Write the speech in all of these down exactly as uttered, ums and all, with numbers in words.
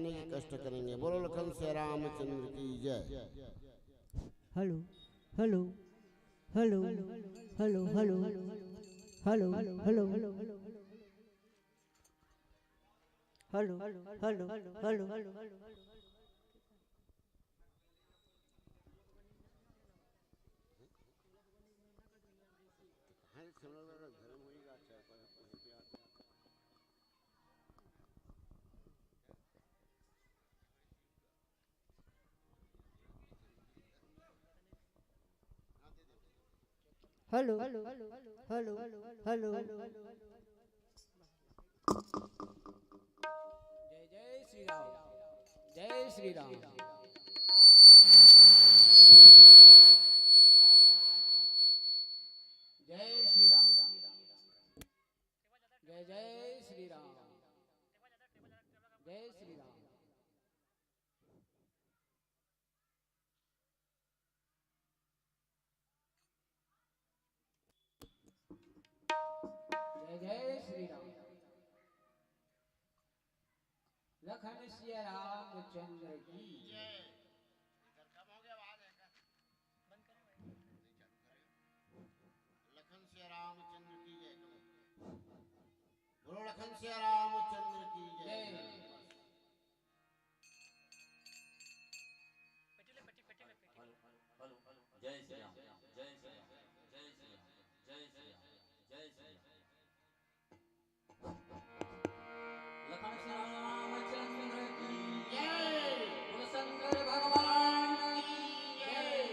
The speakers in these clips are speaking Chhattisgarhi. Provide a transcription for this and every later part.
के कष्ट करेंगे। बोलो लखन सिया रामचंद्र की जय। Hello, hello, hello, hello, hello, hello, hello, hello, hello, hello, hello. Hello, hello, hello, hello. जय जय श्री राम, जय श्री राम। जय श्री राम, जय जय श्री राम, जय श्री राम। जय जय श्री राम। लखन सिया रामचंद्र की जय। लखन सिया रामचंद्र की जय। बोलो लखन सिया रामचंद्र की जय। जय। Hello, hello, hello. जय श्री राम, जय श्री राम, जय श्री राम, जय श्री राम, जय श्री राम। लखन श्री रामचंद्र की जय। बोलो शंकर भगवान की जय।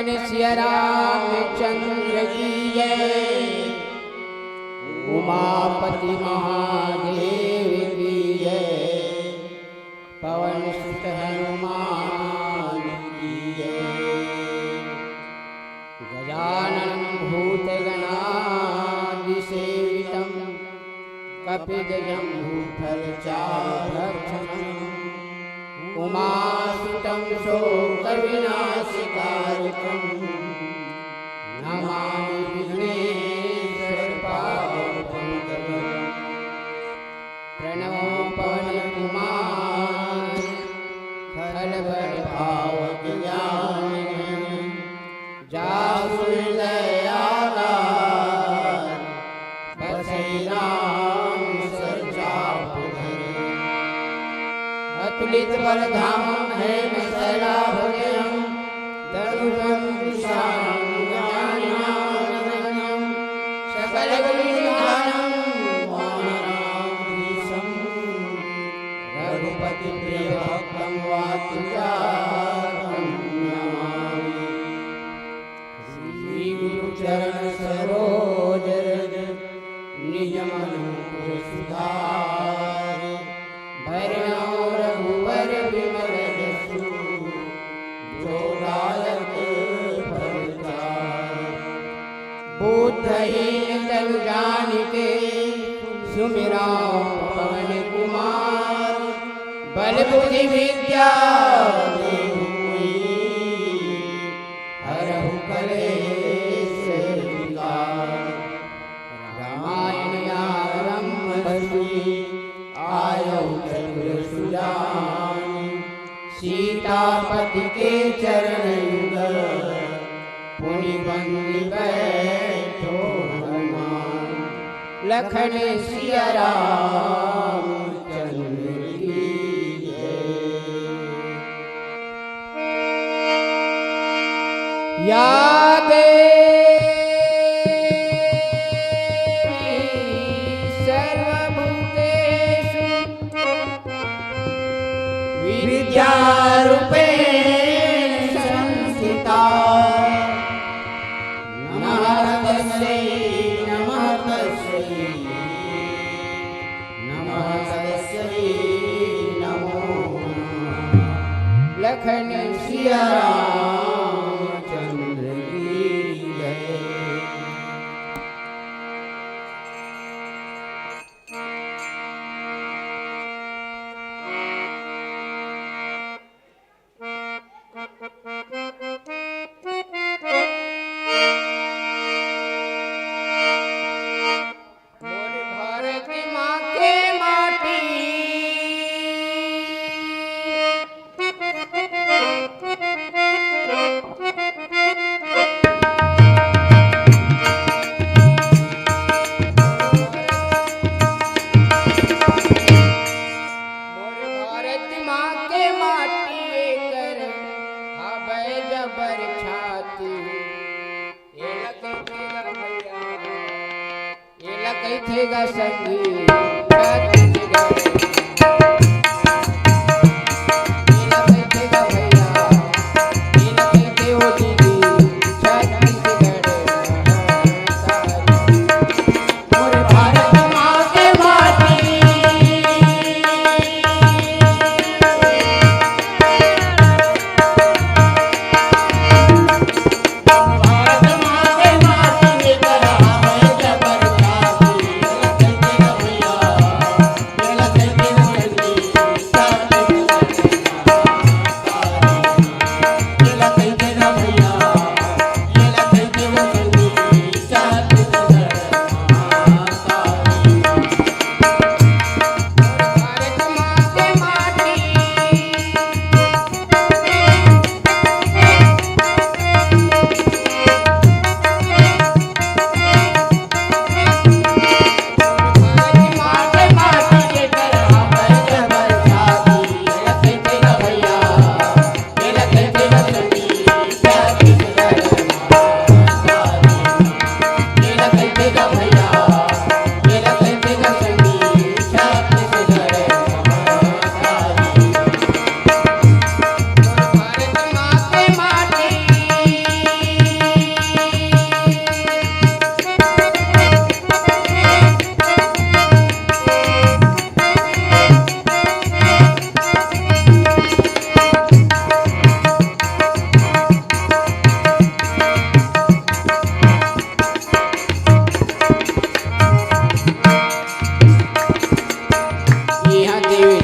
सिया रामचंद्र की जय, उमापति महादेव की जय, पवन सुत हनुमान की जय। गजानन भूत गणादि सेवितम, कपित जम्बू फल चारुभक्षणम, उमासुतं शोक विनाश कारकम, नमामि विघ्नेश्वर पाद पंकजम। प्रणव पवन कुमार, खल बल पावक ज्ञान गण, जासु हृदय आधार, बसई राम सर चाप धरे। अतुलित बल धामम हेम शैलाभ जयम, तनुजं विशालं गजाननं सकल गुण निधानम, वानराणाम धीशम, रघुपति प्रिय भक्तं वातजातं नमामि। श्री गुरु चरण सरोज रज, निज मन मुकुर सुधार। बरनउँ रघुबर विमल जसु, जो दायक फल चारि। बुद्धहीन तनु जानिके, सुमिरउँ पवन कुमार। बल बुद्धि विद्या देहु मोहि, हरहु कलेश विकार। रामायण आरंभ सुनि, आयउ चतुर सुजान। सीतापति के चरण युगल, पुनि बंदी बैठो हनुमान। लखन सिया राम चंद्र की जय। या देवी सर्वभूतेषु विद्यारूपेण संस्थिता। नमः तस्यै, नमः तस्यै, नमः तस्यै, नमो नमः। लखन सिया रामचंद्र की जय। मोर भारत माँ के माटी।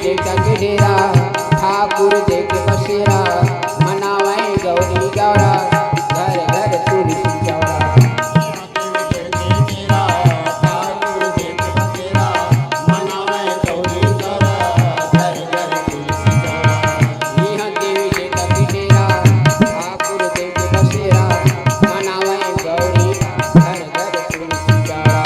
देवता के डेरा, ठाकुर देव के बसेरा, मनावै गौरी गौरा, घर घर तुलसी चौरा। इहाँ देवी देवता के डेरा, ठाकुर देव के बसेरा, मनावै गौरी, घर घर तुलसी चौरा।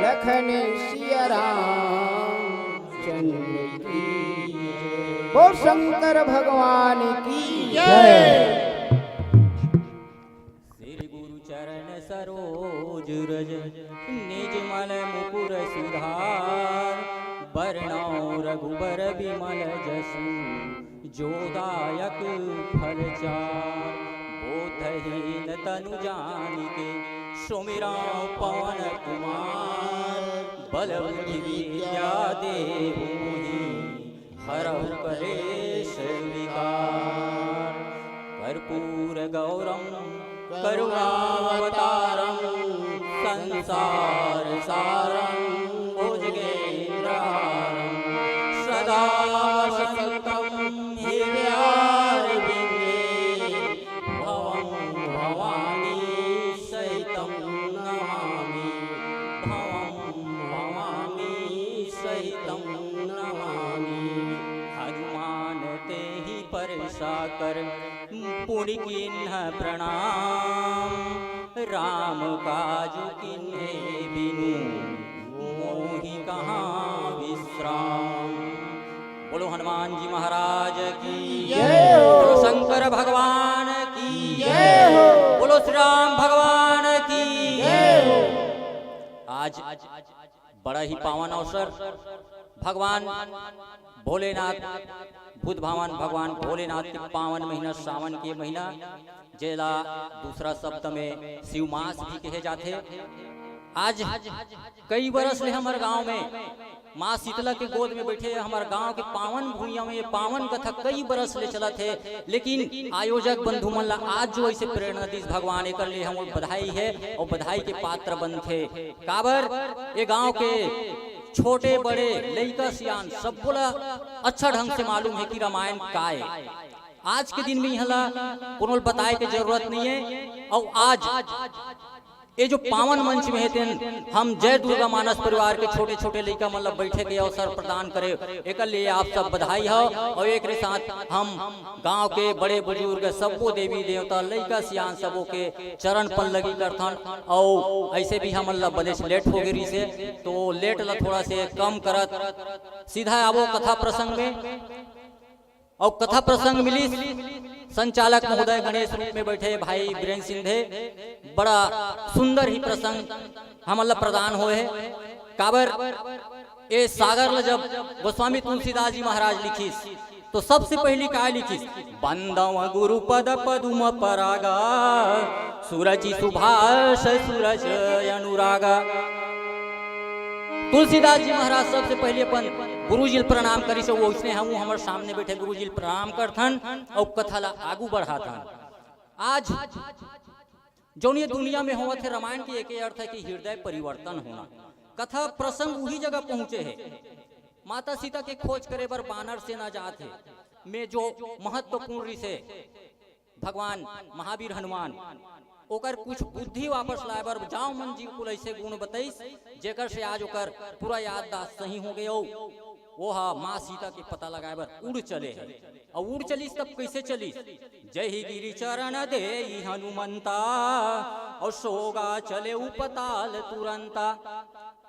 लखन सिया राम चंद्र की जय। बोल शंकर भगवान की जय। श्री गुरु चरण सरोज रज, निज मल मुकुर सुधार। बरनौ रघुबर बिमल जसु, जो दायक फल चार। बोधहीन तनु जानिके, सुमिरौ पवन कुमार। बल बुद्धि विद्या देहु मोहि, हरहु कलेश विकार। कर्पूर गौरम करुणावतारम, संसार सारम भुजगेन्द्रहारम। सदा वसंतम हृदयारविंदे, भवम भवानी सहितम नमामि, भवम भवानी सहितम नमामि। हनुमान तेहि परसा कर, पुनि कीन्ह प्रणाम। राम काज कीन्हे बिनु, मोहि कहाँ विश्राम। बोलो हनुमान जी महाराज की जय हो। बोलो शंकर भगवान की जय हो। बोलो श्री राम भगवान की जय हो। आज बड़ा ही पावन अवसर, भगवान भोलेनाथ, बुद्ध भगवान, भगवान भोलेनाथ के पावन महीना, सावन के महीना, जेला दूसरा शब्द में शिव मास भी कहे जाथे। आज कई बरस ले हमर गांव में माँ शीतला के गोद में बैठे हमर गांव के पावन भुइयां में ये पावन कथा कई बरस ले चलत हे, लेकिन आयोजक बंधु मन ला आज जो ऐसे प्रेरणा दिस भगवान, एकर लिए हम बधाई हे और बधाई के पात्र बनथे। काबर ये गांव के छोटे बड़े लइका सियान सबो ला अच्छा ढंग से मालूम हे कि रामायण का ए। आज के दिन में इहाँ ला कोनो ल बताए के जरूरत नहीं है। और आज ये जो पावन मंच में हे तेन हम जय दुर्गा मानस परिवार के छोटे छोटे लइका मन ला बैठे के अवसर प्रदान करे, एकर लिए आप सब बधाई हो। और एकरे साथ हम गांव के बड़े बुजुर्ग सबो देवी देवता लइका सियान सबो के चरण पल्लगी करथन। और ऐसे भी हमन ला बनेच लेट हो गे रिहिसे, तो लेट ला थोड़ा से कम करत सीधा आवो कथा प्रसंग में। और कथा प्रसंग मिलिस संचालक महोदय गणेश रूप में बैठे भाई बीरेन सिंधे, बड़ा सुंदर ही प्रसंग हमन ला प्रदान होए हे। काबर ए सागर ला जब गोस्वामी तुलसीदास जी महाराज लिखिस, तो सबसे पहली काय लिखिस? बंदव गुरु पद पदुम परागा, सुरचि सुभाष सुरज अनुरागा। तुलसीदास जी महाराज सबसे पहले अपन गुरु जी ल प्रणाम करिस, वइसने हम हमर सामने बैठे गुरु जी ल प्रणाम करथन और कथा ला आगू बढ़ाथन। आज जौन ये दुनिया में होवत हे, रामायण के एक अर्थ है कि हृदय परिवर्तन होना। कथा प्रसंग उही जगह पहुंचे हे, माता सीता के खोज करे बर बानर सेना जात हे, में जो महत्वपूर्ण रिहिसे भगवान महावीर हनुमान, ओकर कुछ बुद्धि वापस लाए बर जाव मन जी कुल ऐसे गुण बताइस, जेकर से आज ओकर पूरा याददाश्त सही हो गए। ओ हा माँ सीता के पता लगाए बर उड़ चले हे। और उड़ चलिस तब कैसे चलिस? जय ही गिरी चरण दे हनुमंता, और सोगा चले उपताल तुरंता।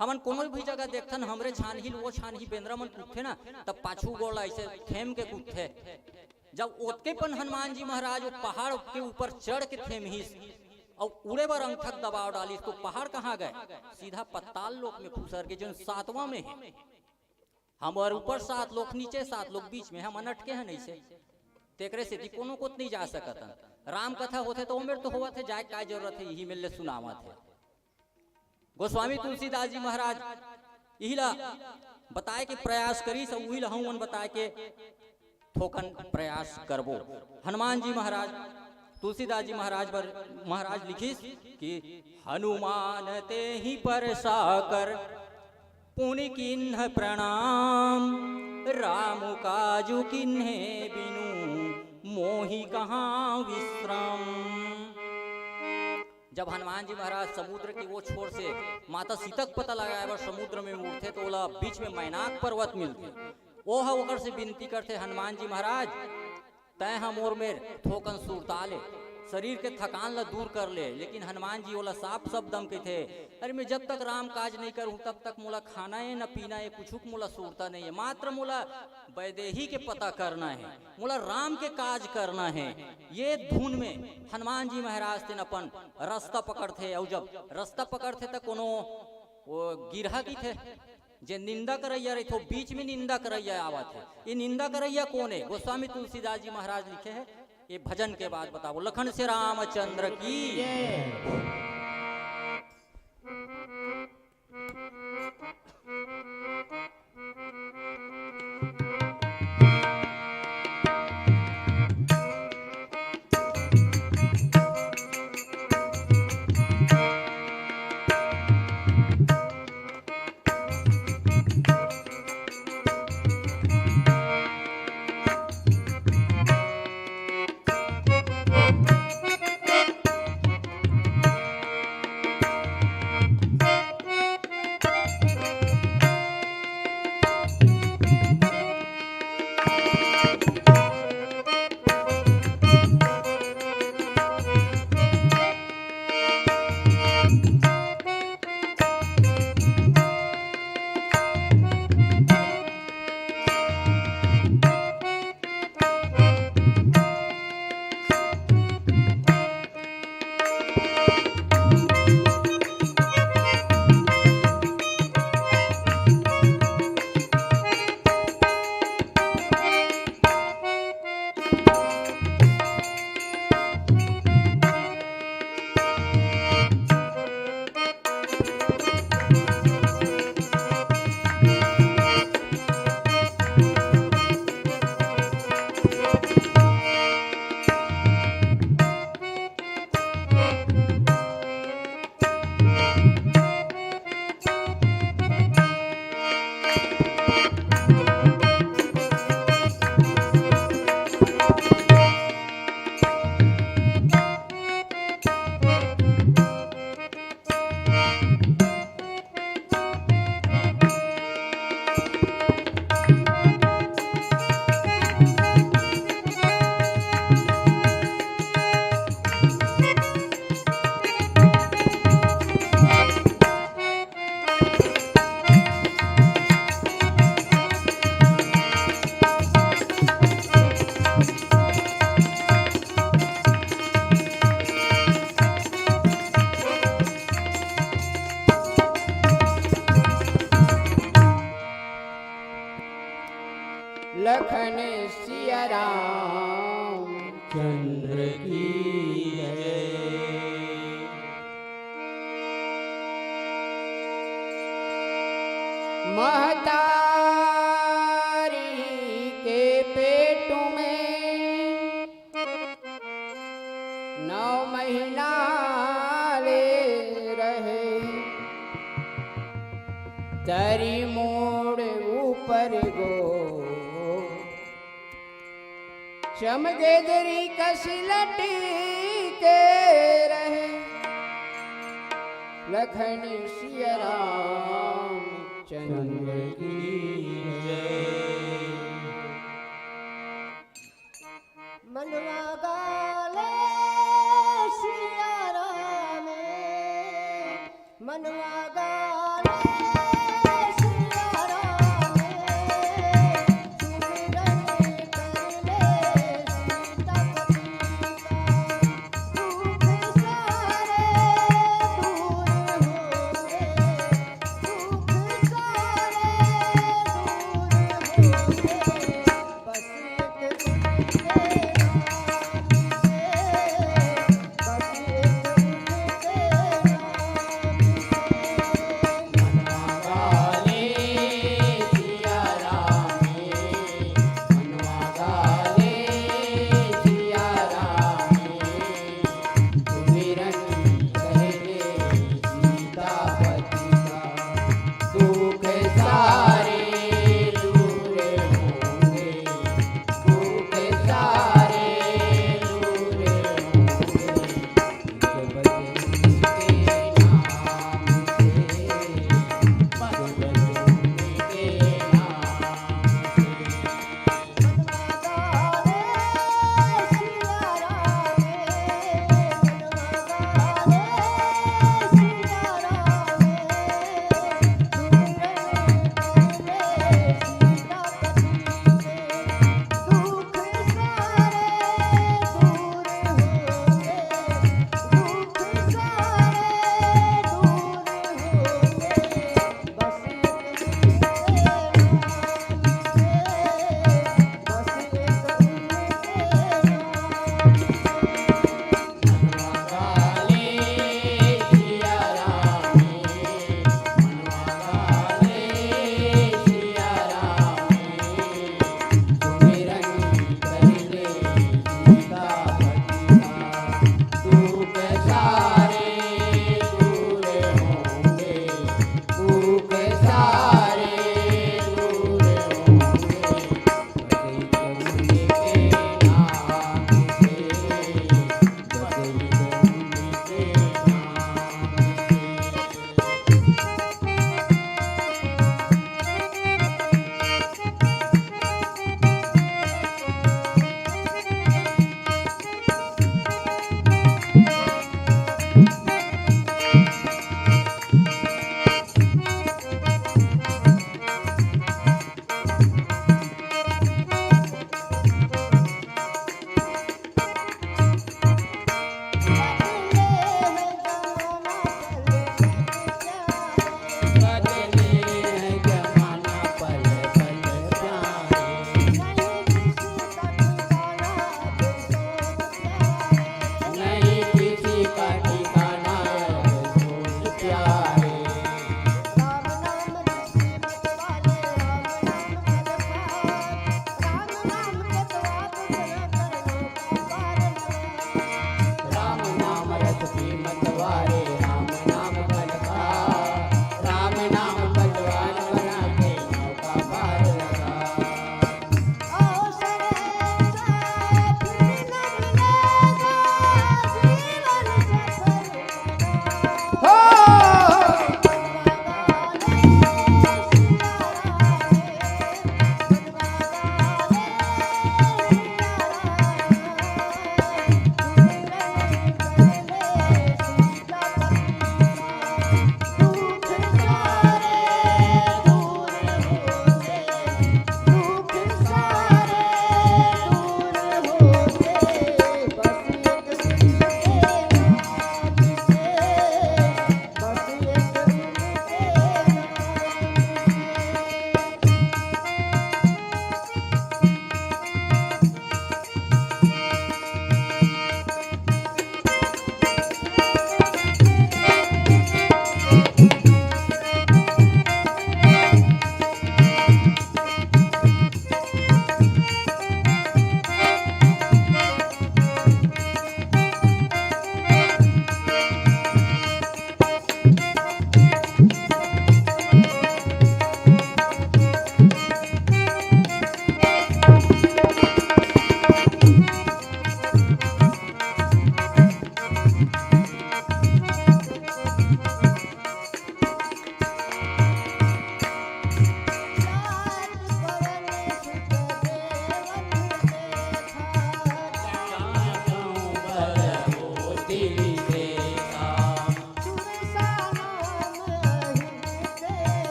हमन कोनो भी जगह देखथन, हमरे छानही ल वो छानही बेंदरा मन कूदथे ना, तब पाछू गोड़ ला ऐसे थेम के कूदथे। जब ओतके पन हनुमान जी महाराज वो पहाड़ के ऊपर चढ़ के थेमहिस और उड़े बर अंगठा दबाव डालिस, तो पहाड़ कहाँ गए? सीधा पताल लोक में खुसर के, जोन सातवां में हे। हमर ऊपर सात लोक, नीचे सात लोक, बीच में हमन अटके हन ऐसे। तेकरे सेती कोनो कोत नहीं जा सकत हन। राम कथा होथे तो ओमेर तो होवत हे, जाए काय जरूरत हे, यही मेर ले सुनावत हे। गोस्वामी तुलसीदास जी महाराज इही ला बताए के प्रयास करिस, अउ उही ला हमन बताए के थोकन प्रयास करबो। हनुमान जी महाराज, तुलसीदास जी महाराज बर, महाराज लिखिस कि हनुमान तेहि पर साकर पुनि कीन्ह प्रणाम, राम काजु कीन्हे बिनु मोहि कहाँ विश्राम। जब हनुमान जी महाराज समुद्र के वो छोर से माता सीता के पता लगाए बर समुद्र में उड़थे, तो ओला बीच में मैनाक पर्वत मिलथे। ओ ह ओकर से विनती करथे, "हनुमान जी महाराज, तैं ह मोर मेर थोकन सुरता ले, शरीर के थकान ला दूर कर ले।" लेकिन हनुमान जी ओला साफ शब्द म कहिथे, "अरे, मैं जब तक राम काज नहीं करूँ, तब तक मोला खाना हे, न पीना हे, कुछू के मोला सुरता नहीं हे। मात्र मोला वैदेही के पता करना हे, मोला राम के काज करना हे।" ये धुन में हनुमान जी महाराज तेन अपन रस्ता पकड़थे, अउ जब रस्ता पकड़थे, त कोनो वो गिरहा कहिथे, जे निंदा करैया रहिथे, वो बीच में निंदा करैया आवत हे। ये निंदा करैया कोन हे? गोस्वामी तुलसीदास जी महाराज लिखे हे, ये भजन के बाद बताबो। लखन से रामचंद्र की। लखन सिया रामचंद्र की जय। महतारी के पेट में नौ महीना ले रहे, तरी मोड़ ऊपर गो चमगेदरी कस लटके रहे। लखन सिया रामचंद्र की जय। मनवा गाले सिया राम, मनवा गाले सिया राम, सुमिरन कर ले सीता पति का, दुख सारे दूर होंगे, दुख सारे दूर होंगे।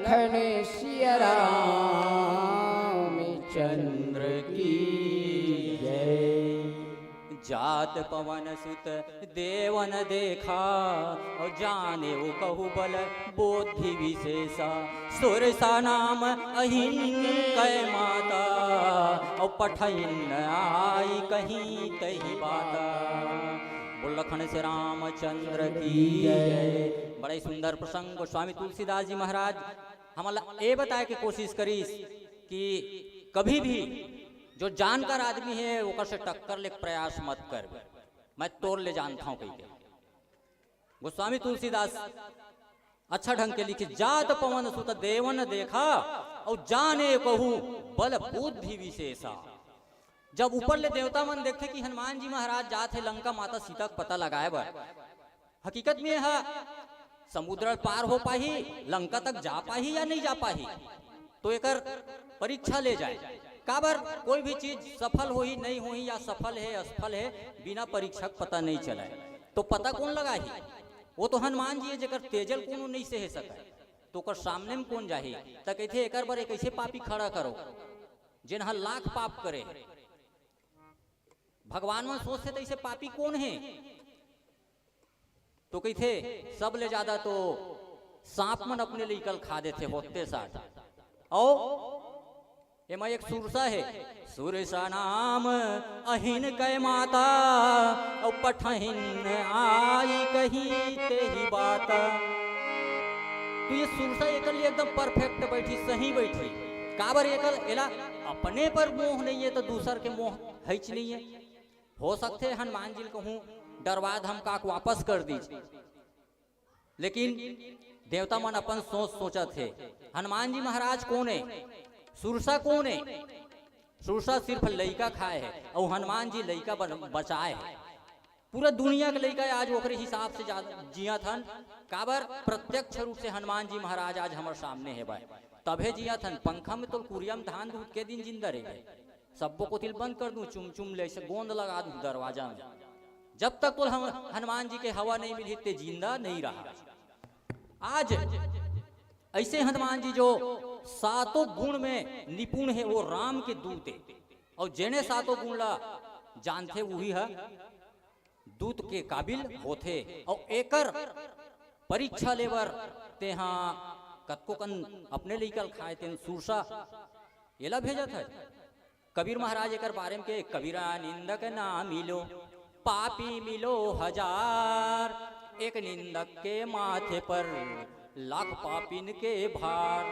लखन सिया रामचंद्र की जय। जात पवन सुत देवन देखा, अउ जानेउ कहु बल बुद्धि विशेषा। सुरसा नाम अहिन कै माता, अउ पठहिन आई कहीं तही बाता। बोल लखन से रामचंद्र की जय। बड़ा ही सुंदर प्रसंग गोस्वामी तुलसीदास जी महाराज हमला ए बताए के कोशिश करिस कि कभी भी जो जानकार आदमी हे, ओकर से टक्कर ले के प्रयास मत कर, मैं तोर ले जानत हूँ कहि के। गोस्वामी तुलसीदास अच्छा ढंग के लिखे, जात पवन सुत देवन देखा, अउ जाने कहु बल बुद्धि विशेषा। जब ऊपर ले देवता मन देखथे कि हनुमान जी महाराज जात हे लंका माता सीता के पता लगाए बर, हकीकत में ह समुद्र पार हो पाही, लंका तक जा पाही या नहीं जा पाही, तो एकर परीक्षा ले जाए। काबर कोई भी चीज सफल होही, नहीं होही, या सफल हे, असफल हे, बिना परीक्षा के पता नहीं चले। तो पता कौन लगाही? वो तो हनुमान जी हे, जेकर तेजल कोनो नहीं सहे सके। तो ओकर सामने में कौन जाही? त कहिथे, एकर बर एक ऐसे पापी खड़ा करो, जेन ह लाख पाप करे। भगवान मन सोचथे, त ऐसे पापी कौन हे? तो कहिथे, सब ले ज्यादा तो सांप मन अपने लइका ल खा देथे होते साथ। अउ एमा एक सुरसा हे, सुरसा नाम अहिन कै माता, अउ पठहिन आई कही तेही बात। तो ये सुरसा एकर लिए एकदम परफेक्ट बैठी, सही बैठी। काबर एकर, एला अपने पर मोह नहीं है तो दूसर के मोह है नहीं है। हो सकथे हनुमान जी ल कहूँ डरवा धमका के वापस कर दीज, लेकिन देवता मन अपन सोच सोचत हे, हनुमान जी महाराज कौन हे, सुरसा कौन हे? सुरसा सिर्फ लइका खाए हे, अउ हनुमान जी लइका बन-, बचाए हे। पूरा दुनिया के लइका आज ओकरे हिसाब से जा-, जियत हन। काबर? प्रत्यक्ष रूप से हनुमान जी महाराज आज हमर सामने हे भाई, तभे जियत हन। पंखा में तो कुरिया में धान दूध के दिन जिंदा रहे, सब्बो कोतिल बंद कर दूं, चुम चुम ले ऐसे गोंद लगा दूं दरवाजा में। जब तक तो हम हनुमान जी के हवा नहीं मिली, ते जिंदा नहीं रहा। आज ऐसे हनुमान जी जो सातों गुण में निपुण हे, वो राम के दूत हे। अउ जेने सातों गुण ला जानथे, वही ह दूत के काबिल होथे। अउ एकर परीक्षा लेबर तेहा कतको कन अपने लइका ल खाए, तेन सुरसा एला भेजत हे। कबीर महाराज एकर बारे में के, "कबीरा निंदक ना मिलो, पापी मिलो हजार, एक निंदक के माथे पर लाख पापिन के भार।"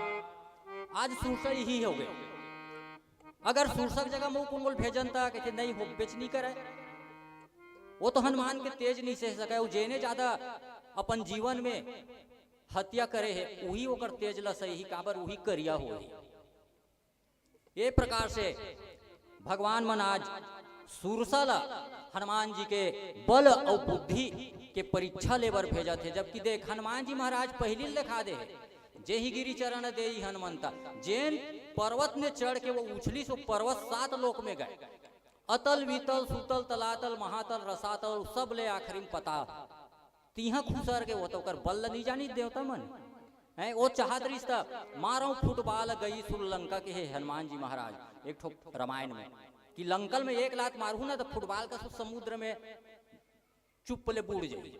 आज सुरसा यही हो गए। अगर सुरसा के जगह में कोनो ल भेजन त कहिथे, "नहीं हो, बेच नहीं करे।" वो तो हनुमान के तेज नहीं सह सके, वो जेने ज्यादा अपन जीवन में हत्या करे हे, वही ओकर तेज ल सही, काबर वही करिया होही। ये प्रकार से भगवान मन आज सुरसा ला हनुमान जी के बल अउ बुद्धि के परीक्षा लेबर भेजत हे। जबकि देख, हनुमान जी महाराज पहिली ल दिखा दे हे, "जेहि गिरि चरण देई हनुमंता।" जेन पर्वत में चढ़ के वो उछलिस, वो पर्वत सात लोक में गए, अतल वितल सुतल तलातल महातल रसातल, सब ले आखिरी में पताल। तिहा खुसर के वो तो ओकर बल ल नहीं जानी देवता मन। हैं, वो चाहत रहिस त मारव फुटबॉल गई सुर लंका के हे हनुमान जी महाराज। एक ठो रामायण में कि लंकल में एक लात मारहू ना तो फुटबॉल का सु-, समुद्र में चुप ले बूड़ जाई।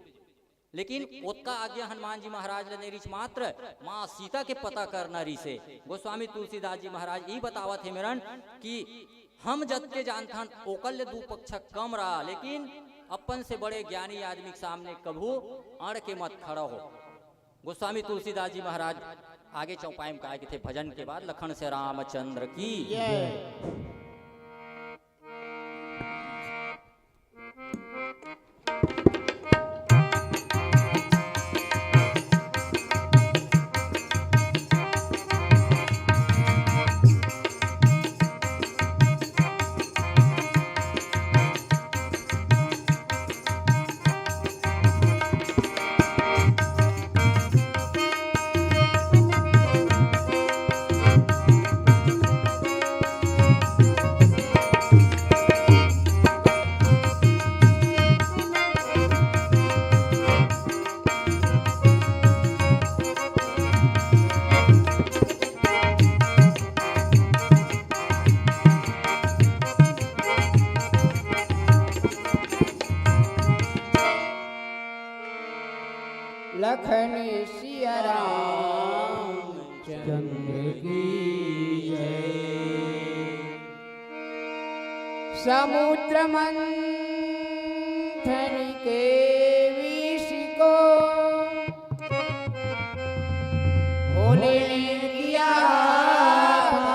लेकिन ओतका आज्ञा हनुमान जी महाराज ल नहीं रहिस, मात्र माँ सीता के पता करना रहिसे। गोस्वामी तुलसीदास जी महाराज ई बतावत हे मेरन कि हम जतके जानथन ओकर ले दू पक्ष कम रहा, लेकिन अपन से बड़े ज्ञानी आदमी के सामने कभू अड़ के मत खड़ा हो। गोस्वामी तुलसीदास जी महाराज आगे चौपाई में काय कथे, भजन के बाद लखन से रामचंद्र की। लखन सिया राम चंद्र की जय। समुद्र मंथन के विष को होले ने किया था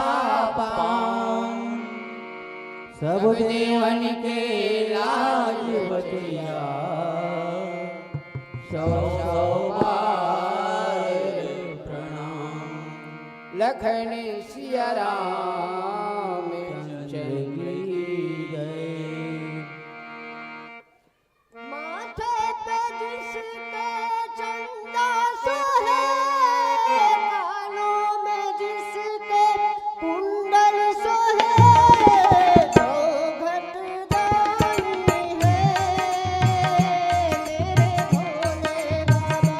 पान। सब देवन के लाज बचैया, सौ सौ बार प्रणाम। लखन सिया राम चंद्र की जय। माथे पे जिसके चंदा सोहे, कानों में जिसके कुंडल सोहे, वो घट दानी है मेरे भोले बाबा।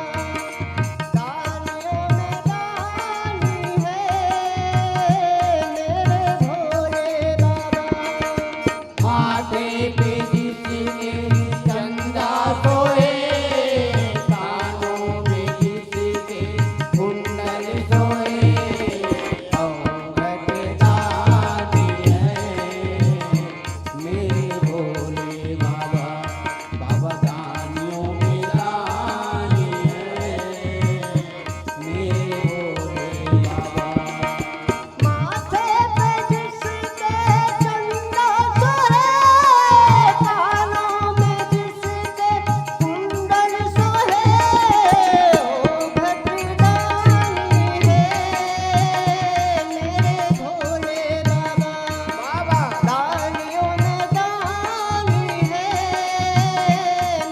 दानियों में दानी है मेरे भोले बाबा। माथे पे जिसके चंदा सोए, कानों में जिसके कुंडल सोए, औ घट दानी है मेरे भोले बाबा। बाबा दानियों में दानी है मेरे भोले बाबा। माथे पे जिसके चंदा सोहे, कानों में जिसके कुंडल सोहे, वो घट दानी है मेरे भोले बाबा। बाबा। दानियों में दानी है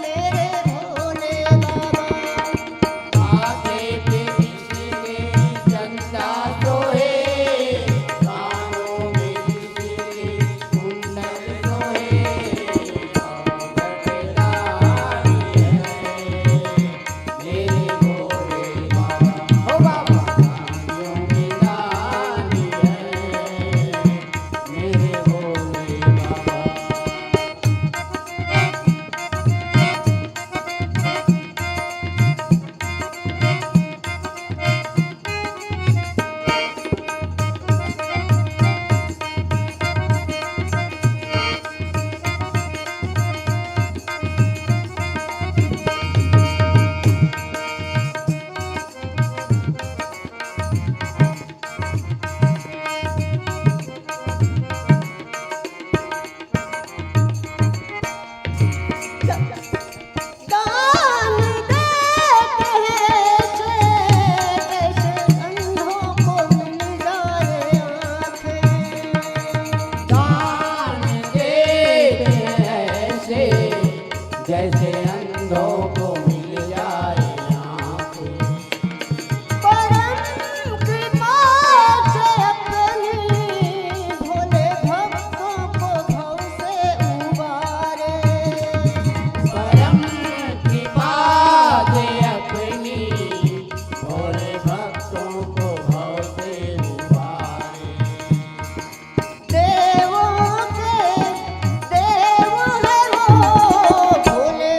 मेरे भोले बाबा। माथे पे जिसके चंदा सोहे, कानों में जिसके कुंडल सोहे, औ घट दानी है मेरे भोले बाबा। ओ बाबा। दानियों में दानी है मेरे भोले बाबा। दान देते हैं ऐसे, जैसे अंधों को मिल जाए आंखें। दान देते हैं ऐसे, जैसे अंधों को मिल जाए आंखें। परम कृपा से अपनी भोले भक्तों को भव से उबारे। परम कृपा से अपनी भोले भक्तों को भव से उबारे। देवों के देव है वो भोले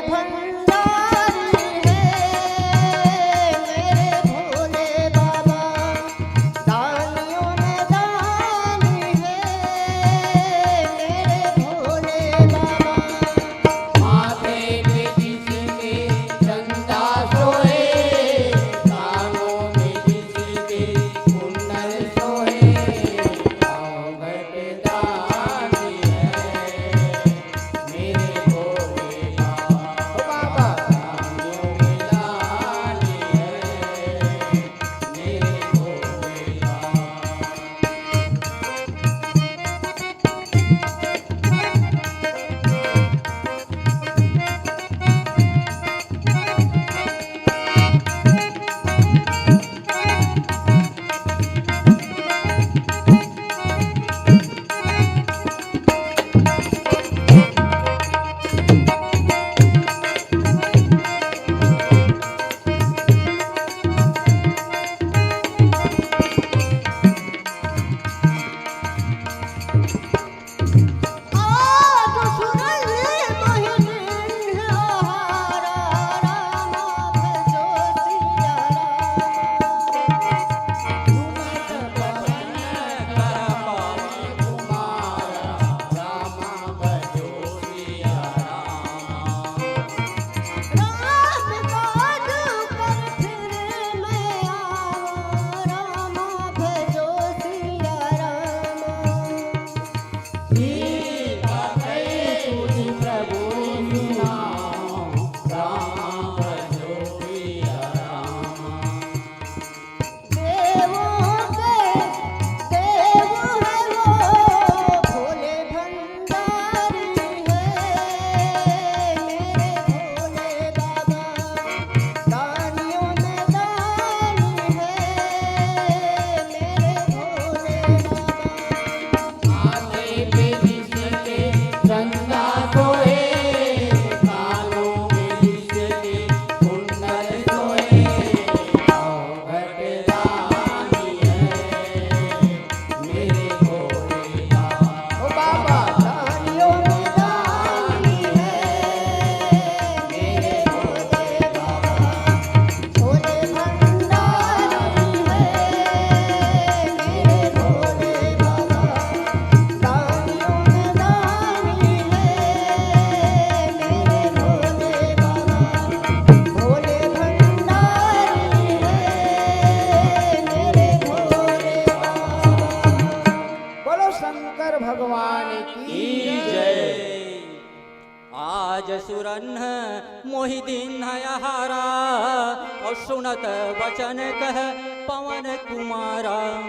सुरन मोहि दीन्ह आहारा, अउ सुनत बचन कहे पवन कुमारा।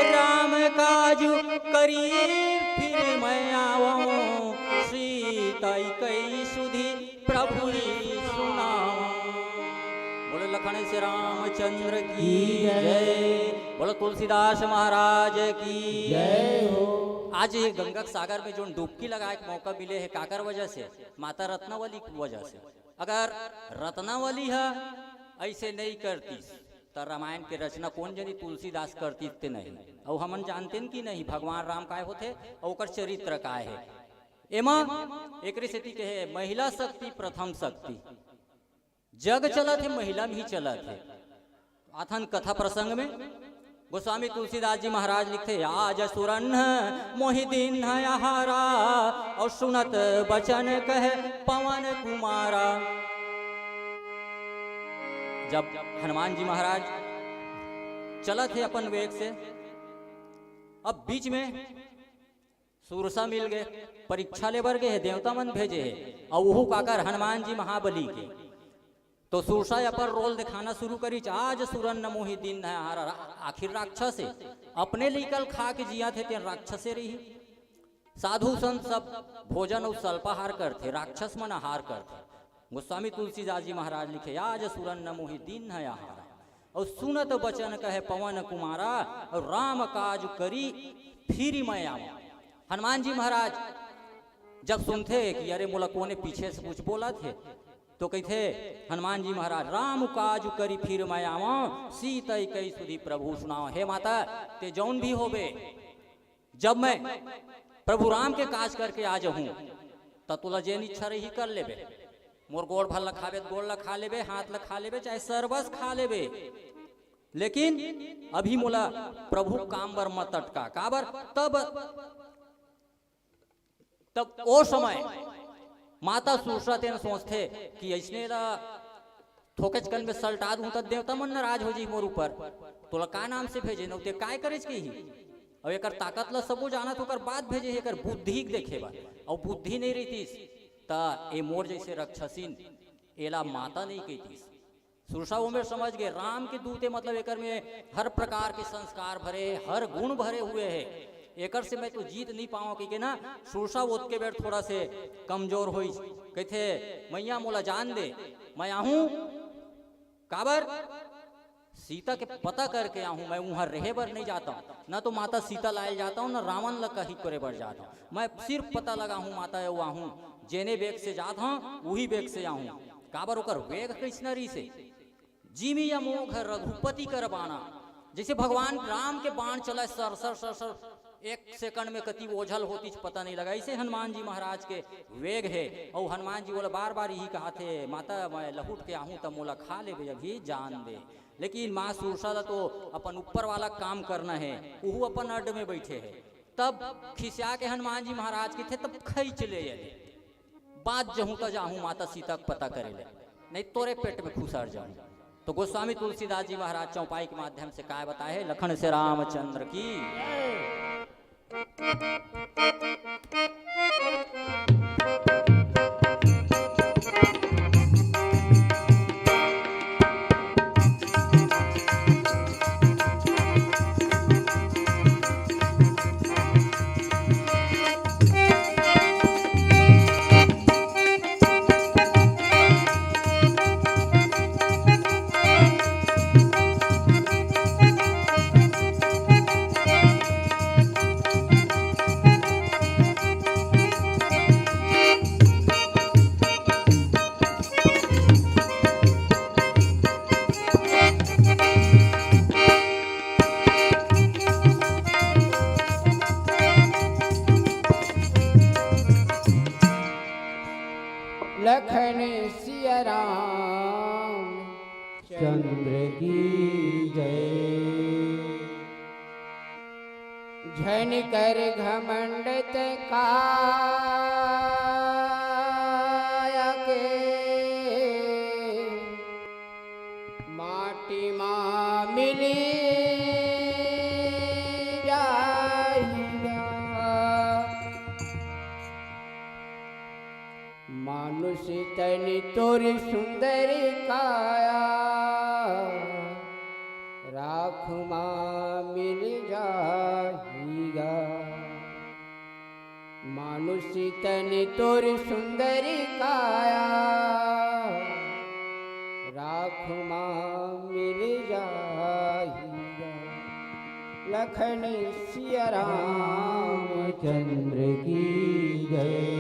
राम काजु करी फिरि मैं आवौं, सीतै कहि सुधि प्रभु ही सुनावौं। बोलो लखन से रामचंद्र की जय। बोलो तुलसीदास महाराज की जय हो। आज ये गंगा सागर में जोन डुबकी लगाए के मौका मिले हे, काकर वजह से? माता रत्नावली के वजह से। अगर रत्नावली ह अइसे नइ करतिस, त रामायण के रचना कोन जनी तुलसीदास करतिस ते नहीं। अउ हमन जानतेन कि नहीं, भगवान राम काय होथे अउ ओकर चरित्र काय हे। एमा एकरे सेती कहे, महिला शक्ति प्रथम शक्ति। जग चलत हे, महिला भी चलत हे। आथन कथा प्रसंग में गोस्वामी तुलसीदास जी महाराज लिखथे, आज सुरन मोहि दीन्ह आहारा, अउ सुनत बचन कहे पवन कुमारा। जब हनुमान जी महाराज चलत हे अपन वेग से, अब बीच में सुरसा मिल गे, परीक्षा ले बर गे हे, देवता मन भेजे हे, अउ ओहू काकर, हनुमान जी महाबली के। तो सुरसा अपन रोल दिखाना शुरू करिच, आज सुरन मोहि दीन्ह आहारा। आखिर राक्षस हे, अपने लइका ल खा के जियत हे, तेन राक्षसे रही। साधु संत सब भोजन अउ स्वल्पाहार करथे, राक्षस मन आहार करथे। गोस्वामी तुलसीदास जी महाराज लिखे, आज सुरन मोहि दीन्ह आहारा, अउ सुनत बचन कहे पवन कुमारा, अउ राम काज करी फिरि मैं आवौं। हनुमान जी महाराज जब सुनथे कि अरे मोला कोने पीछे से कुछ बोलत हे, तो कहिथे हनुमान जी महाराज, राम काज करी फिरि मैं आवौं, सीतै कहि सुधि प्रभु सुनावौं। हे माता, ते जौन भी होबे, जब मैं प्रभु राम के काज करके आ जाहूं, त तोला जेन इच्छा रही कर लेबे। मोर गोड़ भर ला खाबे त गोड़ ला खा लेबे, हाथ ला खा लेबे, चाहे सरबस खा लेबे, लेकिन अभी मोला प्रभु काम बर मत अटका। काबर? तब तब ओ समय माता सुरसा तेन सोचथे कि अइसने ला थोकेच कन में सलटा दूं, त देवता मन नाराज हो जाही मोर ऊपर। तोला का नाम से भेजे न, ते काय करेच कही? अउ एकर ताकत ला सबो जानत, ओकर बाद भेजे हे, एकर बुद्धि देखे बर। अउ बुद्धि नइ रहितिस, त ए मोर जइसे रक्षसिन, एला माता नइ कहितिस। सुरसा ओमे समझ गे, राम के दूत ए, मतलब एकर में हर प्रकार के संस्कार भरे, हर गुण भरे हुए हे। एकर से मैं तो जीत नइ पावंव कहिके ना, सुरसा ओतके बेर थोड़ा से कमजोर होइस। कहिथे, "मैया मोला जान दे, मैं आहूं।" काबर? सीता के पता करके आहूं, मैं उहां रहे बर नइ जात हंव, न तो माता सीता लाय ल जात हंव, न रावण ला कहीं करे बर जात हंव। मैं सिर्फ पता लगाहूं माता, अउ आहूं, जेने बेग से जात हंव, उही बेग से आहूं। काबर? ओकर वेग कइसना रहिसे। जिमि अमोघ रघुपति कर बाना। जइसे भगवान राम के बाण चलय, सर, सर, सर, सर, एक सेकंड में कति ओझल होतिस, पता नइ लगा। अइसे हनुमान जी महाराज के वेग हे। अउ हनुमान जी बोले, बार-बार इही कहाथे, "माता, मैं लहुट के आहूं, त मोला खा लेबे, अभी जान दे।" लेकिन माँ सुरसा ला तो अपन ऊपर वाला काम करना हे, उहू अपन अड्ड में बइठे हे। तब खिसिया के हनुमान जी महाराज कहिथे, "तब खइच ले ये ले।" बाँच जहूँ त जाहूँ माता सीता के पता करे ले, नहीं तोरे पेट में खुसर जाहूँ। तो गोस्वामी तुलसीदास जी महाराज चौपाई के माध्यम से काय बताए हे, लखन से रामचंद्र की। लखन सिया राम चंद्र की जय। झन कर घमंड ते काया के, माटी मा मिली जाहिया। मानुष तन तोर सुंदर काया, राख मा मिल जाही गा। मानुष तन तोर सुंदर काया, राख मा मिल जाही गा। लखन सिया रामचंद्र की जय।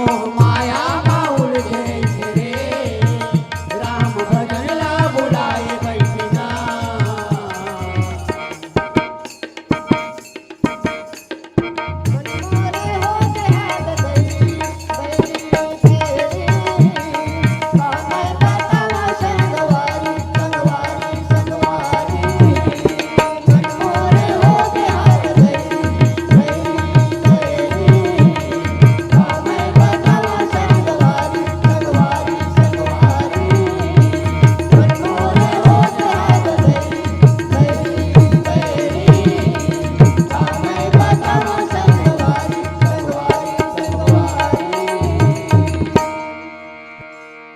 मोह माया मा उलझे रे, राम भजन ला भुलाए बैठना।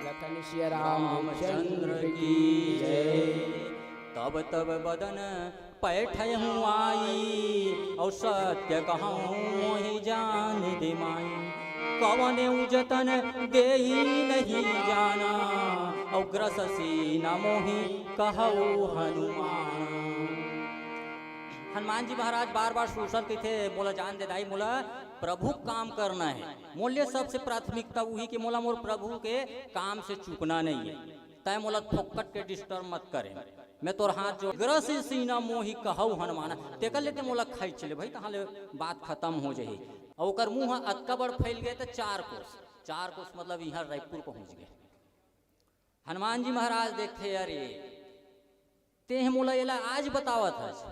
लखन सिया रामचंद्र की जय। तब तब बदन पैठय हूँ आई, और सत्य कहूँ मोहि जान दे माई। कवन उजतन देई नहीं जाना, और ग्रस सीना मोहि कहौ हनुमान। हनुमान जी महाराज बार बार सुरसा ल कहिथे, मोला जान दे दाई, मोला प्रभु के काम करना है। मोर लिए सबसे प्राथमिकता उही कि मोला मोर प्रभु के काम से चूकना नहीं है। तै मोला फोकट के डिस्टर्ब मत करे। मैं तोर हाथ जोड़, ग्रस सीना मोहि कहौ हनुमान। तेकर ले ते मोला खींच ले भाई, तहाँ ले बात खत्म हो जाही। और ओकर मुंह अतका बड़ फैल गए त चार कोस, चार कोस मतलब यहाँ रायपुर पहुंच गए। हनुमान जी महाराज देखथे, अरे तेह मोला एला आज बतावत हस।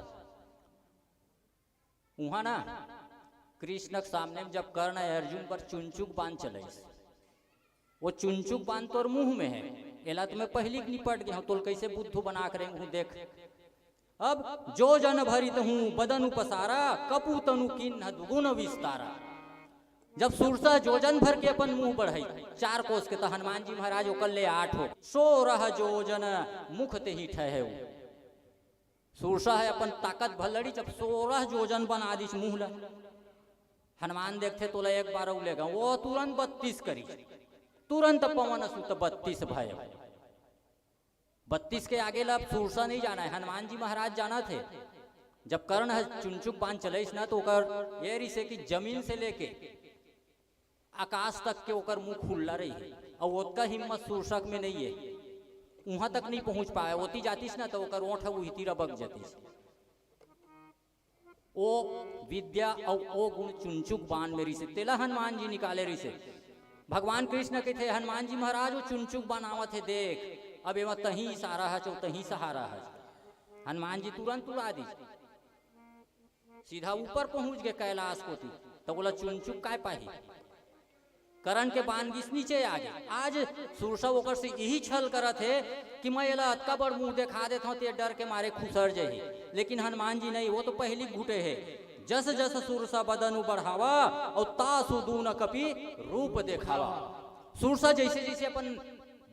उहाँ ना कृष्ण के सामने में जब कर्ण अर्जुन पर चुनचुक बाण चलाइस, वो चुनचुक बाण तोर मुंह में है, एला तो मैं पहिली के निपट गया हूँ, तोल कैसे बुद्धू बना के रेंगहूँ देख। अब जोजन भरित हूँ बदन उपसारा, कपु तनु कीन्ह दुगुन विस्तारा। जब सुरसा जोजन भर के अपन मुंह बढ़ाई, चार कोस के, तो हनुमान जी महाराज ओकर ले आठ हो, सोरह जोजन मुख तेहि ठहै। सुरसा है अपन ताकत भर लड़ी, जब सोरह जोजन बना दिस मुंह ला। हनुमान देखथे तोला एक बार अउ लेगा, वो तुरंत बत्तीस करी, तुरंत पवन सुत बत्तीस भय। बत्तीस के आगे ला अब सुरसा नहीं जाना है, हनुमान जी महाराज जानथे। जब कर्ण ह चुनचुक बाण चलाइस ना, तो ओकर ये रिसे कि जमीन से लेके आकाश तक के ओकर मुंह खुल्ला रही है, और ओतका हिम्मत सुरसा के में नहीं है, उहां तक नहीं पहुंच पाए। ओती जातिस ना, तो ओकर ओंठ ह उही तीर अबक जातिस। ओ विद्या अउ ओ गुण चुनचुक बाण में रिसे, तेला हनुमान जी निकाले रिसे। भगवान कृष्ण कहिथे, "हनुमान जी महाराज, वो चुनचुक बाण आवत हे, देख, अब एमा तहीं इशारा हच, तहीं सहारा हच।" हनुमान जी तुरंत उड़ा दिस, सीधा ऊपर पहुंच गए कैलाश कोती, तो बोला, "चुनचुक काय पाही?" कर्ण के बाण गिस नीचे आ गया। आज सुरसा ओकर से यही छल करत हे कि मैं एला अतका बड़ मुंह देखा देत हूं, ते डर के मारे खुसर जाही। लेकिन हनुमान जी नहीं, वो तो पहिली घुटे हे। "जस जस सुरसा बदन बढ़ावा, और तासु दून कपि रूप देखावा।" सुरसा जैसे जैसे अपन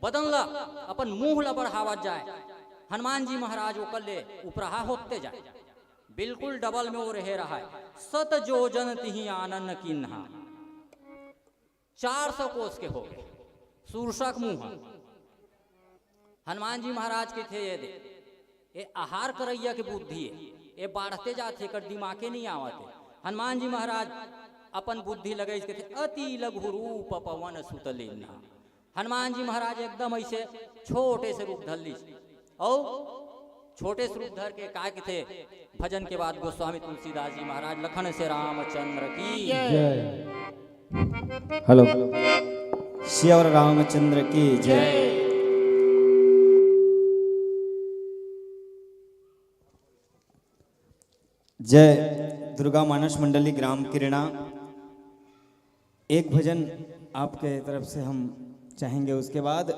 बदन ला, अपन मुंह ला बढ़ावत जाए, हनुमान जी महाराज ओकर ले उपराहा होते जाए, बिल्कुल डबल में वो रहे रहा है। "सत जोजन तिहि आनन कीन्हा।" चार सौ कोस के हो गए सुरसा के मुंह। हनुमान जी महाराज कहिथे, "ये दे, ये आहार करैया के बुद्धि है, ये बाढ़ते जाथे, एकर दिमागे नहीं आवत है।" हनुमान जी महाराज अपन बुद्धि लगाइस, कहिथे, "अति लघु रूप पवन सुत लीन्हा।" हनुमान जी महाराज एकदम ऐसे छोटे से रूप धर लीस, और छोटे से रूप धर के का कहिथे, भजन के बाद गोस्वामी तुलसीदास जी महाराज लखन से रामचंद्र की जय। हेलो, सियावर रामचंद्र की जय। जय दुर्गा मानस मंडली ग्राम किरणा। एक भजन आपके तरफ से हम चाहेंगे। उसके बाद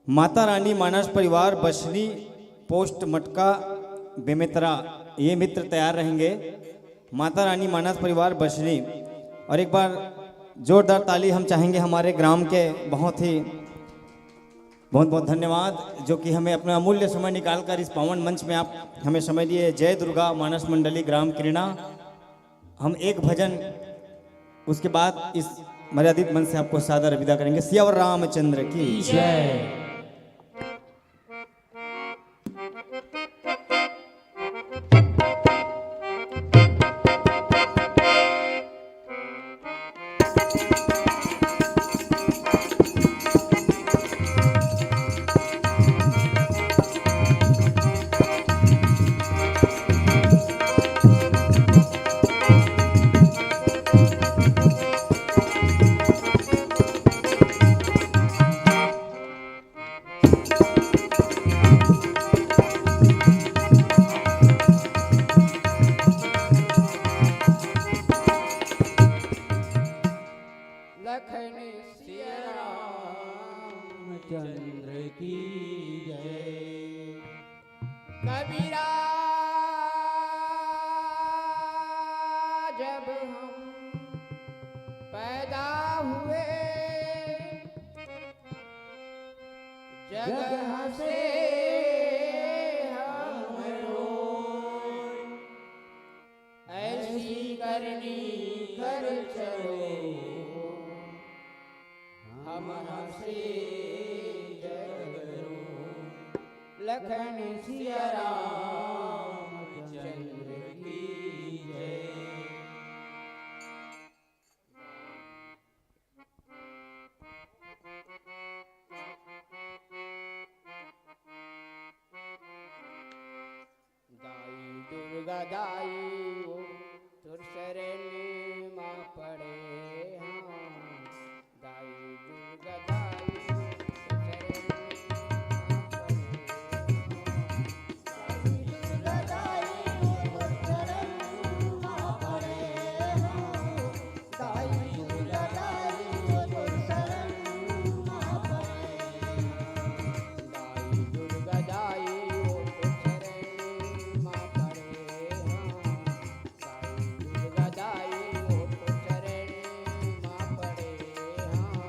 माता रानी मानस परिवार बसनी, पोस्ट मटका, बेमेतरा, ये मित्र तैयार रहेंगे। माता रानी मानस परिवार बसनी, और एक बार जोरदार ताली हम चाहेंगे हमारे ग्राम के। बहुत ही बहुत बहुत धन्यवाद, जो कि हमें अपना अमूल्य समय निकालकर इस पावन मंच में आप हमें समय दिए। जय दुर्गा मानस मंडली ग्राम किरणा। हम एक भजन, उसके बाद इस मर्यादित मंच से आपको सादर विदा करेंगे। सियावर रामचंद्र की जय। लखन सिया रामचंद्र की जय। कबीरा, जब हम पैदा हुए, जग हंसे हम रोए, ऐसी करनी कर चलो, हम हंसे जग रोए। लखन सिया रामचंद्र की जय। दाई दुर्गा दाई ओ, तोर शरण मा पड़े हंव। दाई दुर्गा दाई ओ, तोर शरण मा पड़े हंव। दाई दुर्गा दाई ओ, तोर शरण मा पड़े हंव। दाई दुर्गा दाई ओ, तोर शरण मा पड़े हंव। दाई दुर्गा दाई ओ, तोर शरण मा पड़े हंव। दाई दुर्गा दाई ओ, तोर शरण मा पड़े हंव।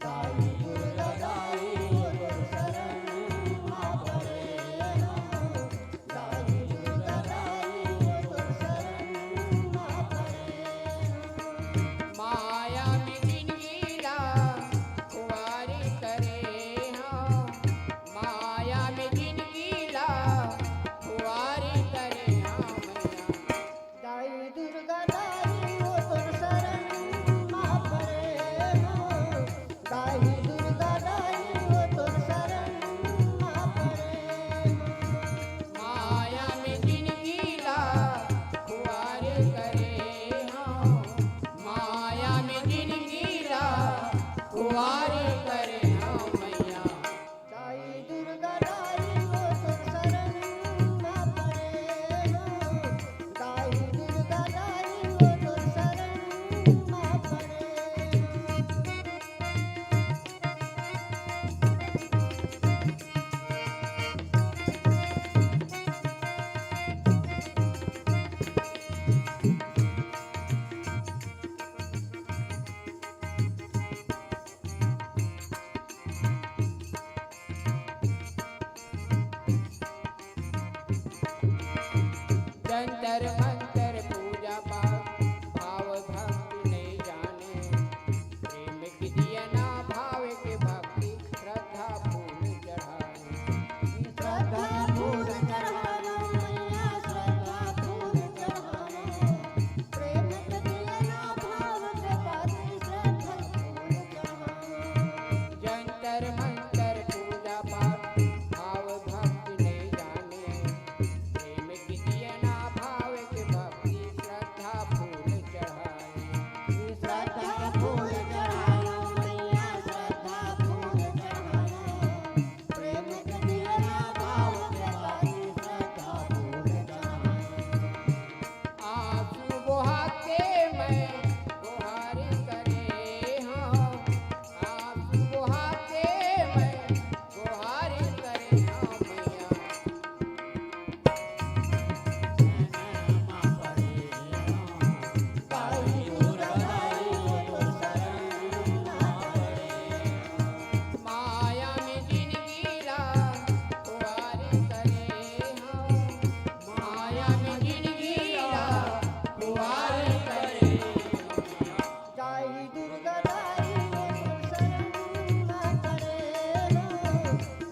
दाई दुर्गा दाई ओ, तोर शरण मा पड़े हंव। दाई दुर्गा दाई ओ, तोर शरण मा पड़े हंव। माया में जिनगी ला खुवारी करे हंव। माया में जिनगी ला खुवारी करे हंव मैया। दाई दुर्गा दाई ओ, तोर शरण मा पड़े हंव। दाई दुर्गा दाई ओ, तोर शरण मा पड़े हंव। माया में जिनगी ला खुवारी करे हंव। माया में जिनगी ला खुवारी करे हंव मैया। दाई दुर्गा दाई ओ, तोर शरण मा पड़े हंव। दाई दुर्गा दाई ओ, तोर शरण मा पड़े हंव। जंतर मंतर पूजा पाठ, भाव भक्ति नइ जाने। प्रेम के दिया ना भाव के भक्ति, श्रद्धा फूल चढ़ावे। श्रद्धा फूल चढ़ावे मैया, श्रद्धा फूल चढ़ावे। प्रेम के दिया ना भाव के भक्ति, श्रद्धा फूल चढ़ावे। जंतर मंतर पूजा पाठ, भाव भक्ति नइ जाने। प्रेम के दिया ना भाव के भक्ति, श्रद्धा फूल चढ़ाए। श्रद्धा फूल चढ़ाए मैया, श्रद्धा फूल चढ़ाए। प्रेम के दिया ना भाव के भक्ति, श्रद्धा फूल चढ़ाए। आंसू बोहाते मैं गोहारी करे हंव। आंसू बोहाते मैं गोहारी करे हंव मैया। माया में जिनगी ला खुवारी करे हंव। माया में जिनगी ला खुवारी करे हंव। दाई दुर्गा दाई ओ, तोर शरण मा पड़े हंव।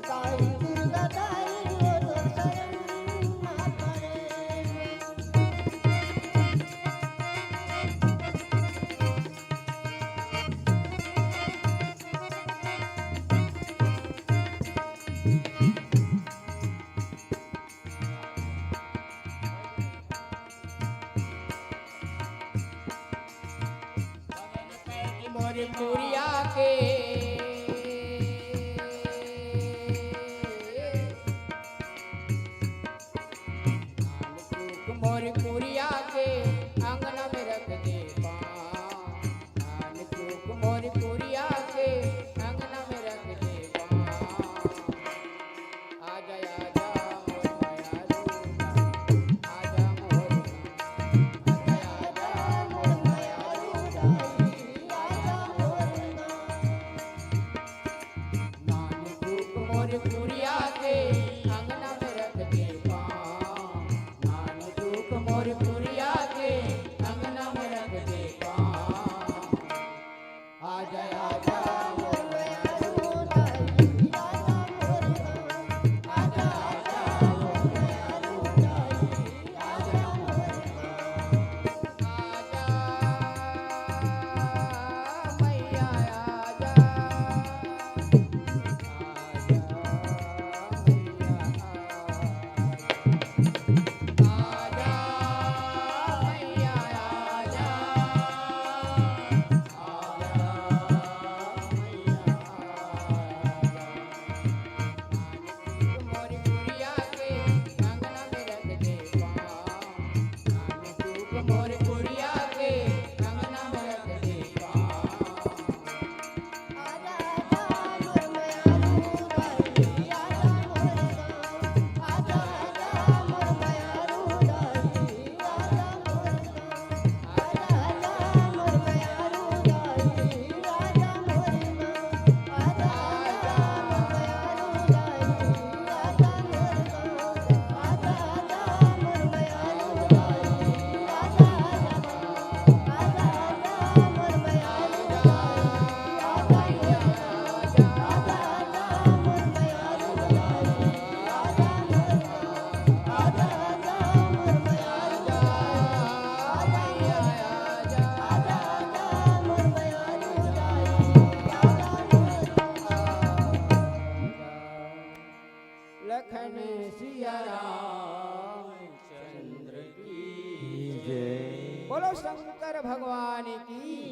दाई दुर्गा दाई ओ, तोर शरण मा पड़े हंव। मोर पुरिया के मोर पुरिया के अंगना में रख दे पाँव। आन चूक मोर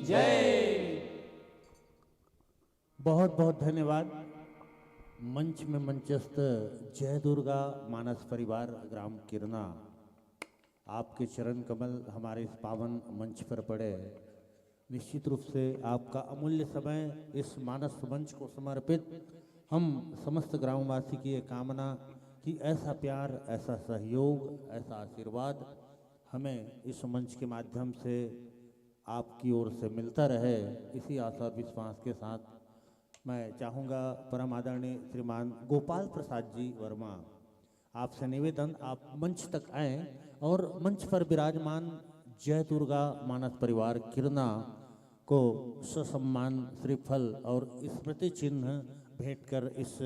जय। बहुत बहुत धन्यवाद। मंच में मंचस्थ जय दुर्गा मानस परिवार ग्राम किरना, आपके चरण कमल हमारे इस पावन मंच पर पड़े। निश्चित रूप से आपका अमूल्य समय इस मानस मंच को समर्पित हम समस्त ग्रामवासी की ये कामना कि ऐसा प्यार, ऐसा सहयोग, ऐसा आशीर्वाद हमें इस मंच के माध्यम से आपकी ओर से मिलता रहे, इसी आशा और विश्वास के साथ मैं चाहूँगा परम आदरणीय श्रीमान गोपाल प्रसाद जी वर्मा, आपसे निवेदन, आप मंच तक आएं और मंच पर विराजमान जय दुर्गा मानस परिवार किरना को ससम्मान श्रीफल और स्मृति चिन्ह भेंट कर इस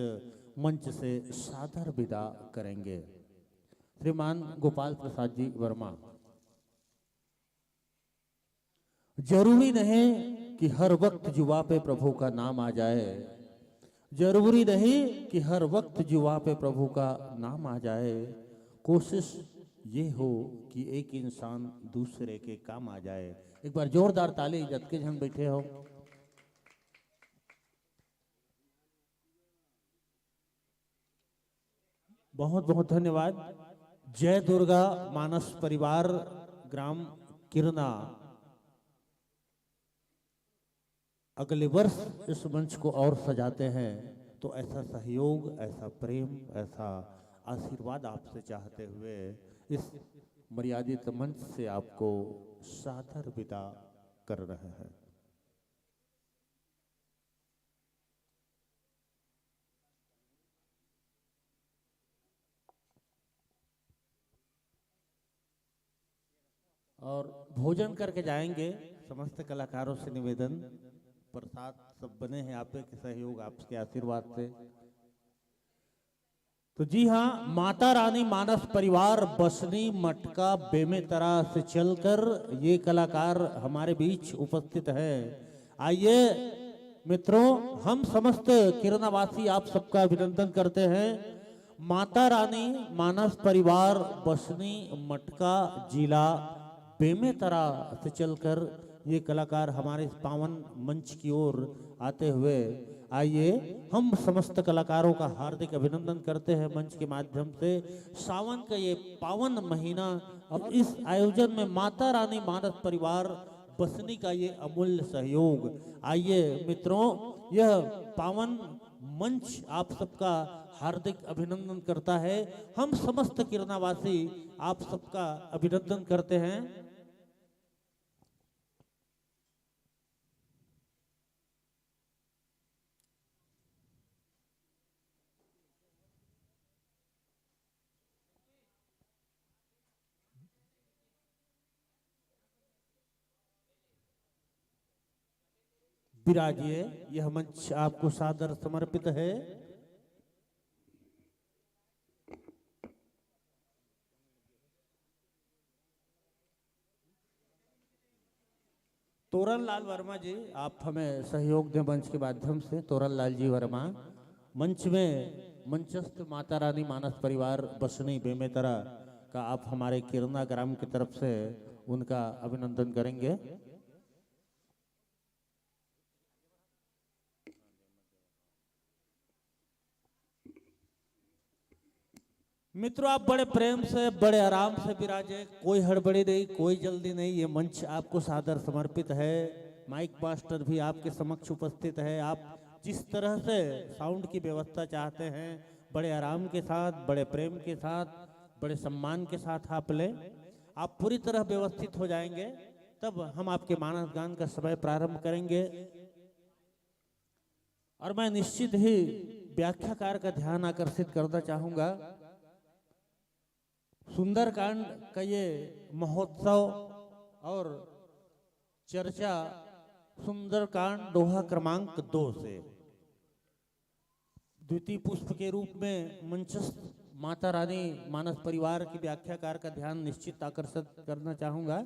मंच से सादर विदा करेंगे। श्रीमान गोपाल प्रसाद जी वर्मा। जरूरी नहीं कि हर वक्त जुआ पे प्रभु का नाम आ जाए, जरूरी नहीं कि हर वक्त जुआ पे प्रभु का नाम आ जाए। कोशिश ये हो कि एक इंसान दूसरे के काम आ जाए। एक बार जोरदार ताली, जतके झन बैठे हो। बहुत बहुत धन्यवाद। जय दुर्गा मानस परिवार ग्राम किरना। अगले वर्ष इस मंच को और सजाते हैं तो ऐसा सहयोग, ऐसा प्रेम, ऐसा आशीर्वाद आपसे चाहते हुए इस मर्यादित मंच से आपको सादर विदा कर रहे हैं। और भोजन करके जाएंगे। समस्त कलाकारों से निवेदन, प्रसाद सब बने हैं आपके सहयोग, आपके आशीर्वाद से। तो जी हाँ, माता रानी मानस परिवार बसनी मटका बेमेतरा से चलकर ये कलाकार हमारे बीच उपस्थित है। आइए मित्रों, हम समस्त किरनावासी आप सबका अभिनंदन करते हैं। माता रानी मानस परिवार बसनी मटका जिला बेमेतरा से चलकर ये कलाकार हमारे इस पावन मंच की ओर आते हुए, आइए हम समस्त कलाकारों का हार्दिक अभिनंदन करते हैं मंच के माध्यम से। सावन का ये पावन महीना और इस आयोजन में माता रानी मानस परिवार बसनी का ये अमूल्य सहयोग। आइए मित्रों, यह पावन मंच आप सबका हार्दिक अभिनंदन करता है। हम समस्त किरनावासी आप सबका अभिनंदन करते हैं। विराजिए, यह मंच आपको सादर समर्पित है। तोरन लाल वर्मा जी, आप हमें सहयोग दें मंच के माध्यम से। तोरन लाल जी वर्मा, मंच में मंचस्थ माता रानी मानस परिवार बसनी बेमेतरा का आप हमारे किरना ग्राम की तरफ से उनका अभिनंदन करेंगे। मित्रों, आप बड़े प्रेम से, बड़े आराम से विराजे, कोई हड़बड़ी नहीं, कोई जल्दी नहीं। ये मंच आपको सादर समर्पित है। माइक मास्टर भी आपके समक्ष उपस्थित है। आप जिस तरह से साउंड की व्यवस्था चाहते हैं, बड़े आराम के साथ, बड़े प्रेम के साथ, बड़े सम्मान के साथ आप लें, आप पूरी तरह व्यवस्थित हो जाएंगे। तब हम आपके मानस गान का समय प्रारंभ करेंगे। और मैं निश्चित ही व्याख्याकार का ध्यान आकर्षित करना चाहूंगा। सुंदरकांड का ये महोत्सव और चर्चा सुंदरकांड दोहा क्रमांक दो से द्वितीय पुष्प के रूप में मंचस्थ माता रानी मानस परिवार की व्याख्याकार का ध्यान निश्चित आकर्षित करना चाहूंगा।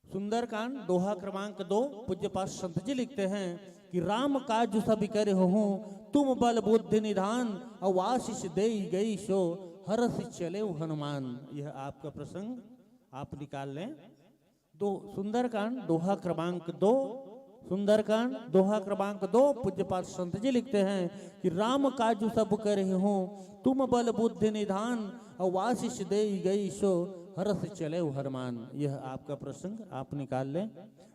सुंदरकांड दोहा क्रमांक दो, पूज्य पाद संत जी लिखते हैं कि राम काज सब करे होहूं, तुम बल बुद्धि निधान, और आशीष देई गई सो हरष चले हनुमान। यह आपका प्रसंग आप निकाल लें। तो सुंदरकांड दोहा क्रमांक दो, सुंदरकांड दोहा क्रमांक दो, पूज्यपाद संत जी लिखते हैं कि राम काजु सब करहिउ, तुम बल बुद्धि निधान, अउ आशीष देइ गई सो हरष चलेउ हरमान। यह आपका प्रसंग आप निकाल लें।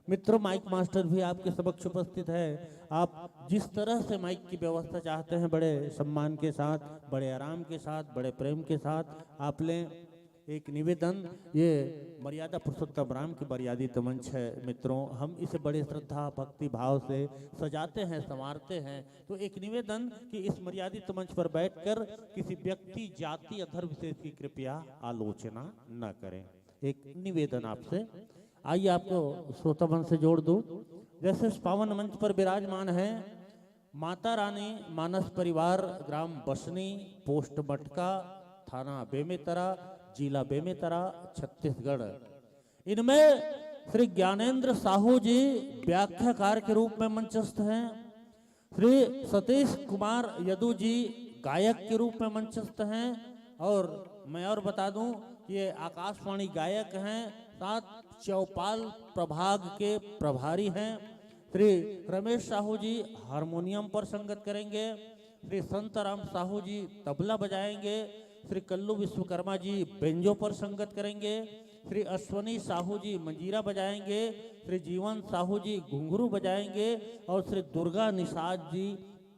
मित्रों, माइक मास्टर भी आपके समक्ष उपस्थित है। आप जिस तरह से माइक की व्यवस्था चाहते हैं, बड़े सम्मान के साथ, बड़े आराम के साथ, बड़े प्रेम के साथ आप लें। एक निवेदन, ये मर्यादा पुरुषोत्तम राम की मर्यादित मंच है मित्रों, हम इसे बड़े श्रद्धा भक्ति भाव से सजाते हैं, संवारते हैं। तो एक निवेदन कि इस मर्यादित मंच पर बैठकर किसी व्यक्ति, जाति या धर्म विशेष की कृपया आलोचना न करें। एक निवेदन आपसे। आइए, आपको श्रोता बंधु से जोड़ दूं। जैसे इस पावन मंच पर विराजमान है माता रानी मानस परिवार, ग्राम बसनी, पोस्ट मटका, थाना बेमेतरा, जिला बेमेतरा, छत्तीसगढ़, इनमें श्री ज्ञानेंद्र साहू जी व्याख्याकार के रूप में मंचस्थ हैं। श्री सतीश कुमार यदु जी गायक के रूप में मंचस्थ हैं। और मैं और बता दूं कि ये आकाशवाणी गायक हैं, साथ चौपाल प्रभाग के प्रभारी हैं। श्री रमेश साहू जी हारमोनियम पर संगत करेंगे, श्री संतराम साहू जी तबला बजाएंगे, श्री कल्लू विश्वकर्मा जी बेंजो पर संगत करेंगे, श्री अश्वनी साहू जी मंजीरा बजाएंगे, श्री जीवन साहू जी घुंघरू बजाएंगे और श्री दुर्गा निषाद जी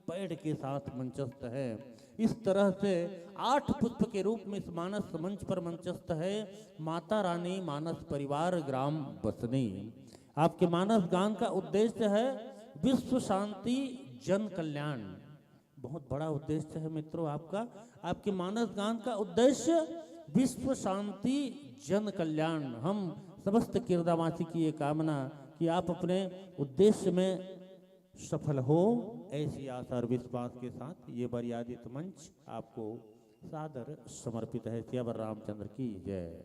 पैड के साथ मंचस्थ हैं। इस तरह से आठ पुष्प के रूप में इस मानस मंच पर मंचस्थ है माता रानी मानस परिवार, ग्राम बसनी। आपके मानस गान का उद्देश्य है विश्व शांति, जन कल्याण। बहुत बड़ा उद्देश्य है मित्रों आपका। आपके मानस गान का उद्देश्य विश्व शांति, जन कल्याण। हम समस्त किरदावासी की ये कामना कि आप अपने उद्देश्य में सफल हो, ऐसी आशा और विश्वास के साथ ये मर्यादित मंच आपको सादर समर्पित है। सियावर रामचंद्र की जय।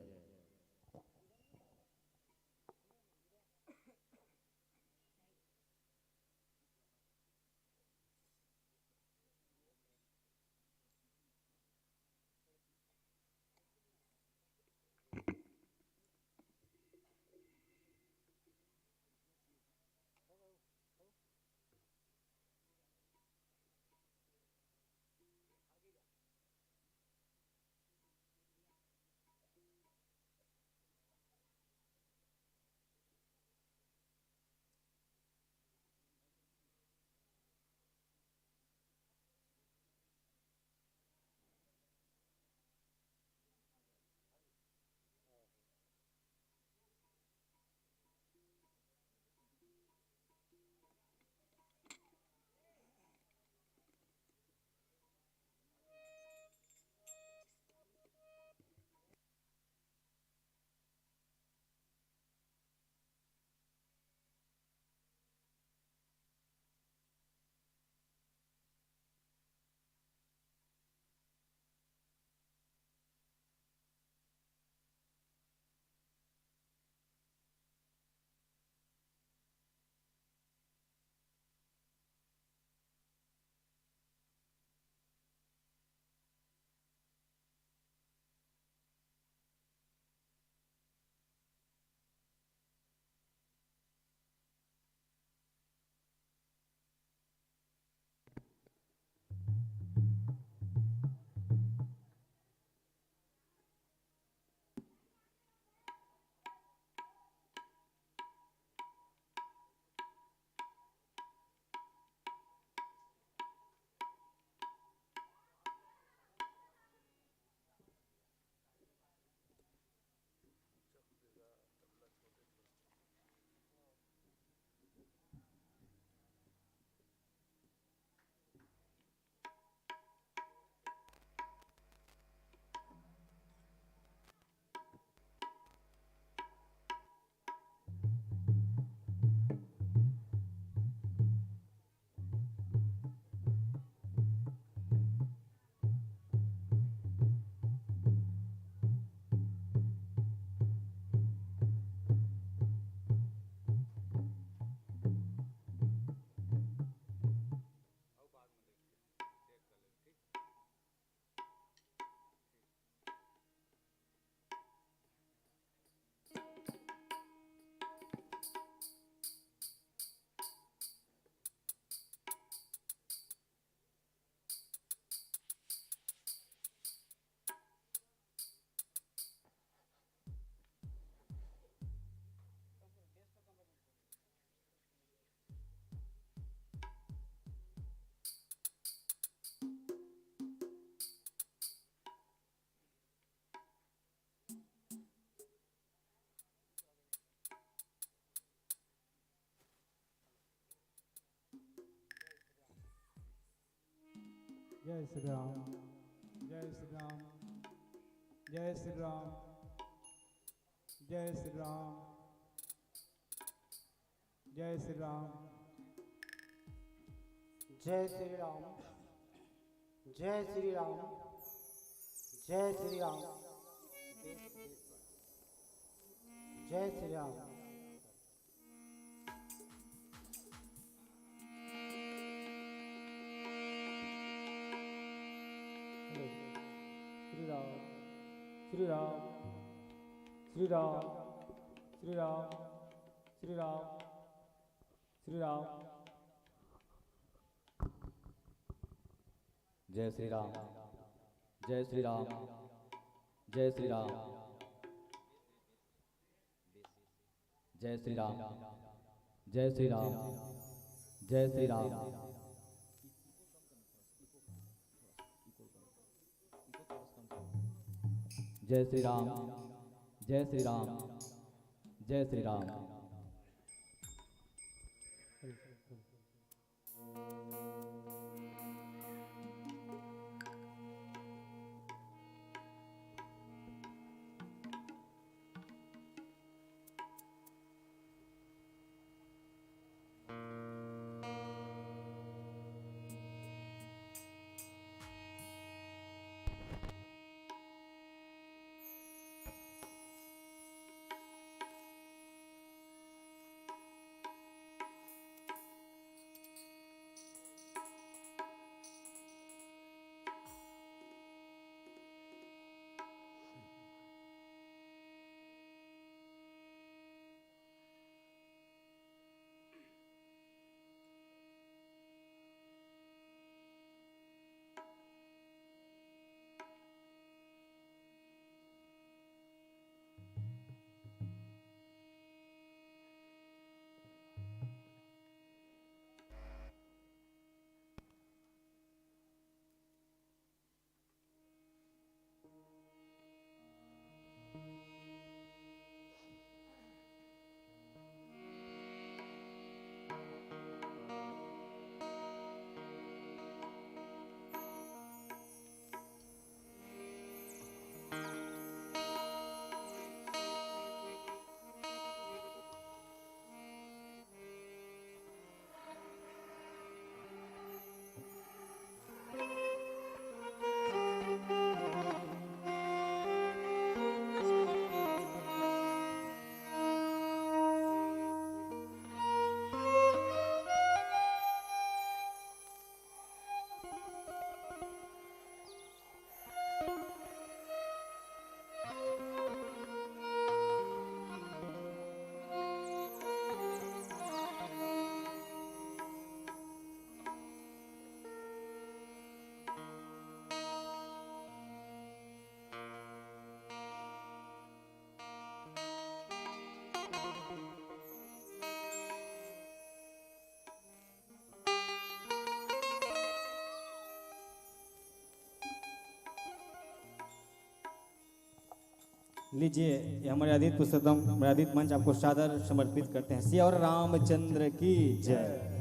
जय श्री राम। जय श्री राम। जय श्री राम। जय श्री राम। जय श्री राम। जय श्री राम। जय श्री राम। जय श्री राम। जय श्री राम। श्री राम। श्री राम। श्री राम। श्री राम। श्री राम। श्री राम। जय श्री राम। जय श्री राम। जय श्री राम। जय श्री राम। जय श्री राम। जय श्री राम। जय श्री राम। जय श्री राम। जय श्री राम। लीजिए, ये हमारे आदित पुरुषोत्तम, हमारे आदित मंच आपको सादर समर्पित करते हैं। सियावर रामचंद्र की जय।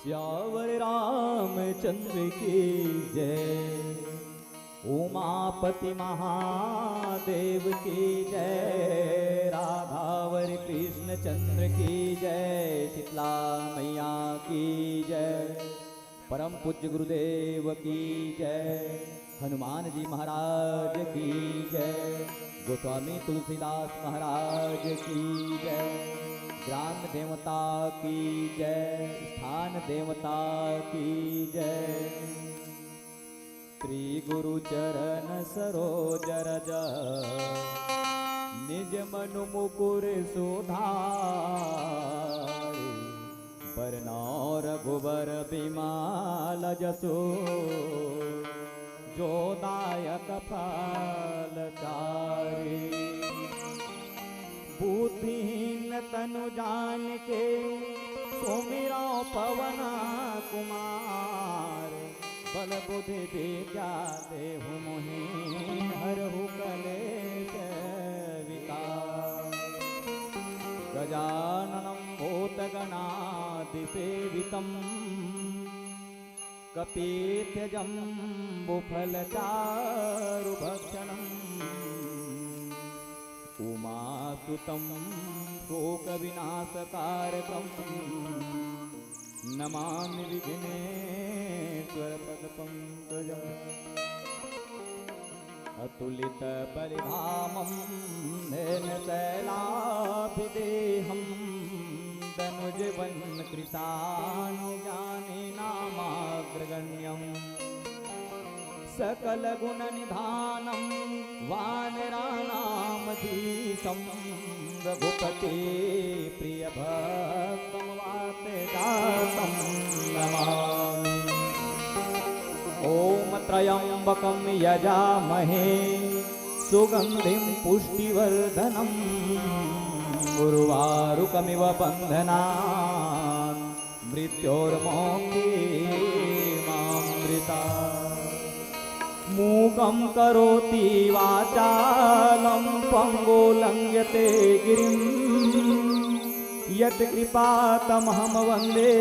सियावर रामचंद्र की जय, उमापति महादेव की जय, राधावर कृष्ण चंद्र की जय, शीतला मैया की जय, परम पूज्य गुरुदेव की जय, हनुमान जी महाराज की जय, गोस्वामी तुलसीदास महाराज की जय, ग्राम देवता की जय, स्थान देवता की जय। श्री गुरु चरण सरोज रज, निज मनु मुकुर सुधारी, बरनउँ रघुबर बिमल जसु, जो दायक फल चारी। बुद्धिहीन तनु जानिके, सुमिरउँ पवन कुमार। बल बुद्धि विद्या देहु मोहि, हरहु कलेश विकार। गजाननं भूतगणादिसेवितम्, कपित्थ जम्बू फल चारु भक्षणम्। उमासुतं शोक विनाश कारकम्। नमामि विघ्नेश्वर पद पंकजम्। अतुलित परिधामं धेन शैलाभिदेहम्। दनुज वन कृशानुजानि नामाग्रगण्यम्। सकल गुण निधानं वानराणामधीशम्। रघुपति प्रिय भक्तं वात जातं नमामि। ॐ त्र्यम्बकं यजामहे सुगन्धिं पुष्टिवर्धनम्। उर्वारुकमिव बन्धनान् मृत्योर्मुक्षीयमामृतात्। मूकं करोति वाचालं पङ्गुं लङ्घयते गिरिम्। यत्कृपातमहं वन्दे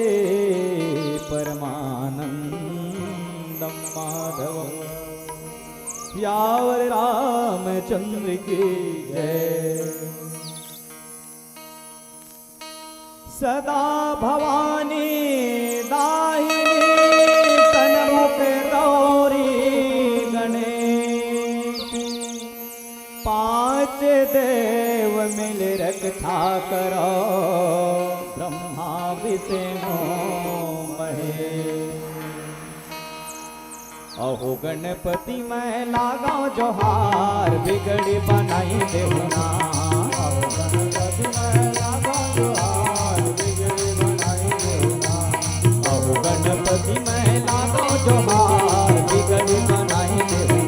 परमानन्दं माधवम्। सियावर रामचंद्र की जय। सदा भवानी दाहिनी सन्मुख गौरी गणेश। पाँच देव मिल रक्षा करो ब्रह्मा विष्णु महेश। अहो गणपति मैं लागौं जोहार, बिगड़ी बनाई देहु ना। अहो गणपति मैं लागौं जोहार, बिगड़ी बनाई देहु ना। अहो गणपति मैं लागौं जोहार, बिगड़ी बनाई देहु ना।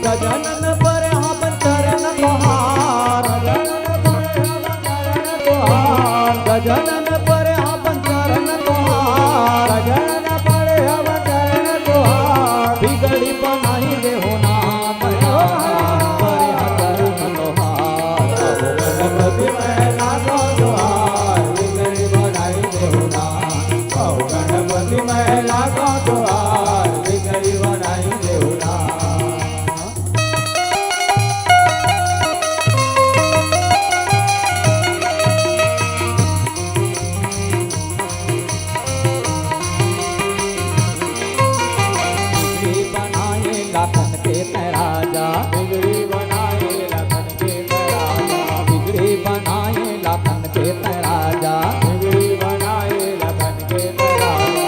गजानन परे अपन चरण तोहार। गजानन परे अपन चरण तोहार। गजानन परे अपन चरण तोहार। बिगड़ी बनाई देहु ना। गजानन परे अपन चरण तोहार। अहो गणपति मैं लागौं जोहार। बिगड़ी बनाई देहु ना। अहो गणपति मैं लागौं जोहार। बिगड़ी बनाई देहु ना। बिगड़ी बनाए लखन के तैं राजा। बिगड़ी बनाए लखन के तैं राजा। बिगड़ी बनाए लखन के तैं राजा। बिगड़ी बनाए लखन के तैं राजा।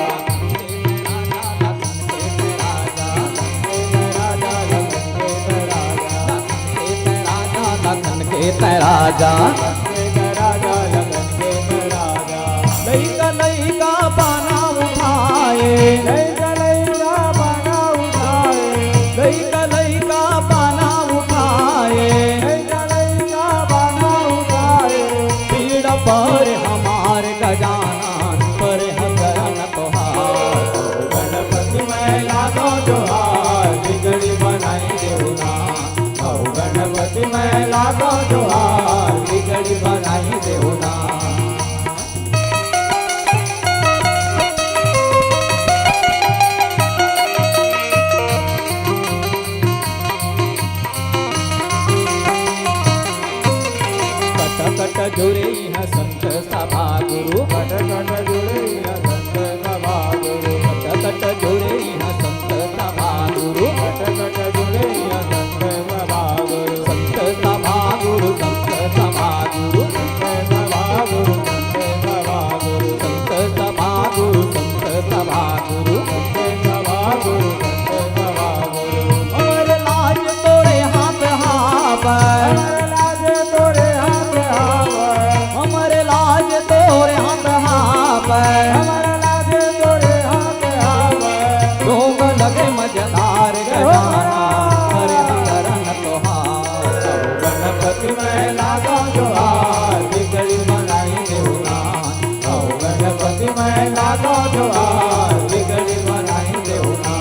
लखन के तैं राजा। लइका लइका पाना उठाए। लइका लइका पाना उठाए। लइका लइका पाना उठाए। लइका लइका पाना उठाए। पीड़ा पर हमार गजानन पर हजारन तोहार। गणपति मैं लागौं जोहार, बिगड़ी बनाई देहु ना। अहो गणपति मैं लागौं जोहार, गुरु। कट कट जुड़े इहाँ संत सभा गुरु। कट कट जुड़े इहाँ संत सभा गुरु। कट कट जुड़े इहाँ संत सभा गुरु। संत सभा गुरु, संत सभा गुरु। संत सभा गुरु, संत सभा गुरु। संत सभा गुरु, संत सभा गुरु। संत सभा गुरु, संत सभा गुरु। हमर लाज तोरे हाथ हावय। हमर लाज तोरे हाथ हावय। हमर लाज तोरे हाथ हावय। हमर लाज तोरे हाथ हावय। जोग लगे मझधार गजानन, करे हम चरण तोहार। गणपति मैं लागो जोहार, बिगड़ी बनाई देहु ना। अहो गणपति मैं लागो जोहार, बिगड़ी बनाई देहु ना।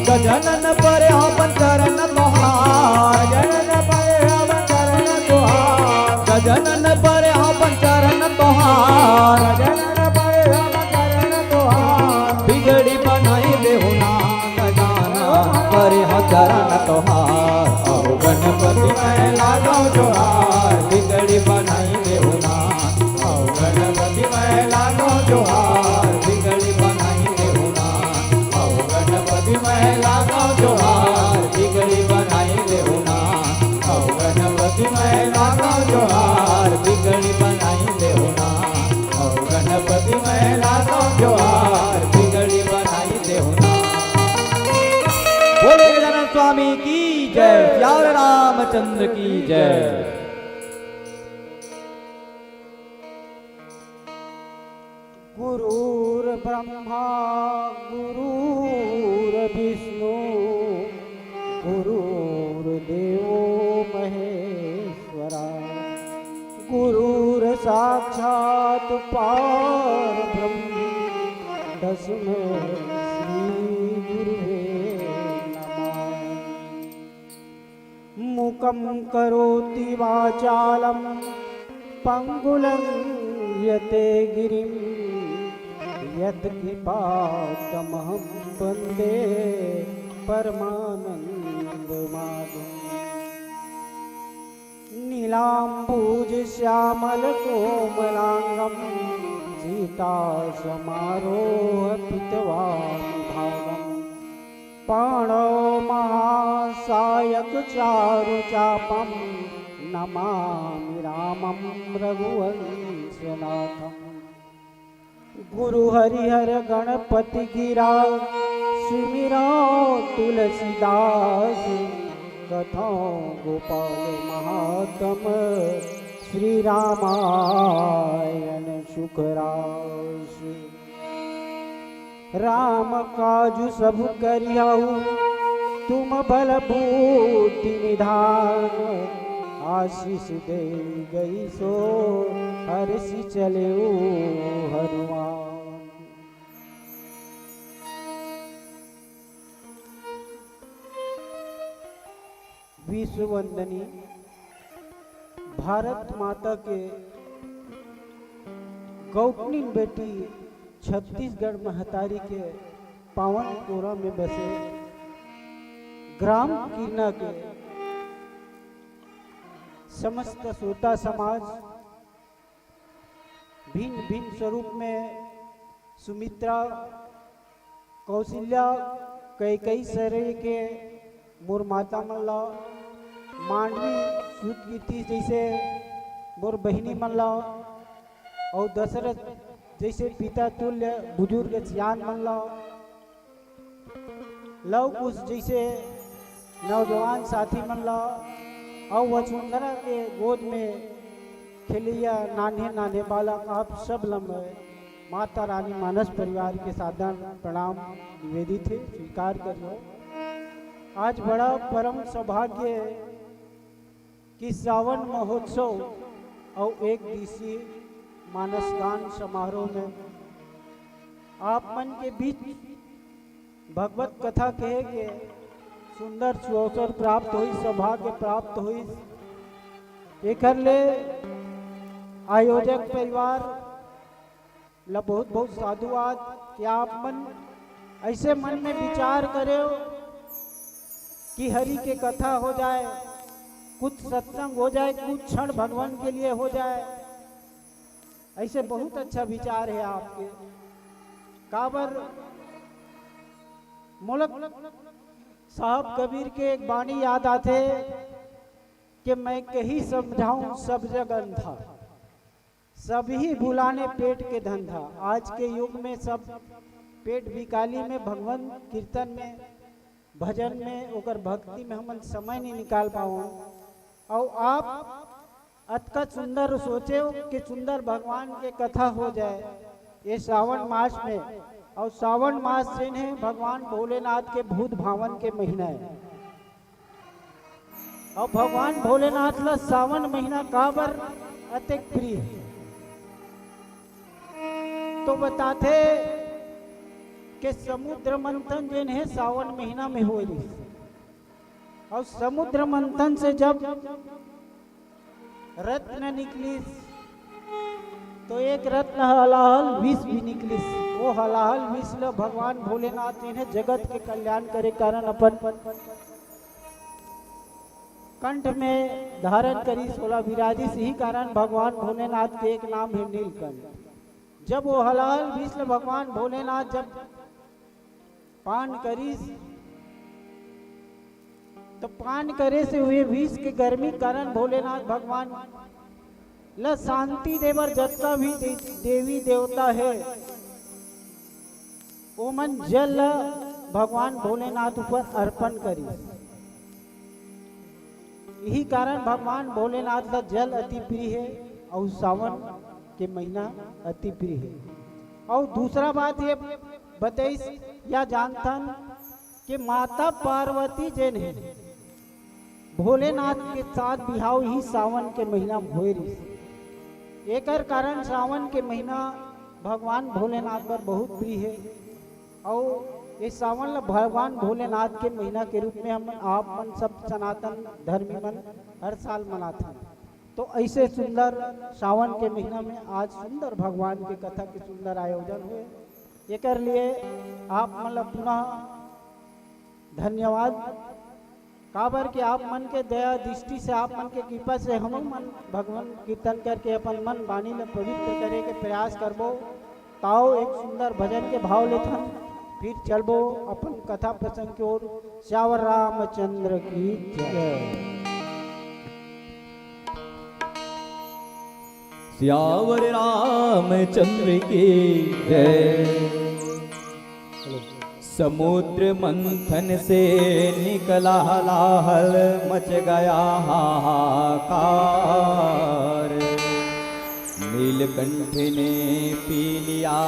गजानन परे अपन चरण तोहार। गजानन परे अपन चरण तोहार। गजानन परे अपन चरण तोहार। गजानन परे अपन चरण तोहार। बिगड़ी बनाई देहु ना गजानन, परे ह चरण तोहार। अहो गणपति मैं लागो जोहार, बिगड़ी बनाई देहु ना। अहो गणपति मैं लागो जोहार, बिगड़ी बनाई देहु ना। अहो गणपति मैं लागो जोहार, बिगड़ी बनाई देहु ना। अहो गणपति मैं लागो जोहार, बिगड़ी बनाई देहु ना। अहो गणपति मैं लागो जोहार, बिगड़ी बनाई देहु ना। बोले गजानन स्वामी की जय, सियावर रामचंद्र की जय। गुरुर्ब्रह्मा गुरुर्विष्णु गुरुर्देवो महेश्वरा। गुरुर्साक्षात् परब्रह्म तस्मै श्री गुरुवे नमः। मूकं करोति वाचालं पंगुलं यते गिरिं। यत्कृपातमहं वन्दे परमानन्दमाधवम्। नीलाम्बूजश्यामलकोमलाङ्गं सीतासमारोहपीतवामभागम्। पाणौ महासायकचारुचापं नमामि रामं रघुवंशनाथम्। गुरु हरिहर गणपति गिरा सुमिरा तुलसीदास। कथौं गोपाल महात्म श्री रामायण सुखरास। राम काजु सब करिहउ तुम बल बूद्धि निधान। आशीष दे गई सो हरषि चलेउ हनुमान। विश्व वंदनी भारत माता के गौटनिन बेटी छत्तीसगढ़ महतारी के पावन कोरा में बसे ग्राम किरना के समस्त श्रोता समाज, भिन्न भिन्न स्वरूप में सुमित्रा, कौशल्या, कैकई सरे के मोर माता मन ला, मांडवी सुत कीर्ति जैसे मोर बहिनी मन ला, अउ दशरथ जैसे पिता तुल्य बुजुर्ग सियान मन ला, लव कुश जैसे नौजवान साथी मन ला, अउ वसुंधरा के गोद में खेलैया नान्हे नान्हे बालक, आप सब ला मैं माता रानी मानस परिवार के सादर प्रणाम निवेदित हे, स्वीकार करियो। आज बड़ा परम सौभाग्य हे कि सावन महोत्सव अउ एक दिवसीय मानस गान समारोह में आप मन के बीच भगवत कथा कहे के सुंदर सुअवसर प्राप्त होइस, सौभाग्य प्राप्त होइस। एकर ले आयोजक परिवार ला बहुत बहुत साधुवाद कि आप मन ऐसे मन में विचार करेव कि हरि के कथा हो जाए, कुछ सत्संग हो जाए, कुछ क्षण भगवान के लिए हो जाए। ऐसे बहुत अच्छा विचार है आपके। काबर मोला साहब कबीर के एक बाणी याद आथे कि मैं कही समझाऊं सब जग अंधा, सब ही भुलाने पेट के धंधा। आज के युग में सब पेट बिकाली में, भगवान कीर्तन में, भजन में, ओकर भक्ति में हमन समय नहीं निकाल पावन। अउ आप अतका सुंदर सोचे हो कि सुंदर भगवान के कथा हो जाए ये सावन मास में। अउ सावन मास जेन है भगवान भोलेनाथ के भूत भावन के महीना है। अउ भगवान भोलेनाथ ला सावन महीना काबर अतेक प्रिय है? तो बताथे कि समुद्र मंथन जेन है सावन महीना में होए रिहिस। अउ समुद्र मंथन से जब रत्न निकलिस, तो एक रत्न हलाहल विष भी निकलिस। वो हलाहल विष ल भगवान भोलेनाथ इन्हें जगत के कल्याण करे कारण अपन कंठ में धारण करिस, ओला विराजिस। यही कारण भगवान भोलेनाथ के एक नाम है नीलकंठ। जब वो हलाहल विष ल भगवान भोलेनाथ जब पान करिस, तो पान करे से हुए विष के गर्मी कारण भोलेनाथ भगवान ल शांति देबर जतका भी दे-, देवी देवता है, ओमन जल ल भगवान भोलेनाथ ऊपर अर्पण करिस। यही कारण भगवान भोलेनाथ ला जल अति प्रिय है अउ सावन के महीना अति प्रिय है। अउ दूसरा बात ये बताइस या जानथन कि माता पार्वती जेन है भोलेनाथ के साथ बिहाव ही सावन के महीना में होए रिहिस। एकर कारण सावन के महीना भगवान भोलेनाथ बर बहुत प्रिय है। अउ ये सावन ल भगवान भोलेनाथ के महीना के रूप में हम आप मन सब सनातन धर्मी मन हर साल मनाथन। तो ऐसे सुंदर सावन के महीना में आज सुंदर भगवान के कथा के सुंदर आयोजन हुए, एकर लिए आप मन ल पुनः धन्यवाद। काबर कि आप मन के दया दृष्टि से, आप मन के कृपा से हम मन भगवान कीर्तन करके अपन मन वाणी ल पवित्र करे के प्रयास करबो। ताओ एक सुंदर भजन के भाव लेथन, फिर चलबो अपन कथा प्रसंग की ओर। सियावर रामचंद्र की जय। सियावर रामचंद्र की जय। समुद्र मंथन से निकला हलाहल, मच गया हाहाकार। नीलकंठ ने पी लिया,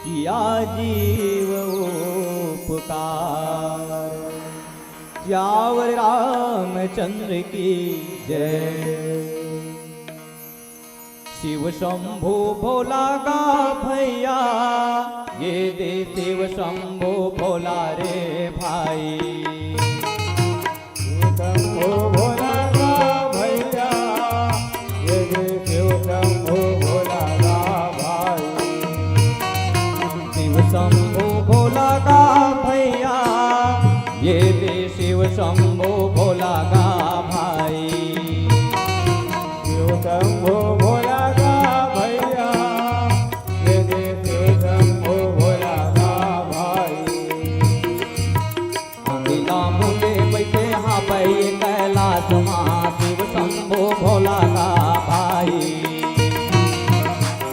किया जीव उपकार। सियावर रामचंद्र की जय। शिव शंभो भोला गा भैया, ये दे शिव शंभो भोला रे भाई। शिव शंभो भोला गा भैया, ये दे शिव शंभो भोला गा भाई। शिव शंभो भोला गा भैया, ये दे शिव शंभो भोला गा भाई। शिव शंभो भोला गा भैया, ये दे शिव शंभो भोला गा भाई। अगिला मुंडे बैठे हावय कैलाश मा, शिव शंभो भोला गा भाई।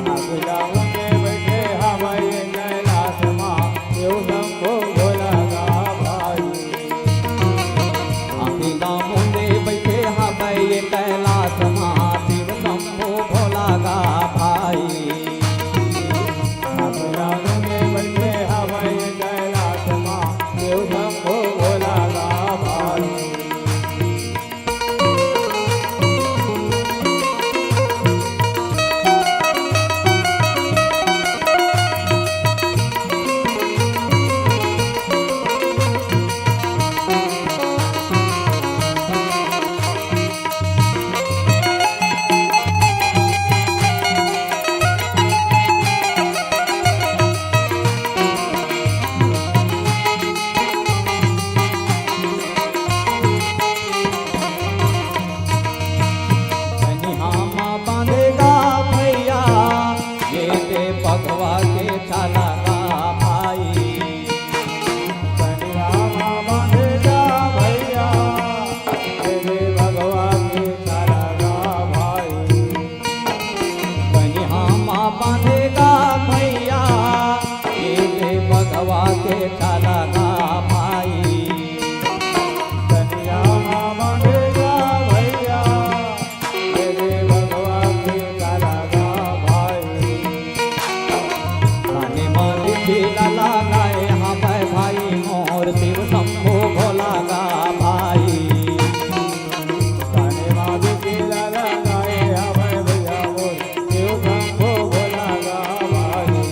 अगिला मुंडे बैठे हावय कैलाश मा, शिव शंभो भोला गा भाई। आखिर भगवा के चला गा भाई। कनिया मांगेगा भैया, मेरे भगवा के चला गा भाई। काने मा बिछी ला लगाए हवय भाई मोर शिव शंभो भोला गा भाई। काने मा बिछी ला लगाए हवय भैया मोर शिव शंभो भोला गा भाई।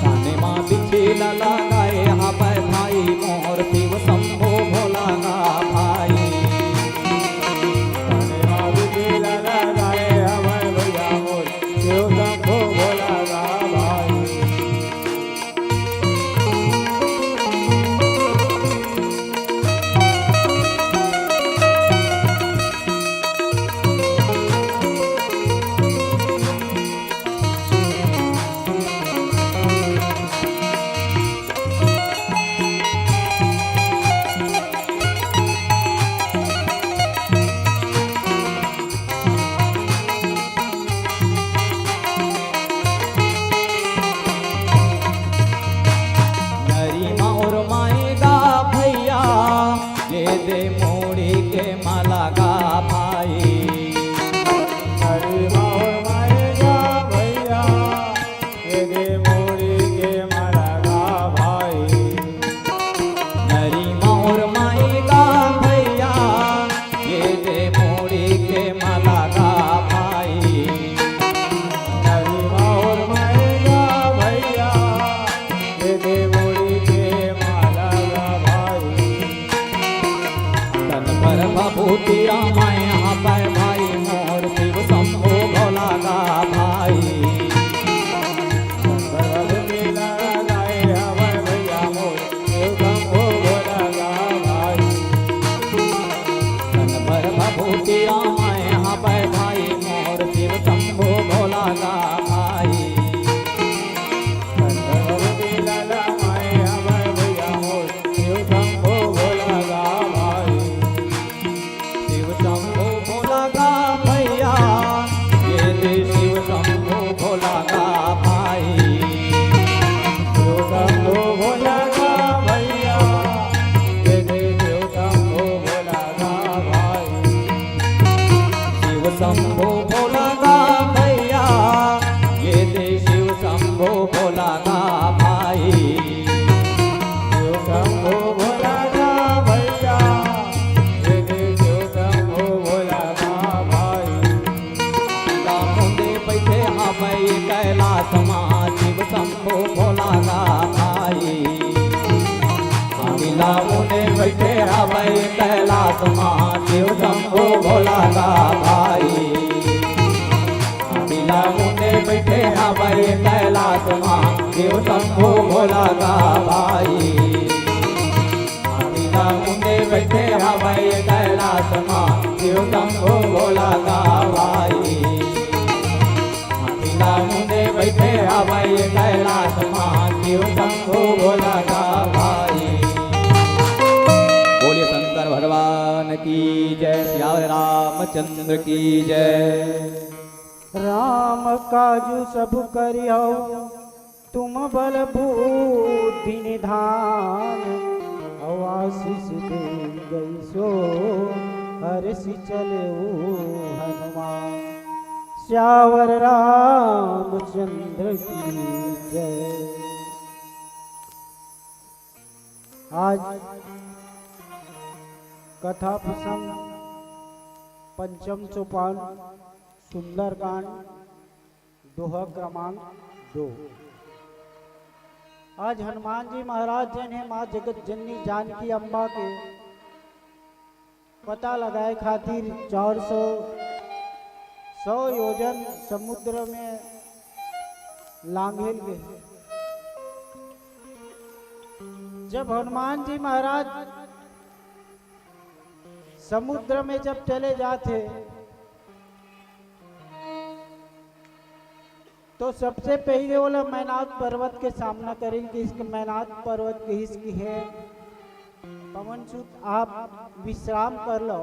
काने मा बिछी ला लगाए हवय भाई मोर शिव शंभो भोला गा भाई। काने मा बिछी ला लगाए हवय भैया मोर शिव शंभो भोला गा भाई। नरी मा ओरमाए गा भैया, ये दे मुड़ी के माला गा भाई। नरी मा ओरमाए गा भैया, ये दे मुड़ी के माला गा भाई। नरी मा ओरमाए गा भैया, ये दे मुड़ी के माला गा भाई। नरी मा ओरमाए गा भैया, ये दे मुड़ी के माला गा भाई। तन पर भभूतिया माए हवय भाई मोर शिव शंभो भोला गा भाई। तन पर भभूतिया लगाए हवय भैया मोर शिव शंभो भोला गा भाई। तन पर भभूतिया माए हवय भाई मोर शिव शंभो भोला गा भाई। तन पर भभूतिया लगाए हवय भैया मोर शिव शंभो भोला गा भाई। शिव शंभो भोला गा भैया, ये दे शिव शंभो भोला गा भाई। शिव शंभो भोला गा भैया, ये दे शिव शंभो भोला गा भाई। शिव शंभो भोला गा भैया, ये दे शिव शंभो भोला गा भाई। शिव शंभो भोला गा भैया, ये दे शिव शंभो भोला गा भाई। अमिला मुंदे बइठे हवय कैलाश मा, शिव शंभो भोला गा भाई। अमिला मुंदे बइठे हवय कैलाश मा, शिव शंभो भोला गा भाई। अमिला मुंदे बइठे हवय कैलाश मा, शिव शंभो भोला गा भाई। अमिला मुंदे बइठे हवय कैलाश मा, शिव शंभो भोला गा भाई। अमिला मुंदे बइठे हवय कैलाश मा, शिव शंभो भोला गा भाई। बोलिए शंकर भगवान की जय, सियावर रामचंद्र की जय। राम काजू सब करिहौ, तुम बल बुद्धि निधान, अउ आशीष दे गई सो हरषि चले हनुमान। सियावर रामचंद्र की जय। आज कथा प्रसंग पंचम सोपान सुंदरकांड दोहा क्रमांक दो। आज हनुमान जी महाराज जेन हे माँ जगत जननी जानकी अम्बा के पता लगाए खातिर चार सौ, सौ योजन समुद्र में लांघेल गे। जब हनुमान जी महाराज समुद्र में जब चले जाथे, तो सबसे पहले ओला मैनाक पर्वत के सामना करे, कि इसके मैनाक पर्वत के हिस की है, पवन सुत आप विश्राम कर लो,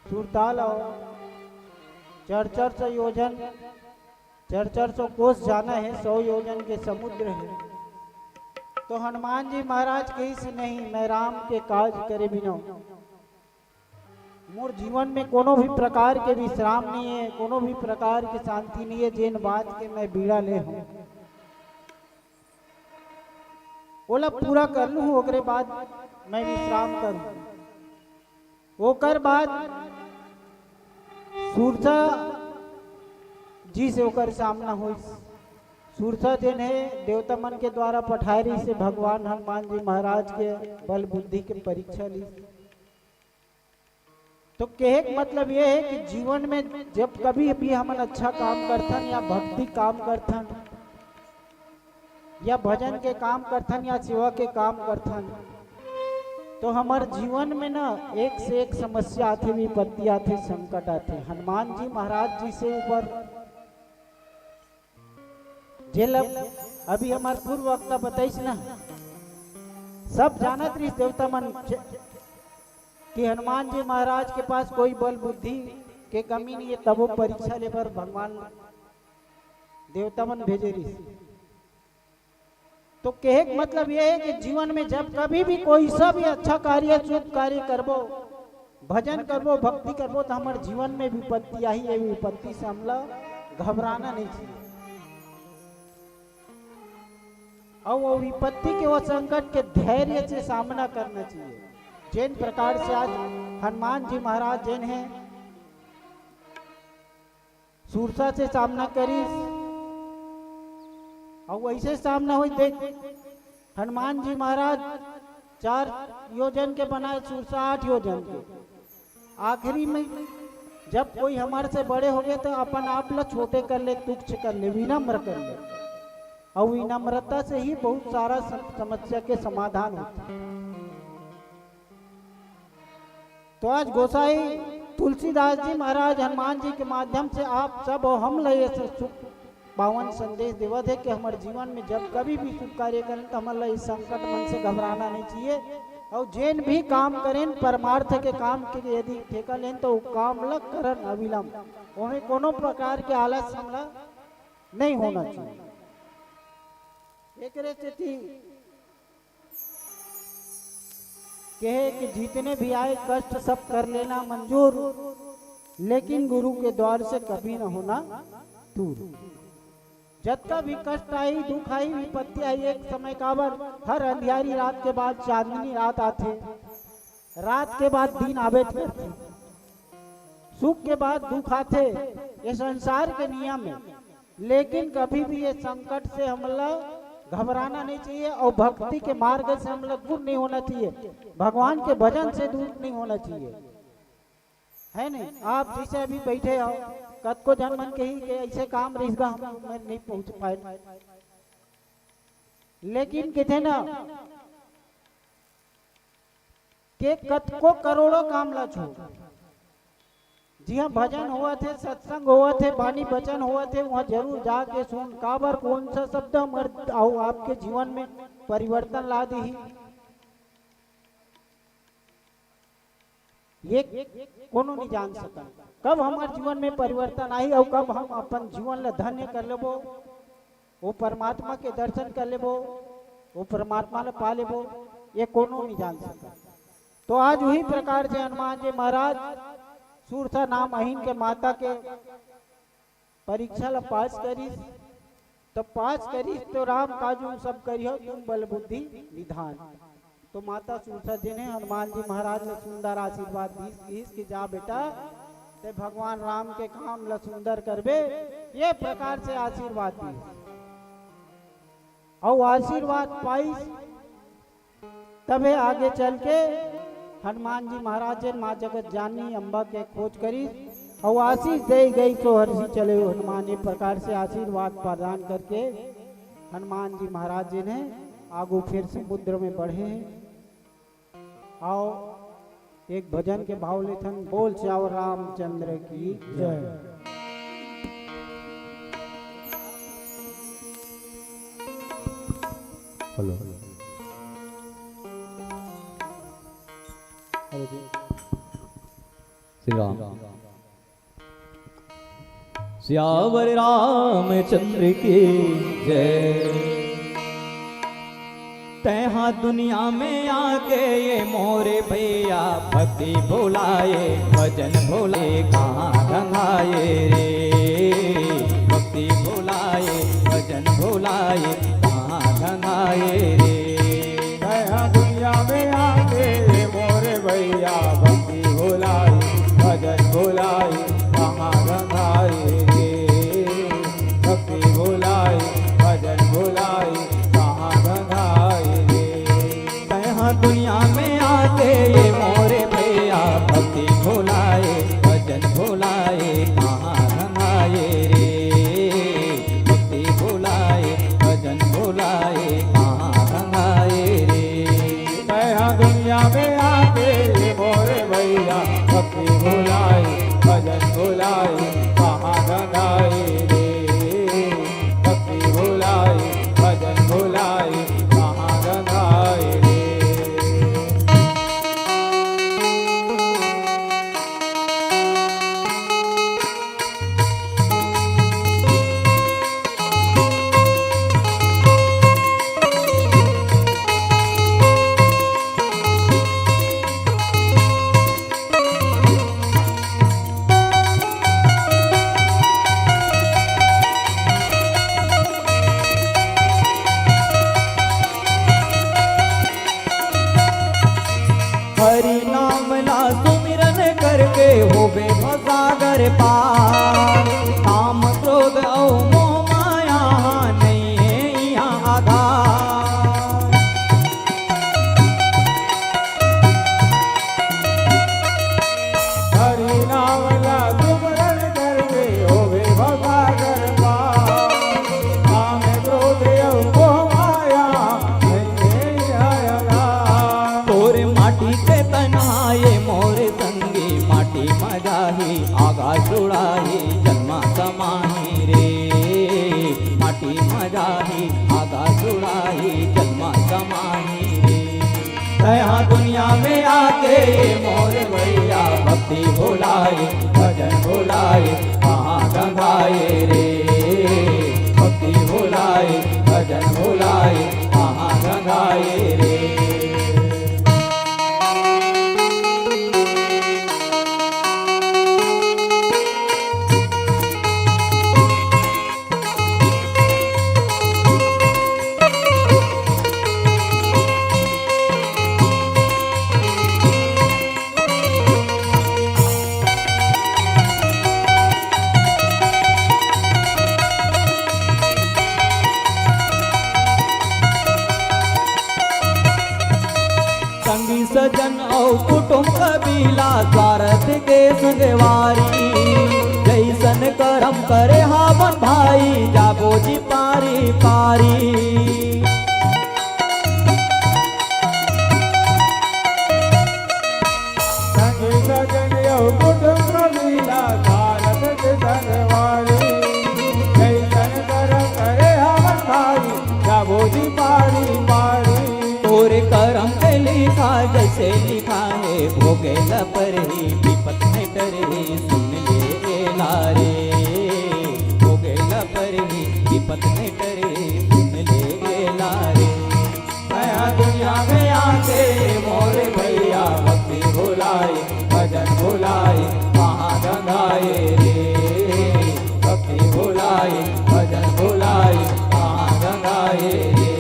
सुरता लो, चार चार सौ योजन चार चार सौ कोस जाना हे, सौ योजन के समुद्र हे। तो हनुमान जी महाराज कहिस, "नहीं, मैं राम के काज करे बिना, मोर जीवन में कोनो भी प्रकार के विश्राम नहीं है, कोनो भी प्रकार के शांति नहीं है, जेन बात के मैं बीड़ा ले हूँ, ओला पूरा कर लूँ, ओकरे बाद मैं विश्राम करूँ।" ओकर बाद सुरसा जी से ओकर सामना होइस। सुरसा जेन हे, देवता मन के द्वारा पठाए रहिस हे, भगवान हनुमान जी महाराज के बल बुद्धि के परीक्षा ली। तो कहे के मतलब ये है कि जीवन में जब कभी भी हमन अच्छा काम करथन या भक्ति काम करथन, या भजन के काम करथन या सेवा के काम करथन, तो हमर जीवन में ना एक से एक समस्या आथे, विपत्ति आथे, संकट आथे। हनुमान जी महाराज जी से ऊपर जेला अभी हमार पूर्व वक्ता बताइस ना, सब जानत रहिस देवता मन कि हनुमान जी महाराज के पास कोई बल बुद्धि के कमी नहीं है, तबो परीक्षा लेबर भगवान देवता मन भेजे रहिस। तो कहे के मतलब ये है कि जीवन में जब कभी भी कोई सा भी अच्छा कार्य, शुभ कार्य करबो, भजन करबो, भक्ति करबो, तो हमर जीवन में विपत्ति आही। ये विपत्ति से हमला घबराना नहीं चाहिए। और वो विपत्ति के, वो संकट के धैर्य से सामना करना चाहिए। जिन प्रकार से आज हनुमान जी महाराज जिन हैं, सुरसा से सामना करिस, और वैसे सामना होई। देख, हनुमान जी महाराज चार योजन के बनाए, सुरसा आठ योजन के। आखिरी में जब कोई हमारे से बड़े हो गए, तो अपन आप ला छोटे कर ले, तुच्छ कर ले, विनम्र कर ले। और विनम्रता से ही बहुत सारा सम-, समस्या के समाधान होता है। तो आज गोसाई तुलसीदास जी महाराज हनुमान जी के माध्यम से आप सब और हम ला ये सु-, सु-, पावन संदेश देवत है कि हमर जीवन में जब कभी भी शुभ कार्य करें, तो हमन ला इस संकट मन से घबराना नहीं चाहिए। और जेन भी काम करें, परमार्थ के काम के यदि ठेका लें, तो वो काम ला करन अविलंब, ओमे कोनो प्रकार के आलस हमला नहीं होना चाहिए। एकरे सेती कहे कि जितने भी आए कष्ट सब कर लेना मंजूर, लेकिन गुरु के द्वार से कभी न होना दूर। जतका भी कष्ट आई, दुख आई, विपत्ति आई, एक समय काबर हर अंधियारी रात के बाद चांदनी रात आथे, रात के बाद दिन आबे करथे, सुख के बाद दुख आथे, ये संसार के नियम है। लेकिन कभी भी ये संकट से हमला घबराना नहीं चाहिए और भक्ति के मार्ग से हमला दूर नहीं होना चाहिए, भगवान के भजन से दूर नहीं होना चाहिए, है नहीं? आप जैसे अभी बैठे हो, कतको जन मन कही कि ऐसे काम रहिस गा, हम मैं नहीं पहुंच पाए, लेकिन किथे ना के कतको करोड़ों काम ला छोड़, जिहाँ भजन होवत हे, सत्संग होवत हे, बानी बचन होवत हे, वहाँ जरूर जाके सुन। काबर, कौन सा शब्द हमर अउ आपके जीवन में परिवर्तन ला दिही, ये कोनो नहीं जान सकन। कब हमर जीवन में परिवर्तन आही अउ कब हम अपन जीवन ला धन्य कर लेबो, वो परमात्मा के दर्शन कर लेबो, वो परमात्मा ला पा लेबो, ये कोनो नहीं जान सकन। तो आज वही प्रकार से हनुमान जी महाराज सुरसा नाम अहिन के माता के परीक्षा ला पास करिस, तो पास करिस तो राम काजू सब करिहो तुम बल बुद्धि निधान। तो माता सुरसा जी ने हनुमान जी महाराज ने सुंदर आशीर्वाद दीस, कहिस कि जा बेटा, ते भगवान राम के काम ला सुंदर करबे, ये प्रकार से आशीर्वाद दीस। अउ आशीर्वाद पाइस, तबे आगे चल के हनुमान जी महाराज जी माँ जगत जानी अम्बा के खोज करिस, अउ आशीष दे गई तो हर्षी चले हनुमान, ये प्रकार से आशीर्वाद प्रदान करके हनुमान जी महाराज जी ने आगू फिर समुद्र में बढ़े हैं। आओ, एक भजन के भाव लेथन। बोल सियावर रामचंद्र की जय। हेलो। हेलो जी। श्री राम। सियावर रामचंद्र की जय। तैहा दुनिया में आके ये मोरे भैया, भक्ति भुलाए भजन भुलाए कहाँ धंधाए रे। भक्ति भुलाए भजन भुलाए कहाँ धंधाए रे। तैहा दुनिया में आके ये मोरे भैया, भक्ति भुलाए भजन भुलाए कहाँ धंधाए रे। भक्ति भुलाए भजन भुलाए कहाँ धंधाए रे। तैहा दुनिया में आके ये मोरे भैया, भक्ति भुलाए भजन भुलाए कहाँ धंधाए रे। भक्ति भुलाए भजन भुलाए कहाँ धंधाए रे। तैहा दुनिया में आके ये मोरे भैया, भक्ति भुलाए भजन भुलाए कहाँ धंधाए रे। भक्ति भुलाए भजन भुलाए कहाँ धंधाए रे। हरि नाम ला सुमिरन करके होबे भवसागर पार। काम क्रोध अउ मोह माया नइये इहाँ आधार। हरि नाम ला सुमिरन करके होबे भवसागर पार। काम क्रोध अउ मोह माया नइये इहाँ आधार। तोरे माटी के तन आए मोरे संगी, माटी म जाही आकाश उड़ाही जलमा समाही रे। माटी म जाही आकाश उड़ाही जलमा समाही रे। तैहा दुनिया में आके ये मोरे भैया, भक्ति भुलाए भजन भुलाए कहाँ धंधाए रे। भक्ति भुलाए भजन भुलाए कहाँ धंधाए रे। संगी सजन अउ कुटुम कबीला, स्वारथ के संगवारी, जइसन करम करे हावन भाई, जाबो जी पारी पारी। संगी सजन अउ कुटुम कबीला, स्वारथ के संगवारी, जइसन करम करे हावन भाई, जाबो जी पारी पारी। तोरे करम के लिखा जइसे लिखा हे, भोगे ल परही बिपत में टरही, सुन ले एला रे। भोगे ल परही बिपत में टरही, सुन ले एला रे। नया दुनिया में आके मोरे भैया, भक्ति भुलाए भजन भुलाए कहाँ धंधाए रे। भक्ति भुलाए भजन भुलाए कहाँ धंधाए रे।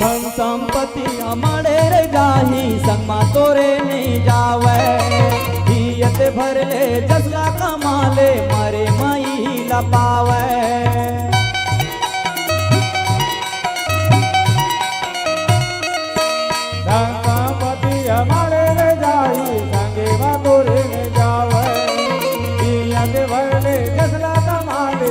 धन संपत्ति अमड़े रे जाही, संग मा तोरे नइ जावय। जियत भर ले जसला कमा ले, मरे मई ला पावय। धन संपत्ति अमड़े रे जाही, संगे मा तोरे नइ जावय। जियत भर ले जसला कमा ले,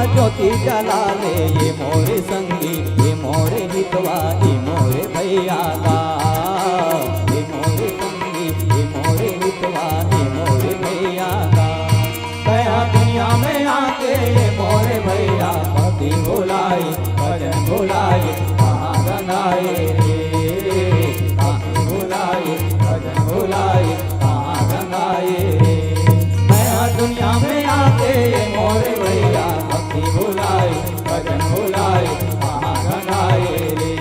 ज्योति जला ले ये मोरे संगी, ये मोरे हितवा, ये मोरे भैया का। ये मोरे संगी, ये मोरे हितवा, ये मोरे भैया का। गया दुनिया में आके ये मोरे भैया, भक्ति भुलाई, भजन भुलाई, कहाँ गंगाए रे। भक्ति भुलाई, भजन भुलाई, कहाँ गंगाए रे। गया दुनिया में आके ये मोरे भैया, भक्ति भुलाई, भजन भुलाई, कहाँ गंगाए रे।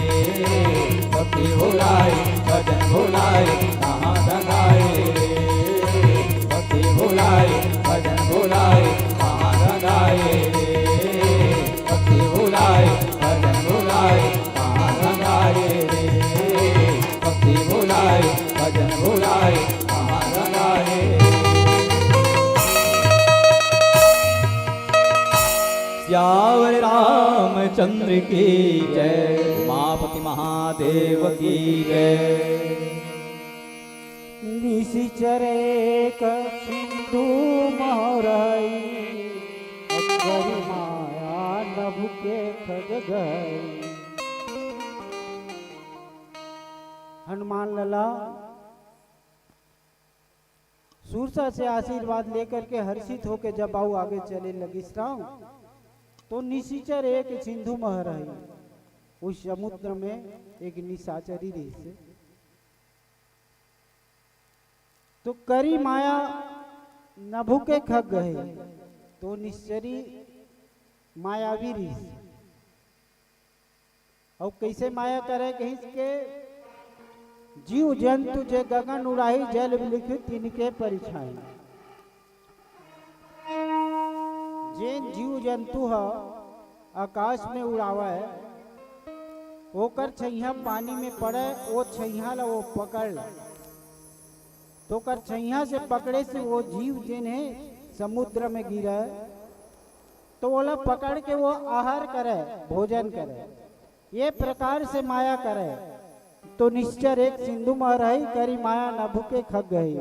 भक्ति भुलाई, भजन भुलाई, कहाँ गंगाए रे। भक्ति भुलाई, भजन भुलाई, कहाँ गंगाए रे। भक्ति भुलाई, भजन भुलाई, कहाँ गंगाए रे। भक्ति भुलाई, भजन भुलाई, कहाँ गंगाए रे। सियावर रामचंद्र की जय, उमापति महादेव की जय। निशिचर एक सिंधु महरई, अकबरी माया नभ के खग गई। हनुमान लला सुरसा से आशीर्वाद लेकर के हर्षित होके जब अउ आगे चले लगिस राम, तो निशिचर एक सिंधु महरई, उस समुद्र में एक निशाचरी रहिस। तो करी माया नभु के खग गए, तो निश्चरी मायावी रहिस। अउ कइसे माया करे कहिस के, जीव जंतु जे गगन उड़ाही जल विलिखित तिनके परिछाही। जेन जीव जंतु ह आकाश में उड़ावय, ओकर छइहां पानी में पड़य, ओ छइहां ल ओ पकड़ लय। तो ओकर छइहां से पकड़े से ओ जीव जेन हे समुद्र में गिरय, तो ओला पकड़ के ओ आहार करय, भोजन करय। ये प्रकार से माया करय। तो निश्चर एक सिंधु महरई, करी माया नभु के खग गई।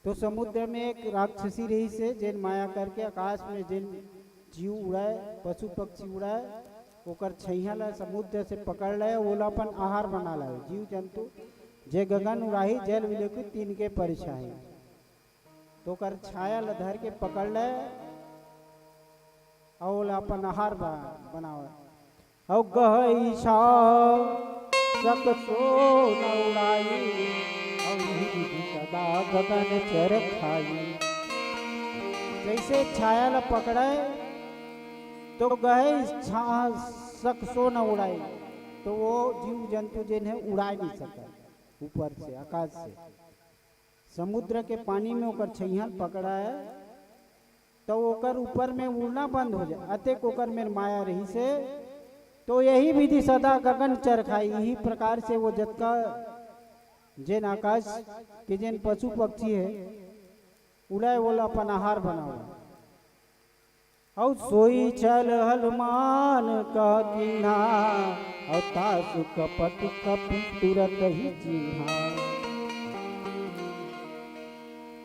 तो समुद्र में एक राक्षसी रहिस हे, जेन माया करके आकाश में जेन जीव उड़य, पशु पक्षी उड़य, ओकर छइहां ला समुद्र से पकड़ लय, ओला अपन आहार बना लय। जीव जंतु जे गगन उड़ाही, जल विलोकी तिनके परिछाही। तो ओकर छाया ला धर के पकड़ लय, अउ ओला अपन आहार ब-, बनावय। अउ गहई छाव सकसो न उड़ाई, अउ इही विधि सदा गगन चर खाई। जइसे छाया ल पकड़य, तो गहई छाव सकसो न उड़ाई, तो ओ जीव जंतु जेन हे उड़ाय नइ सकय ऊपर से, आकाश से। समुद्र के पानी में ओकर छइहां ल पकड़य, त ओकर ऊपर में उड़ना बंद हो जाय, अतेक ओकर मेर माया रहिस हे। तो इही विधि सदा गगन चर खाई, इही प्रकार से ओ जतका जेन आकाश के जेन पशु पक्षी हे उड़य, ओला अपन आहार बनावय। अउ सोई छल हनुमान कह कीन्हा, अउ तासु कपट कपि तुरत ही चीन्हा।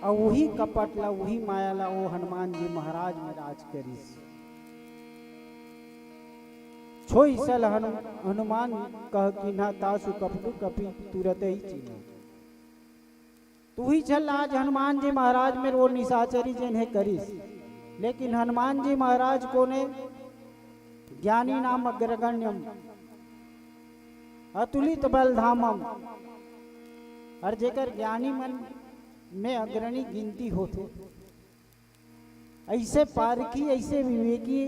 अउ उही कपट ला, उही माया ला ओ हनुमान जी महाराज में राज करिस। छोई छल हनु-, हनुमान कह कीन्हा, तासु कपट कपि तुरत ही चीन्हा। तो उही छल आज हनुमान जी महाराज में ओ निशाचरी जेन हे करिस। लेकिन हनुमान जी महाराज कोन हे? ज्ञानी नाम अग्रगण्यम, अतुलित बल धामम। अउ जेकर ज्ञानी मन में अग्रणी गिनती होथे, अइसे पारखी, अइसे विवेकी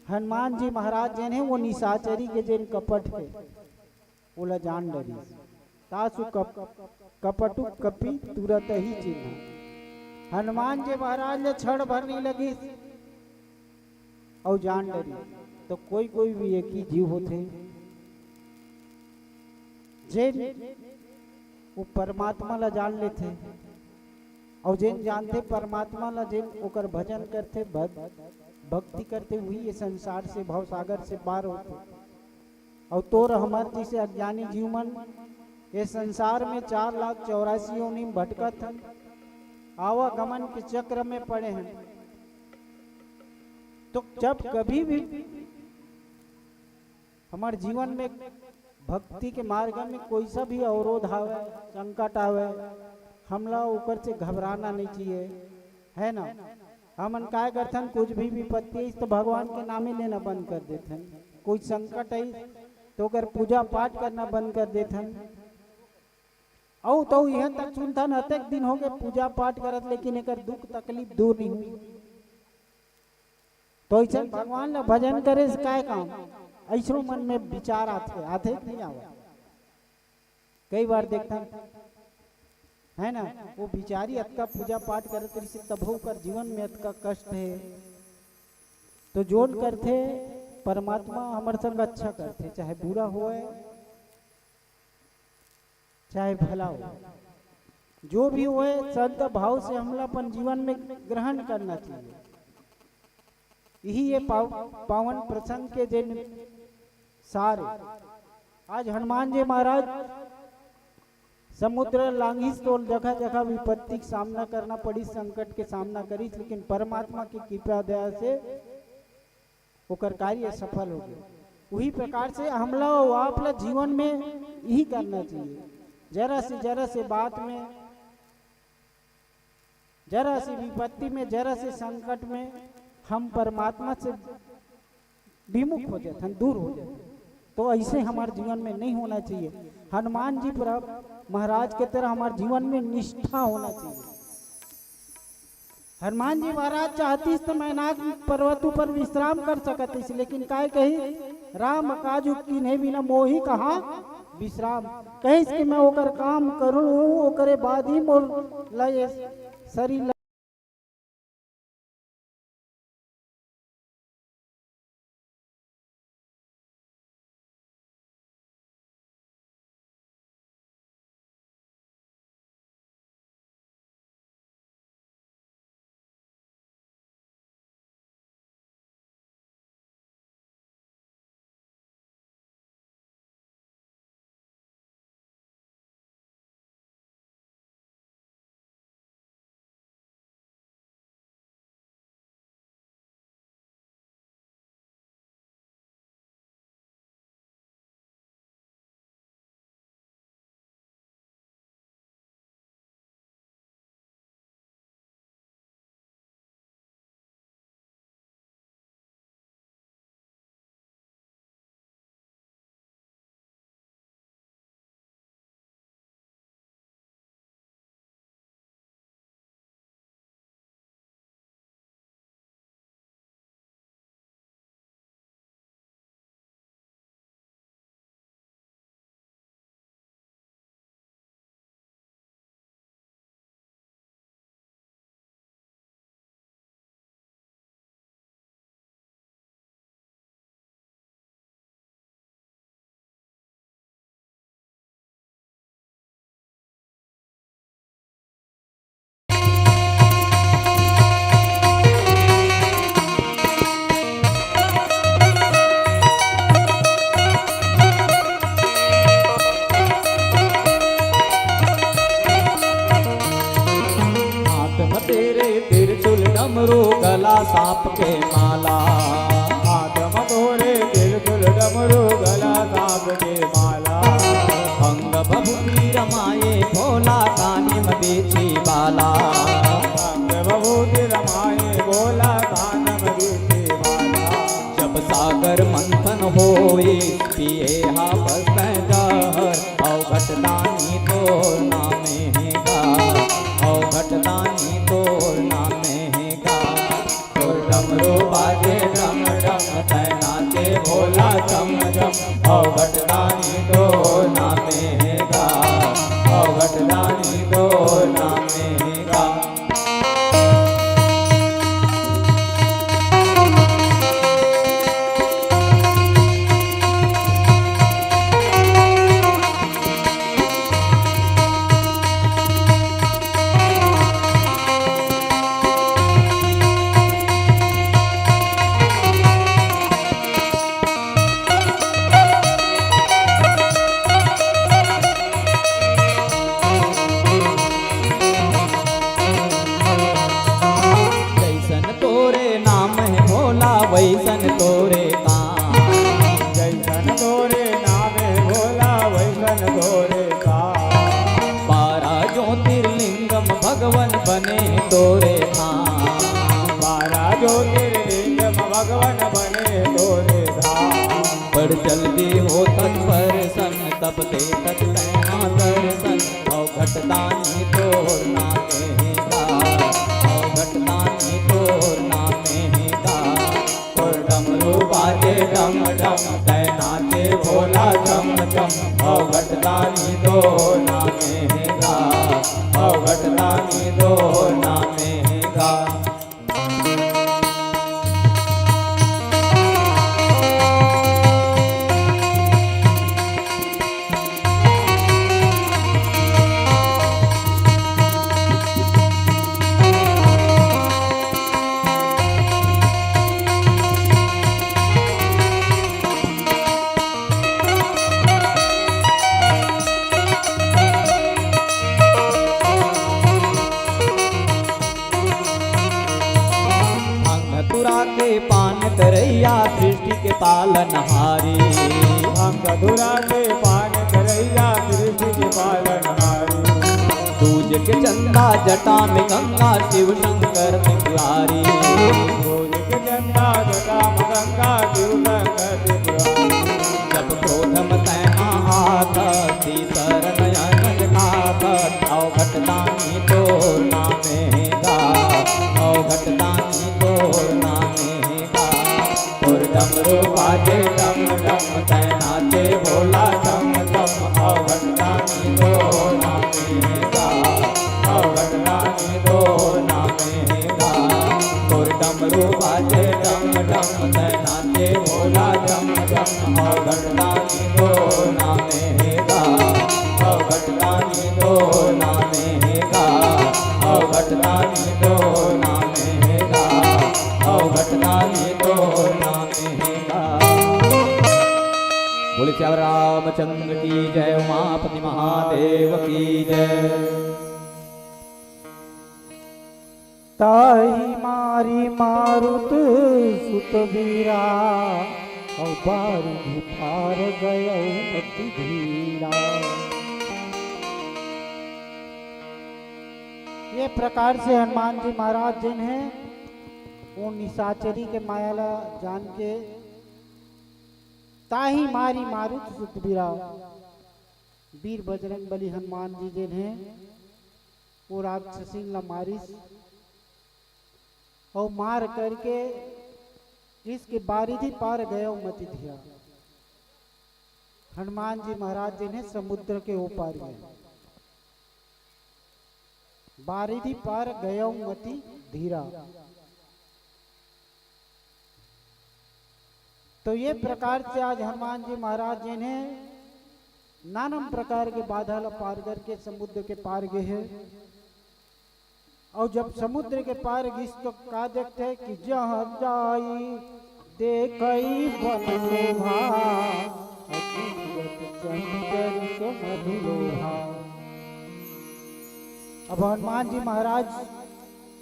हनुमान जी महाराज जेन हे, ओ निशाचरी के जेन कपट हे, ओला जान डरिस। तासु कप-, कपटु कपि तुरत ही चीन्हा। हनुमान जी महाराज ले क्षण भर नइ लगिस, अउ जान डरिस। तो कोई कोई विवेकी जीव होथे, जेन ओ परमात्मा ला जान लेथे, अउ जेन जानथे परमात्मा ला, जेन ओकर भजन करथे, भग-, भक्ति करथे, उही ये संसार से, भवसागर से पार होथे। अउ तोर हमर जइसे अज्ञानी जीव मन ये संसार में चार लाख चौरासी योनि में भटकत हन, आवागमन के चक्र में पड़े हन। तो जब कभी भी हमर जीवन में भक्ति के मार्ग में कोई सा भी अवरोध आवे, संकट आवे, हमला ओकर से घबराना नहीं चाहिए, है ना? हमन काय करथन, कुछ भी विपत्ति आइस तो भगवान के नाम ही लेना बंद कर देथन। कोई संकट आइस तो ओकर पूजा पाठ करना बंद कर देथन। अउ तो इहां तक सुनथन, अतेक दिन हो गए पूजा पाठ करत, लेकिन एकर दुख तकलीफ दूर नहीं हुई। तो ऐसे भगवान ला भजन करे से काय काम? ऐसो मन में विचार आथे, आथे कि नहीं आवे? कई बार देखथन, है ना, वो बिचारी अतका पूजा पाठ करत रहिसे, तभो ओकर जीवन में अतका कष्ट है। तो जोन करथे, परमात्मा हमर संग अच्छा करथे, चाहे बुरा होए, चाहे भला हो, जो भी होए, संत भाव से हमला अपन जीवन में ग्रहण करना चाहिए। यही ये पाव-, पावन प्रसंग के जे सार हे। आज हनुमान जी महाराज समुद्र लांघिस तो जगह जगह विपत्ति के सामना करना पड़िस, संकट के सामना करिस, लेकिन परमात्मा की कृपा दया से ओकर कार्य सफल हो गए। वही प्रकार से हमला अउ आप ला जीवन में यही करना चाहिए। जरा से, जरा से बात में, जरा से विपत्ति में, जरा से संकट में हम परमात्मा से विमुख हो जाथन, दूर हो जाथन। तो ऐसे हमारे जीवन में नहीं होना चाहिए। हनुमान जी पर महाराज के तरह हमारे जीवन में निष्ठा होना चाहिए। हनुमान जी महाराज चाहतिस तो मैनाक पर्वत ऊपर विश्राम कर सकतिस, लेकिन काय कही, "राम काज कीन्हे बिना मोहि कहाँ विश्राम।" कहिस कि मैं ओकर काम करूँ, ओकरे बाद ही मोर ला ये शरीर ला हाथ म तेरे त्रिशूल डमरू, गला सांप के माला। हाथ म तोरे त्रिशूल डमरू, गला सांप के माला। अंग भभूति रमाए भोला, कानी म बीछी बाला। अंग भभूति रमाए भोला, कान म बीछी बाला। जब सागर मंथन होई, पिए हा बस जहर, अवघट दानी तोर नामे हे गा, अवघट दानी तोर नामे हे गा। तोर डमरू बाजे डम डम, तैं नाचे भोला चम चम, अवघट दानी तोर नामे हे गा, अवघट दानी तोर नामे हे गा। वैसन तोरे काम। जैसन तोरे नामे भोला, वैसन तोरे काम। बारह ज्योतिर्लिंगम भगवन बने तोरे धाम। बारह ज्योतिर्लिंगम भगवन बने तोरे धाम। बड़ जल्दी होतन परसन, तब देखत तैना दर्शन। अवघट दानी तोर नामे हे गा, अवघट दानी तोर नामे हे गा। तोर डमरू बाजे डम डम, तै नाचे भोला चम चम। अवघट दानी तोर नामे हे गा, अवघट दानी तोर नामे हे गा। भंग धतुरा के पान करैया, सृष्टि के पालनहारी। भंग धतुरा के पान करैया, सृष्टि के पालनहारी। दूज के चंदा जटा में गंगा, शिव शंकर त्रिपुरारी। दूज के चंदा जटा में गंगा, शिव शंकर त्रिपुरारी। जब क्रोध में तैना आत, तीतर नयन नाथ। अवघट दानी तोर नामे हे गा, अवघट दानी तोर नामे हे गा। तोर डमरू बाजे डम डम, तै नाचे भोला चम चम। अवघट दानी तोर नामे हे गा, अवघट दानी तोर नामे हे गा। तोर डमरू बाजे डम डम, तै नाचे भोला चम चम। अवघट दानी तोर नामे हे गा, अवघट दानी तोर नामे हे गा, अवघट दानी तोर नामे हे गा, अवघट दानी तोर नामे हे गा। बोले सियावर रामचंद्र की जय, उमापति महादेव की जय। ताही मारी मारुत सुत बीरा, अउ बारिधि पार गयउ मति धीरा। ये प्रकार से हनुमान जी महाराज जेन हे, वो निशाचरी के माया ला जान के, ताही मारी मारुत सुत बीरा, वीर बजरंग बली हनुमान जी जेन हे, वो राक्षसीन ला मारिस, अउ मार करके जिसके बारिधि पार गयउ मति धीरा। हनुमान जी महाराज जेन हे समुद्र के ओ पार गए, बारिधि पार गयउ मति धीरा। तो ये प्रकार से आज हनुमान जी महाराज जेन हे नानम प्रकार के बाधा ला पार करके समुद्र के पार गे हे। अउ जब समुद्र के पार गिस तो का देखथे कि जहाँ जाई देखई बन शोभा, अति जगत चंचल के मधुलोभा। अब हनुमान जी महाराज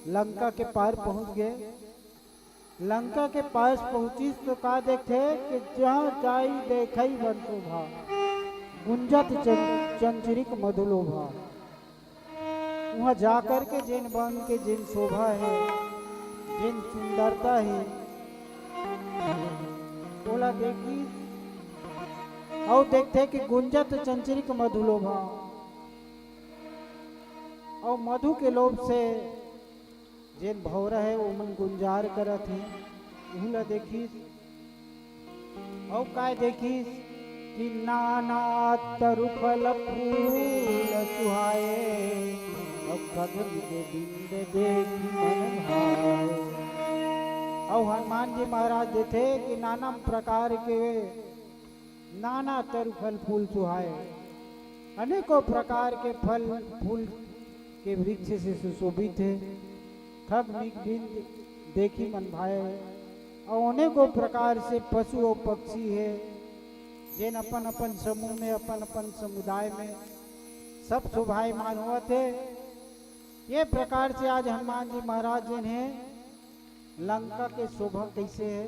लंका के पार पहुंच गए। लंका के पास पहुंचिस तो का देखथे कि जहाँ जाई देखई बन शोभा, गुंजत चं-, चंचरिक मधुलोभा। वहाँ जाकर के जेन बन के जेन शोभा हे, जेन सुंदरता हे, ओला देखिस अउ देखथे कि गुंजत चंचरिक मधुलोभा। अउ मधु के लोभ से जेन भौंरा हे, ओमन गुंजार करत हे, उहू ला देखिस। अउ काय देखिस कि नाना तरु फल फूल सुहाए, अउ गगन के बिंद देखि मन भाए। अउ हनुमान जी महाराज देथे कि नाना प्रकार के नाना तरु फल फूल सुहाए, अनेकों प्रकार के फल फूल के वृक्ष से सुशोभित हे। खग मृग बिंद देखी मन भाए, अउ अनेकों प्रकार से पशु अउ पक्षी हे, जेन अपन अपन समूह में, अपन अपन समुदाय में सब शोभायमान होवत हे। ये प्रकार से आज हनुमान जी महाराज जेन हे लंका के शोभा कइसे हे,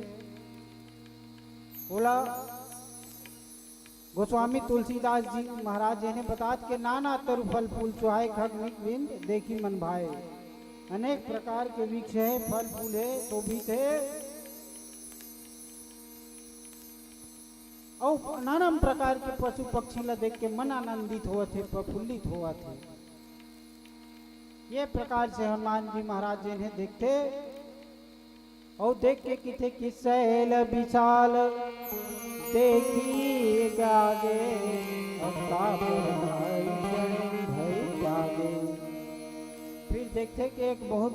ओला गोस्वामी तुलसीदास जी महाराज जी ने बतात के नाना तरु फल फूल चुहाए, खग मृग बिंद देखि मन भाए। अनेक प्रकार के वृक्ष हे, फल फूल हे, शोभित हे, अउ नाना प्रकार के पशु पक्षी ला देख के मन आनंदित होवत हे, प्रफुल्लित होवत हे। ये प्रकार से हनुमान जी महाराज जी ने देखथे अउ देख के किथे कि सैल विशाल देखि आगे, अवताप भई भई आगे। फिर देखथे कि एक बहुत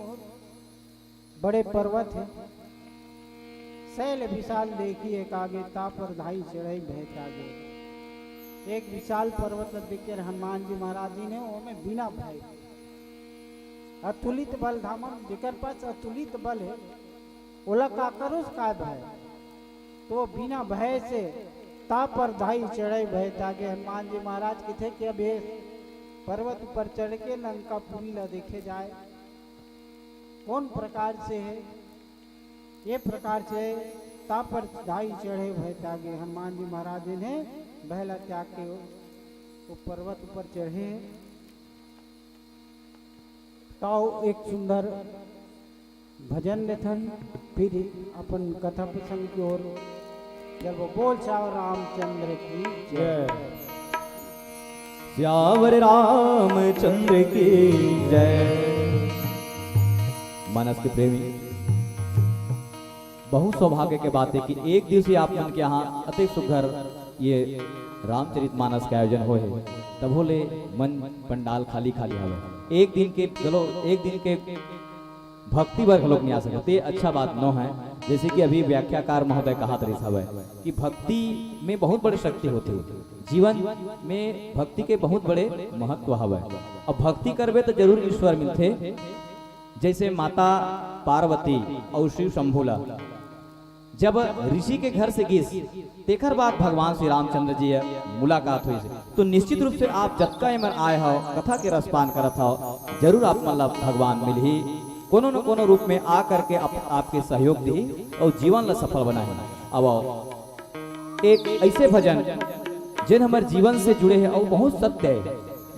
बड़े पर्वत हे, सैल विशाल देखि एक आगे, तापर धाई चढ़ई भय त्यागे। एक विशाल पर्वत ल देख के हनुमान जी महाराज जी ने ओमे बिना भय, अतुलित बल धामम, जेकर पास अतुलित बल हे, ओला का करोस, काय भय? तो बिना भय से तापर धाई चढ़ई भय त्यागे। हनुमान जी महाराज किथे कि अब ये पर्वत ऊपर चढ़ के लंकापुरी ला देखे जाए, कौन प्रकार से हे, ये प्रकार से तापर धाई चढ़ई भय त्यागे। हनुमान जी महाराज ने भय ला त्याग के वो पर्वत ऊपर चढ़े हे। ताओ एक सुंदर भजन लेथन, फिर अपन कथा प्रसंग की ओर चलबो। बोल सियावर रामचंद्र की जय। जय। सियावर रामचंद्र की जय। मानस के प्रेमी, बहुत सौभाग्य के बात हे कि एक दिवस ही आप मन के यहाँ अतेक सुघर ये रामचरित मानस के आयोजन होए हे, तभो ले मन पंडाल खाली खाली हवे। एक दिन के, चलो, एक दिन के भक्ति बर घलोक नहीं आ सकत, ये अच्छा बात नो हे। जैसे कि अभी व्याख्याकार महोदय कहत रहिस हवय कि भक्ति में बहुत बड़े शक्ति होथे, जीवन में भक्ति के बहुत बड़े महत्व हवय। अब भक्ति करबे तो जरूर ईश्वर मिलथे। जैसे माता पार्वती अउ शिव शंभू ला जब ऋषि के घर से गिस, तेखर बाद भगवान श्री रामचंद्र जी मुलाकात होइस। तो निश्चित रूप से आप जतका एमन आए हव, कथा के रसपान करत हव, जरूर आप मन ला भगवान मिलही, कोनो न कोनो रूप में आ करके आप, आपके सहयोग दिही अउ जीवन ला सफल बनाही। अब एक ऐसे भजन जेन हमर जीवन से जुड़े हे अउ बहुत सत्य हे,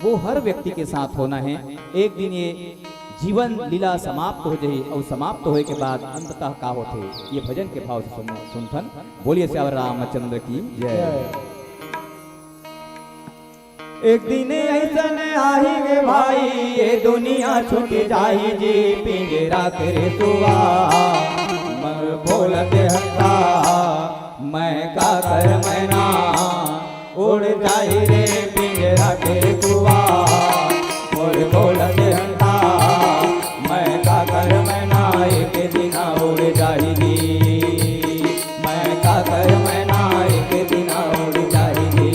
वो हर व्यक्ति के साथ होना हे। एक दिन ये जीवन लीला समाप्त हो जाही अउ समाप्त होए के बाद अंततः का होथे, ये भजन के भाव से सुन, सुनथन। बोलिए सियावर रामचंद्र की जय। एक दिन ऐसन आही गे भाई, ये दुनिया छूट जाही जी, पिंजरा के रेसुआ मर बोलत हंसा, मैं का कर मैना उड़ जाही रे पिंजरा के रेसुआ, मोर बोलत हंसा, मैं का कर मैना एक दिन उड़ जाही जी, मैं का कर मैना एक दिन उड़ जाही जी।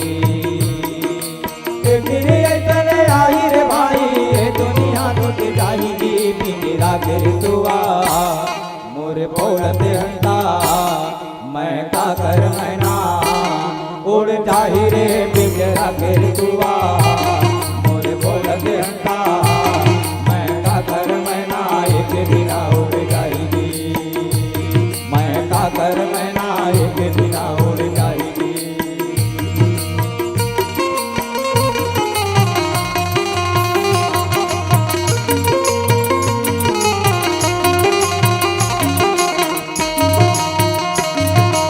एक दिन ऐसन आही रे भाई, ये दुनिया छूट जाही जी, पिंजरा के रेसुआ मोर बोलत हंसा, मैं का कर मैना उड़ जाही रे पिंजरा के रेसुआ, मोर बोलत हंसा, मैं का कर मैना एक दिन उड़ जाही जी, मैं का कर मैना एक दिन उड़ जाही जी।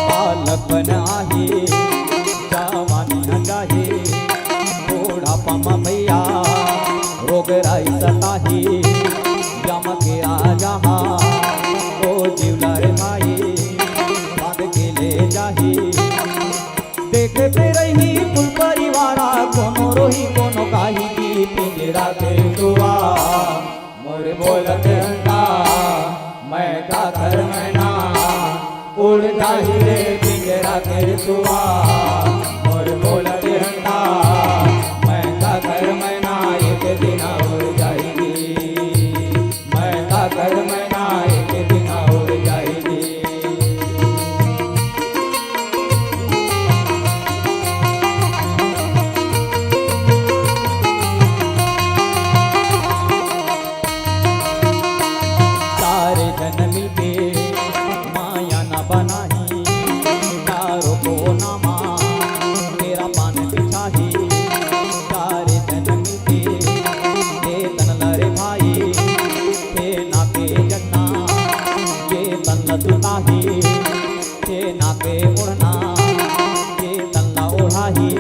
बालकपन आही, जवानी ह जाही, बुढ़ापा म भैया रोग राई सताही, यम के आ जहा ओ जीव ला रे भाई, बांध के ले जाही। देखते रही कुल परिवारा, कोनो रोही कोनो गाही जी, पिंजरा के रेसुआ मोर बोलत हंसा, मैं का कर मैना उड़ जाही रे पिंजरा के रेसुआ, मोर बोलत हंसा, मैं का कर मैना एक दिन उड़ जाही जी, मैं का कर मैना एक दिन उड़ जाही जी। चार झन मिलके ना के ओढ़ना, ये तन ला ओढ़ाही।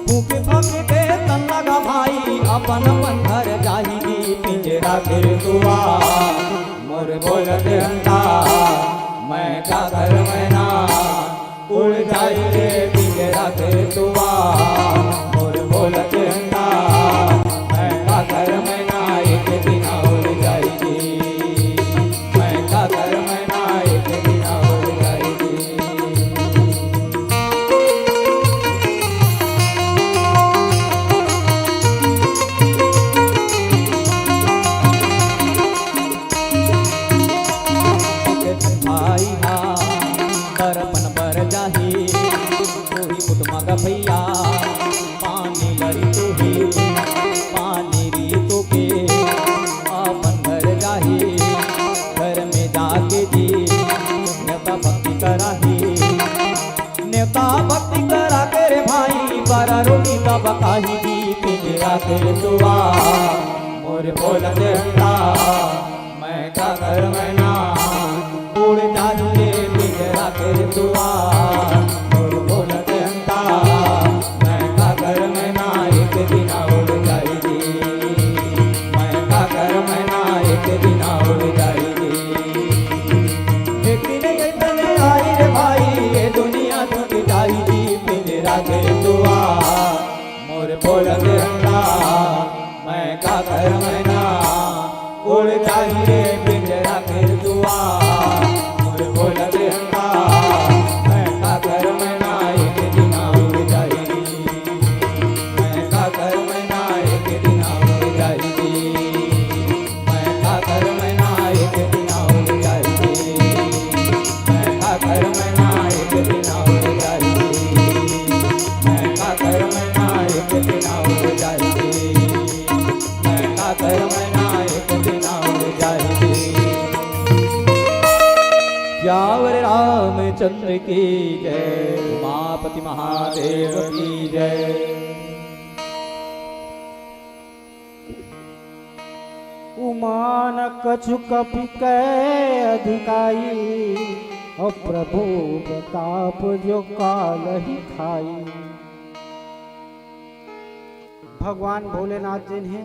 फूके फाके के तन लगा भाई, अपन अपन घर जाही जी। पिंजरा के दुआ मोर बोलत अंता, मैं का कर मैना उड़ जाई रे। पिंजरा के दुआ मोर बोलत अंता, मैं का कर मैना एक दिन उड़ जाई जी। मैं का कर मैना एक दिन उड़ जाई जी। भाई हा दरपन बर जाही, कोई कुटमा का भैया पानी लरी तो ही, पानी री तो के अपन घर जाही। घर में जाके जी नेवता भक्ति कराही। नेवता भक्ति करा के रे भाई, बारा रोटी तब खाही जी। पिंजरा के दुआ मोर बोलत अंता, मैं का कर मैना उड़ जाही रे। पिंजरा के दुआ मोर बोलत अंता, मैं का कर मैना एक दिन उड़ जाई जी। मैं का कर मैना एक दिन उड़ जाई जी। एक दिन अइसन आई रे भाई, ये दुनिया छूट जाई जी। पिंजरा के दुआ मोर बोलत अंता, मैं का कर मैना उड़ जाई रे। पिंजरा के दुआ मोर बोलत अंता, मैं का कर मैना एक दिन उड़ जाई। मैं का कर मैना एक दिन उड़ जाई। मैं का कर मैना एक दिन उड़ जाई। मैं का कर मैना एक दिन उड़ जाई। मैं का कर मैना एक दिन उड़ जाई। मैं का कर मैना एक दिन उड़ जाई। सियावर रामचंद्र की जय, उमापति महादेव की जय। उमा न कछु कपि कै अधिकाई, और प्रभु प्रताप जो काल ही खाई। भगवान भोलेनाथ जिन हे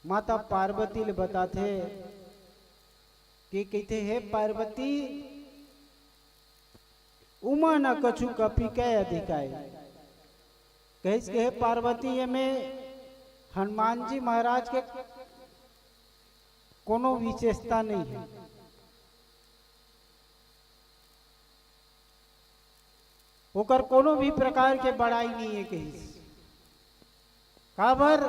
माता पार्वती ले बताथे कि कहिथे, "हे पार्वती, उमा न कछु कपि कै अधिकाई।" कहिस के, "हे पार्वती, एमे हनुमान जी महाराज के कोनो विशेषता नहीं है।" ओकर कोनो भी प्रकार के बड़ाई नहीं है कहिस। काबर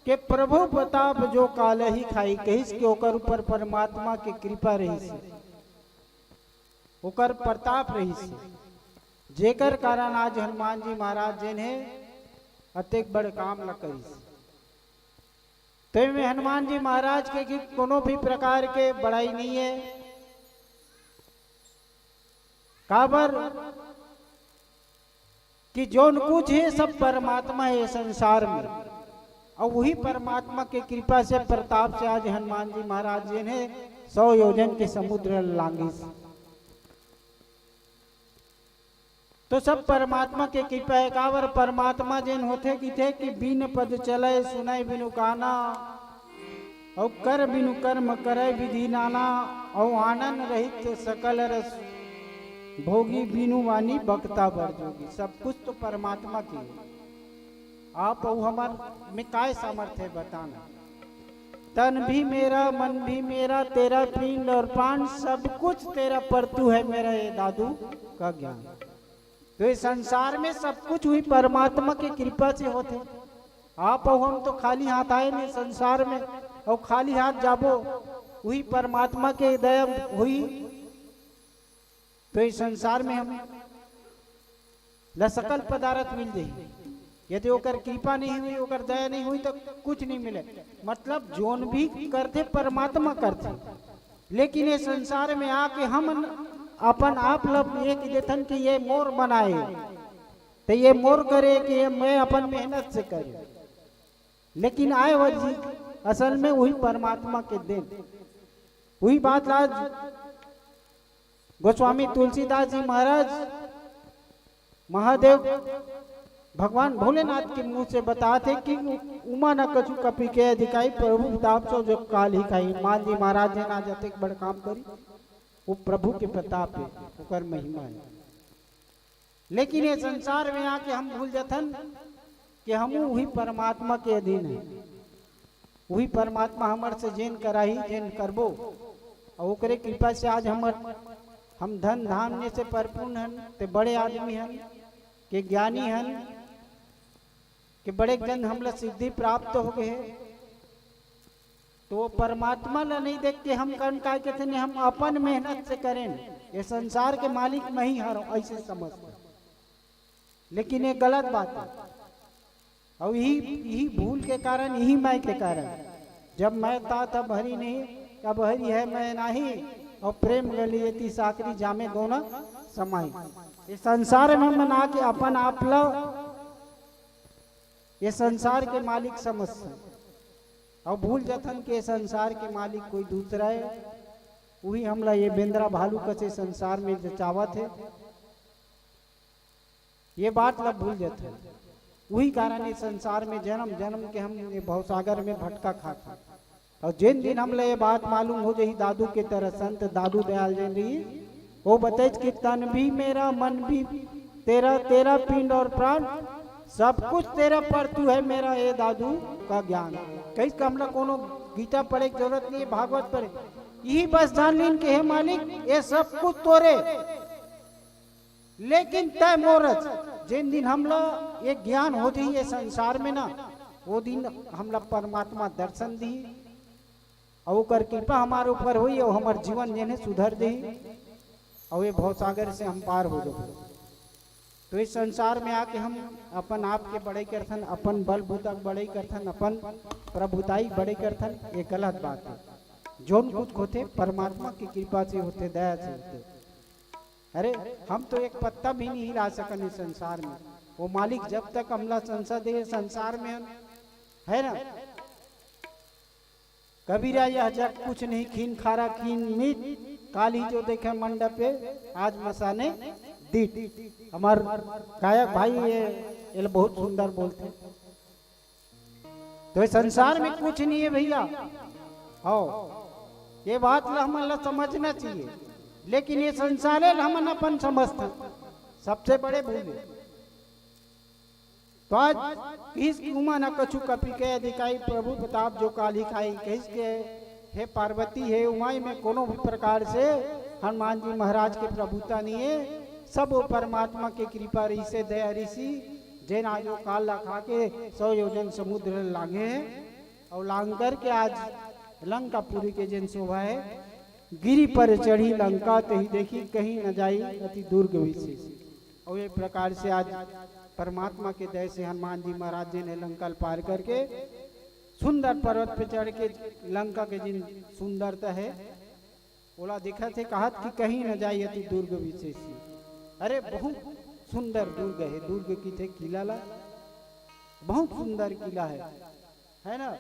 के प्रभु प्रताप जो काल ही खाई कहिस के ओकर ऊपर परमात्मा के कृपा रहिस, ओकर प्रताप रहिस, जेकर कारण आज हनुमान जी महाराज जेन हे अतेक बड़ काम ल करिस। तो एमे हनुमान जी महाराज के कि कोनो भी प्रकार के बड़ाई नहीं है। काबर कि जौन कुछ है सब परमात्मा है संसार में, और वही परमात्मा के कृपा से प्रताप से आज हनुमान जी महाराज जी ने सौ योजन के समुद्र लांगिस। तो सब परमात्मा के कृपा है। काबर परमात्मा जेन होथे किथे कि बिन पद चले सुनय बिनु काना, अउ कर बिनु कर्म करय विधि नाना, अउ आनंद रहित सकल रस भोगी बिनु वाणी बक्ता बर जोगी। सब कुछ तो परमात्मा के है। आप अउ हमर में काय सामर्थ्य है बताना। तन भी मेरा, मन भी मेरा, तेरा पिंड और प्राण, सब कुछ तेरा, पर तू है मेरा ये दादू का ज्ञान। तो ये संसार में सब कुछ वही परमात्मा के कृपा से होथे। आप अउ हम तो खाली हाथ आए नहीं संसार में, अउ खाली हाथ जाबो, वही परमात्मा के दया हुई। तो इस संसार में हम ल सकल पदार्थ मिल जाही। यदि ओकर कृपा नहीं हुई, ओकर दया नहीं हुई, तो कुछ नहीं मिले। मतलब, जोन भी करथे, परमात्मा करथे, लेकिन ये संसार में आके हम अपन आप ल ये कहि देथन कि ये मोर बनाए, तो ये मोर करे कि ये मैं अपन मेहनत से करे। लेकिन आए वो जी, असल में वही परमात्मा के देन। वही बात ला आज गोस्वामी तुलसीदास जी महाराज महादेव भगवान भोलेनाथ के मुंह से बताथे कि उमा न कछु कपि के अधिकाई, प्रभु प्रताप सो जो काल ही खाई। हनुमान जी महाराज जी ना जतेक बड़ काम करी, वो प्रभु के प्रताप है, ओकर महिमा है। लेकिन ये संसार में आके हम भूल जथन कि हम वही परमात्मा के अधीन है, वही परमात्मा हमर से जेन कराही, जेन करबो, और ओकरे कृपा से आज हमर, हम धन धान्य से परिपूर्ण हन, ते बड़े आदमी हन, के ज्ञानी हन, के बड़े जन हमला सिद्धि प्राप्त हो गए हे। तो वो परमात्मा ला नहीं देख के हम कन काय कहते नहीं, हम अपन मेहनत से करें, ये संसार के मालिक नहीं हर ऐसे समझते, लेकिन ये गलत बात है। और यही यही भूल के कारण, यही मैं के कारण, जब मैं था तब हरि नहीं, अब हरि है मैं नहीं, और प्रेम गली यति साकरी जामे दोनों समाई। इस संसार में मना के अपन आप ला ये संसार के मालिक समझ से, और भूल जथन के संसार के मालिक कोई दूसरा है, वही हमला ये बेंदरा भालू कसे संसार में जचावत है। ये बात ला भूल जथन, वही कारण इस संसार में जन्म जन्म के हम ये भवसागर में भटका खात हन। और जिन दिन हमला ये बात मालूम हो जाही, दादू के तरह संत दादू दयाल जैन रही, वो बतैच कि तन भी मेरा, मन भी तेरा, तेरा पिंड और प्राण, सब कुछ तेरा, पर तू है मेरा, ए दादू का ज्ञान। कहीं हमला कोनो गीता पढ़े की जरूरत नहीं है, भागवत पढ़े, यही बस जान लीन के हे मालिक, ये सब कुछ तोरे, लेकिन तय मोरच। जिन दिन हमला ये ज्ञान हो जाही ये संसार में ना, वो दिन हमला परमात्मा दर्शन दी, और ओकर कृपा हमारे ऊपर हुई और हमार जीवन जेने सुधर दे, और ये भवसागर से हम पार हो जाओ। तो इस संसार में आके हम अपन आप के बड़ाई करथन, अपन बल बूता के बड़ाई करथन, अपन प्रभुताई के बड़ाई करथन, ये गलत बात है। जोन कुछ होते परमात्मा की कृपा से होते, दया से होते। अरे, हम तो एक पत्ता भी नहीं हिला सकन इस संसार में। वो मालिक जब तक हमला संसा दे संसार में हन, है ना? कबीरा यह जग कुछ नहीं, कीन खारा कीन मीठ, काल ही जो देखे मंडपे, आज मसाने दीठ। हमार गायक भाई ये, ये बहुत सुंदर बोलते। तो ये संसार में कुछ नहीं है भैया, हो, ये बात ला हमन ला समझना चाहिए। लेकिन ये संसार है हमन अपन समझते, सबसे बड़े भूल है। तो आज किस उमा न कछु कपि के अधिकाई, प्रभु प्रताप जो काली खाई, कहिस के हे पार्वती, हे उमाई में कोनो भी प्रकार से हनुमान जी महाराज के प्रभुता नहीं है, सब वो परमात्मा के कृपा रही से, दया रही सी, जेन आज वो काल ला खा के सौ योजन समुद्र लांघे है और लांघ करके आज लंकापुरी के जेन शोभा है, गिरि पर चढ़ी लंका तही देखी, कहीं न जाई अति दुर्ग विशेष। और ये प्रकार से आज परमात्मा के दया से हनुमान जी महाराज जी ने लंका ल पार करके सुंदर पर्वत पे चढ़ के लंका के जिन सुंदरता है ओला देखत हे, कहत कि कहीं न जाई अति दुर्ग विशेषी। अरे बहुत सुंदर दुर्ग है, दुर्ग की थे किला ला, बहुत सुंदर किला है, है ना?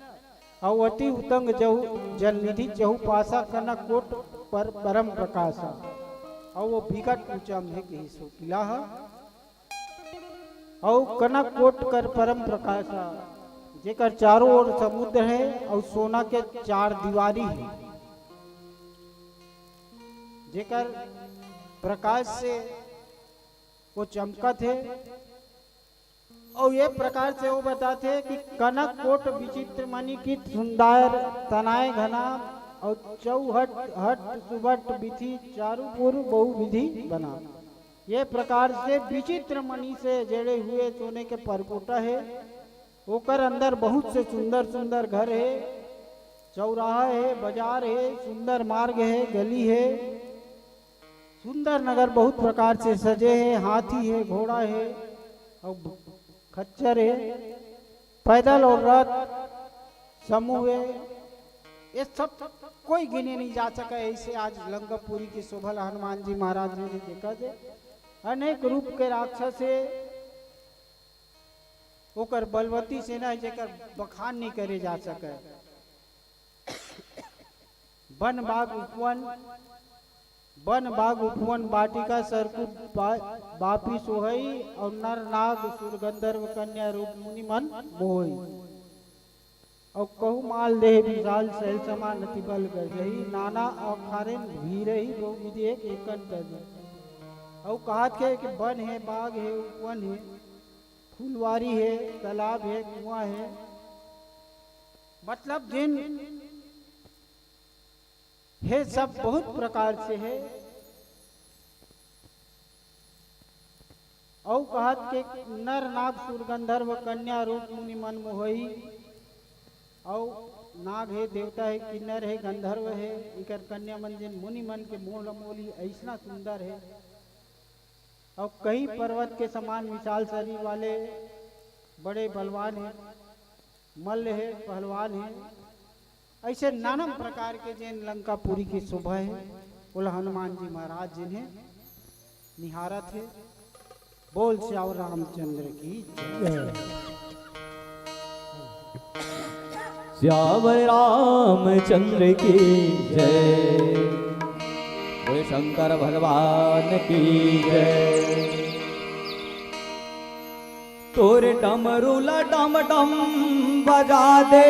अउ अति उतंग जहु जलनिधि चहुपासा कनक कोट पर परम प्रकाशा। अउ वो बिकट ऊंचा में कही सो किला है। अउ कनक कोट कर परम प्रकाशा, जेकर चारों ओर समुद्र है अउ सोना के चार दीवारी है, जेकर प्रकाश से वो चमकत है। अउ ये प्रकार से वो बताथे कि कनक कोट विचित्र मणि की सुंदर तनाय घना अउ चौहट हट सुबट विधि चारू पुर बहुविधि बना। ये प्रकार से विचित्र मणि से जड़े हुए सोने के परकोटा है। ओकर अंदर बहुत से सुंदर सुंदर घर है, चौराहा है, बाजार है, सुंदर मार्ग है, गली है, सुंदर नगर बहुत प्रकार से सजे है, हाथी है, घोड़ा है, अउ खच्चर है, पैदल और रथ समूह है। ये सब कोई गिने नहीं जा सका। ऐसे आज लंकापुरी की शोभा ला हनुमान जी महाराज जी ने देखा जे अनेक रूप के राक्षस है, ओकर बलवती सेना है, जेकर बखान नहीं करे जा सके। वन बाग उपवन बन बाग उपवन बाटिका सरकुट बा-, बापी सोहई, अउ नर नाग सुर गंधर्व कन्या रूप मुनि मन मोहई। अउ कहूँ माल देह विशाल शैल समान अति बल गजही, नाना अखारेन भीरही बहुविधि एक एकन तजही। अउ कहत के कि बन हे, बाग हे, उपवन हे, फुलवारी हे, तालाब हे, कुआं हे, मतलब जेन हे सब बहुत प्रकार से हे। अउ कहत के नर नाग सुर गंधर्व कन्या रूप मुनि मन मोहई। अउ नाग हे, देवता हे, किन्नर हे, गंधर्व हे, इकर कन्या मन जेन मुनि मन के मोह ल मोली अइसना सुंदर हे। अउ कई पर्वत के समान विशाल शरीर वाले बड़े बलवान हे, मल्ल हे, पहलवान हे। अइसे नाना प्रकार के जेन लंकापुरी के शोभा हे, ओला हनुमान जी महाराज जेन हे निहारत हे। बोल सियावर रामचंद्र की जय। सियावर रामचंद्र की जय। बोले शंकर भगवान की जय। तोर डमरू ला डम डम बजा दे,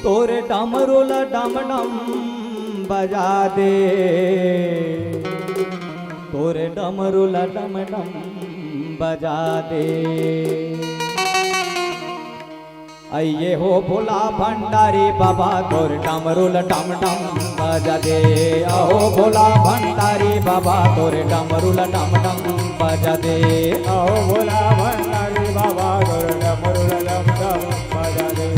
तोर डमरू ला डम डम बजा दे, तोर डमरू ला डम डम बजा दे। अइए हो भोला भंडारी बाबा, तोर डमरू ल डम डम बजा दे। अहो भोला भंडारी बाबा, तोर डमरू ल डम डम बजा दे। अहो भोला भंडारी बाबा, तोर डमरू ल डम डम बजा दे।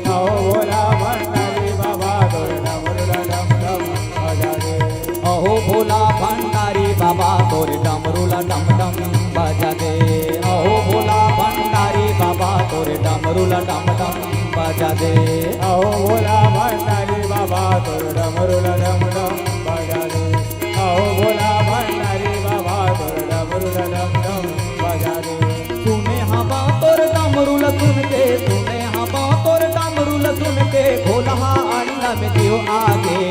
अहो भोला भंडारी बाबा, तोर डमरू ल डम डम बजा दे। अहो भोला भंडारी बाबा, तोर डमरू ल डम डम बजा दे। अहो भोला भंडारी बाबा, तोर डमरू ल डम डम बजा दे। अहो भोला भंडारी बाबा, तोर डमरू ल डम डम बजा दे। अहो भोला भंडारी बाबा, तोर डमरू ल डम डम बजा दे। सुने हवा तोर डमरू ल सुन के, सुने हवा तोर डमरू ल सुन के, भोलहा अंडा में जीव आगे।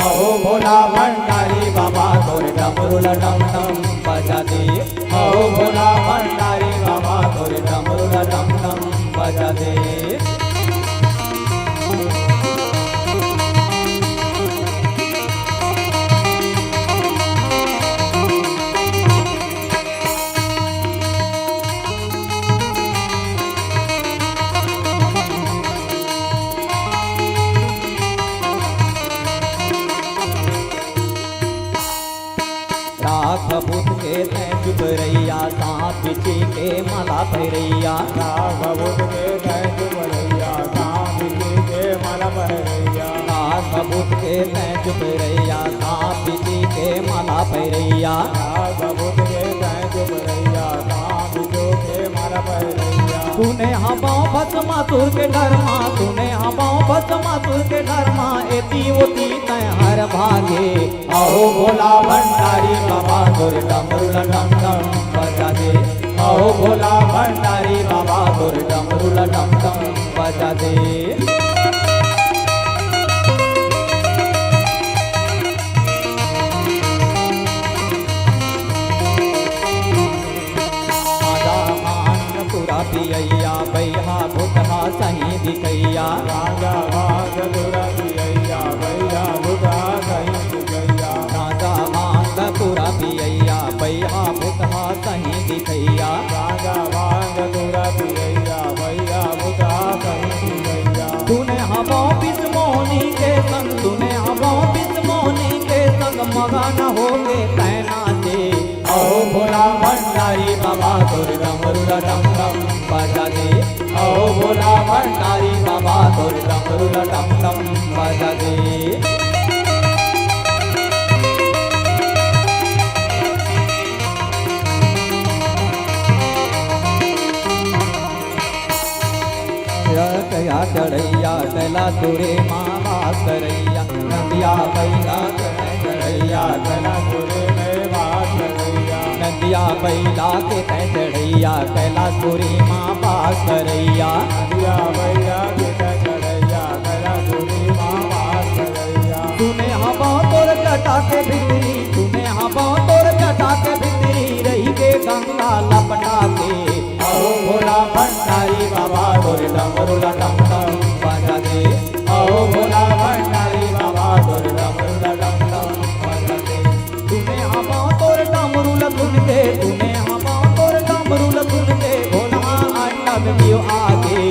अहो भोला भंडारी बाबा, तोर डमरू ल डम डम बजा दे। अहो भोला भंडारी बाबा, तोर डमरू ल डम डम बजा दे। राख भूत के तैं चुप रहिया, सांप बिच्छी के माला पहिरैया। राख भूत के तैं चुप रहिया, सांप बिच्छी के माला पहिरैया। राख भूत के तैं चुप रहिया, सांप बिच्छी के माला पहिरैया। राख भूत के तैं चुप रहिया, सांप बिच्छी के माला पहिरैया। सुने हवं भस्मासुर के डरमा, सुने हवं भस्मासुर के डरमा, एती ओती तैं हर भागे। अहो भोला भंडारी बाबा, तोर डमरू ल डम डम बजा दे। अहो भोला भंडारी बाबा, तोर डमरू ल डम डम बजा दे। गांजा भांग तुरा पियैया, बइहा भूतहा सही दिखैया। गांजा भांग तुरा पियैया, बइहा भूतहा सही दिखैया। गांजा भांग तुरा पियैया, बइहा भूतहा सही दिखैया। गांजा भांग तुरा पियैया, बइहा भूतहा सही दिखैया। सुने हवं बिसमोनी के संग, सुने हवं बिसमोनी के संग, मगन होके तैं नाचे। अहो भोला भंडारी बाबा, तोर डमरू ल डम डम बजा दे। अहो भोला भंडारी बाबा, तोर डमरू ल डम डम बजा दे। कया चढ़ैया कैलाशपुरी माँ वास करैया, नंदिया बैला के तैं चढ़ैया कैलाशपुरी में वास करैया। नंदिया बैला के तैं चढ़ैया कैलाशपुरी माँ वास करैया। नंदिया बैला के तैं चढ़ैया कैलाशपुरी माँ वास करैया। तूने हवा तोर जटा के भीतरी, तूने हवा तोर जटा के भीतरी, रही के गंगा लपटा के। अहो भोला भंडारी बाबा तोर डमरू ला डम डम बजा दे। अहो भोला भंडारी बाबा तोर डमरू ला डम डम बजा दे। तूने हवा तोर डमरू ला धुन दे, तूने हवा तोर डमरू ला धुन दे, भोला अंडा में दियो आगे।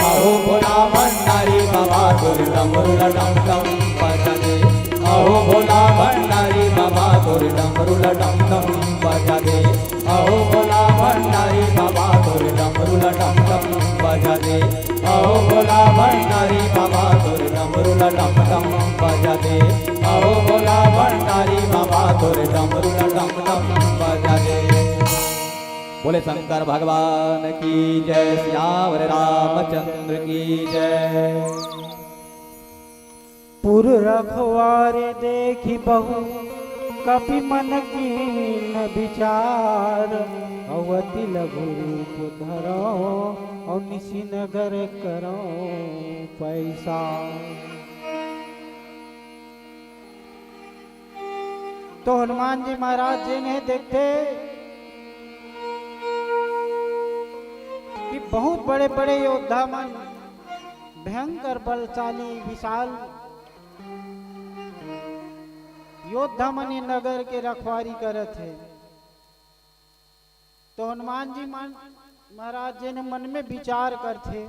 अहो भोला भंडारी बाबा तोर डमरू ला डम डम बजा दे। अहो भोला भंडारी बाबा तोर डमरू ला डम डम बजा दे। अहो भोला भंडारी बाबा तोर डमरू ला डम डम बजा दे। अहो भोला भंडारी बाबा तोर डमरू ला डम डम बजा दे। अहो भोला भंडारी बाबा तोर डमरू ला डम डम बजा दे। बोले शंकर भगवान की जय, सियावर रामचंद्र की जय। पुर रखवारे देखि बहु कपि मन कीन बिचार, अउ अति लघु रूप धरौ अउ निसि नगर करौ पैसा। तो हनुमान जी महाराज जी ने देखते कि बहुत बड़े बड़े योद्धा मन, भयंकर बलशाली विशाल योद्धा मन ये नगर के रखवारी करत हे। तो हनुमान जी मन महाराज जी ने मन में विचार करथे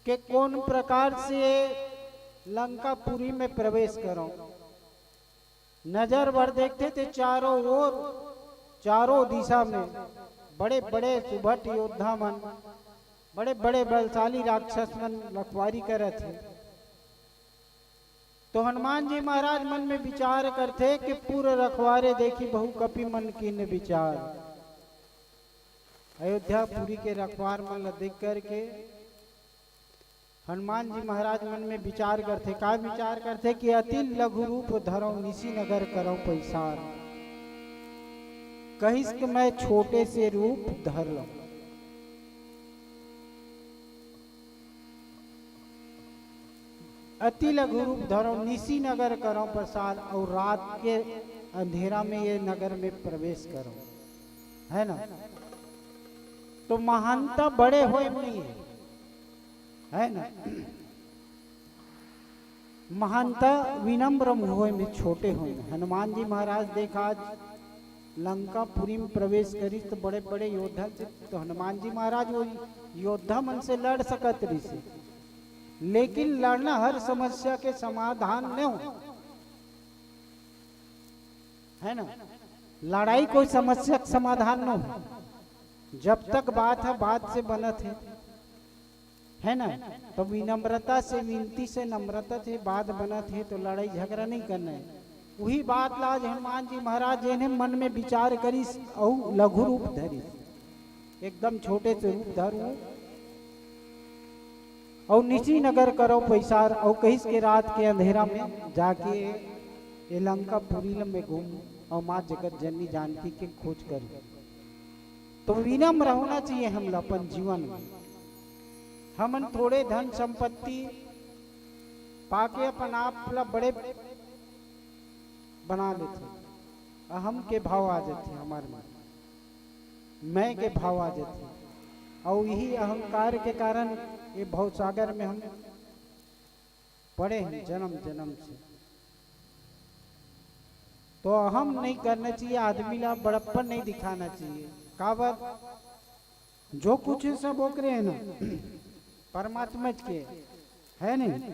कि कौन प्रकार से लंकापुरी में प्रवेश करो। नजर भर देखते थे चारों ओर, चारों दिशा में बड़े बड़े सुभट योद्धा मन, बड़े बड़े बलशाली राक्षस मन रखवारी करत हे। तो हनुमान जी महाराज मन में विचार करथे कि पुर रखवारे देखि बहु कपि मन कीन बिचार। अयोध्यापुरी के रखवार मन ला देख करके हनुमान जी महाराज मन में विचार करथे। का विचार करथे कि अति लघु रूप धरौ निसि नगर करौ पैसार। कहिस कि मैं छोटे से रूप धर लूं। अति लघु रूप धरौ निसि नगर करौ पैसार, अउ रात के अंधेरा में ये नगर में प्रवेश करौ, है ना? तो महानता बड़े होय में नहीं है, है ना? महानता विनम्र होय में, छोटे होय में। हनुमान जी महाराज देखा आज लंकापुरी में प्रवेश करिस तो बड़े बड़े योद्धा से, तो हनुमान जी महाराज वो योद्धा मन से लड़ सकत रहिस, लेकिन लड़ना हर समस्या के समाधान नहीं हो, है ना? लड़ाई कोई समस्या के समाधान नहीं हो। जब तक बात है, बात से बनत है, है ना? तो विनम्रता से, विनती से, नम्रता से बात बनत है, तो लड़ाई झगड़ा नहीं करना है। वही बात ला आज हनुमान जी महाराज जी ने मन में विचार करिस अउ लघु रूप धरिस, एकदम छोटे से रूप धरू अउ निसि नगर करौ पैसार, अउ कहिस के रात के अंधेरा में जाके ये लंकापुरी ल में घूम अउ माँ जगत जननी जानकी के खोज करूं। तो विनम्र होना चाहिए हमला अपन जीवन में। हमन थोड़े धन संपत्ति पाके अपन आप ला बड़े बना लेथे, अहम के भाव आ जाथे हमर में, मैं के भाव आ जाथे, अउ यही अहंकार के कारण ये भवसागर में हम पड़े हैं जन्म जन्म से। तो अहम नहीं करना चाहिए, आदमी ला बड़प्पन नहीं दिखाना चाहिए। काबर? जो कुछ है सब ओकरे है ना, परमात्मा के है नहीं।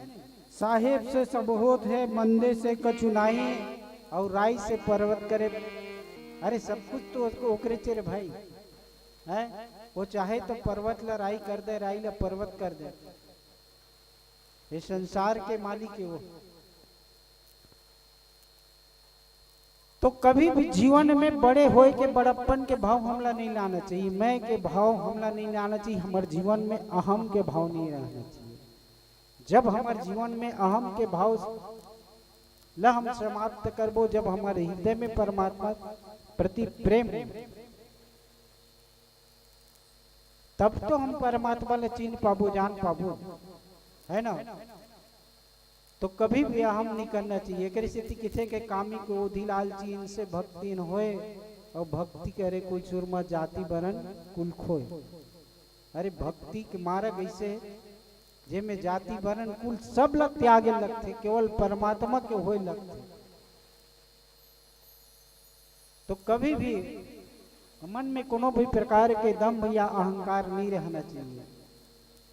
साहेब से सब होत है, मंदे से कछु नाही, अउ राई से पर्वत करे। अरे सब कुछ तो उसको ओकरे चे रे भाई, है? वो चाहे तो पर्वत ला राई कर दे, राई ला पर्वत कर दे। ये संसार के मालिक है वो। तो कभी भी जीवन में बड़े होय के बड़प्पन के भाव हमला नहीं लाना चाहिए, मैं के भाव हमला नहीं लाना चाहिए, हमर जीवन में अहम के भाव नहीं रहना चाहिए। जब हमर जीवन में अहम के भाव ला हम समाप्त करबो, जब हमर हृदय में परमात्मा प्रति प्रेम हो, तब तो हम परमात्मा ला चिन्ह पाबो, जान पाबो, है ना? तो कभी भी अहम नहीं करना चाहिए। एकरे सेती किथे के कामी, क्रोधी, लालची, इनसे भक्ति न होए, और भक्ति करे कोई सुर म जाति बरन कुल खोए। अरे, भक्ति के मार्ग ऐसे हे, जेमे जाति बरन कुल सब ल त्यागे लगथे, केवल परमात्मा के होए लगथे। तो कभी भी मन में कोनो भी प्रकार के दंभ या अहंकार नहीं रहना चाहिए।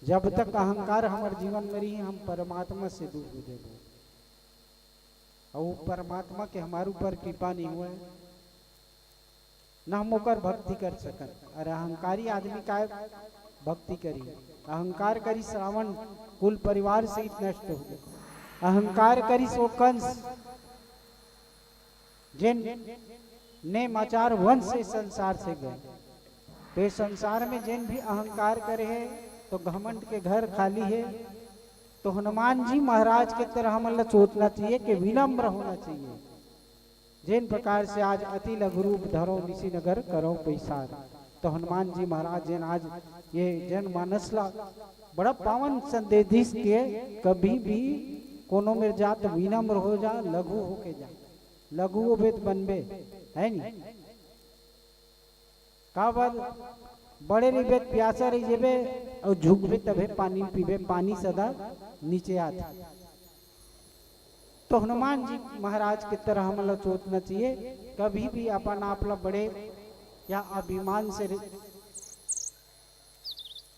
जब तक अहंकार हमर जीवन में रही, हम परमात्मा से दूर हो जाबो। और वो परमात्मा के हमारे ऊपर कृपा नहीं हुआ है, न हम ओकर भक्ति कर सकन। अरे, अहंकारी आदमी काय भक्ति करी? अहंकार करी श्रावण, कुल परिवार सहित नष्ट हो गए। अहंकार करी सो कंस, जेन नेम आचार वंश से संसार से गए। तो ये संसार में जेन भी अहंकार करे है, तो घमंड के घर खाली है। तो हनुमान जी महाराज के तरह हमन ला सोचना चाहिए कि विनम्र होना चाहिए। जेन प्रकार से आज अति लघु रूप धरो निशि नगर करो पैसार, तो हनुमान जी महाराज जेन आज ये जनमानस ला बड़ा पावन संदेश दिस के कभी भी कोनो मेर जात विनम्र हो जा, लघु होके जा। लघु होबे त बनबे, है नी? काबर बड़े रहिबे त प्यासा रहि जेबे, अउ झुकबे तभे पानी पीबे, पानी सदा नीचे आथे। तो हनुमान जी महाराज के तरह हमन ला सोचना चाहिए, कभी भी अपन आप ला बड़े या अभिमान से,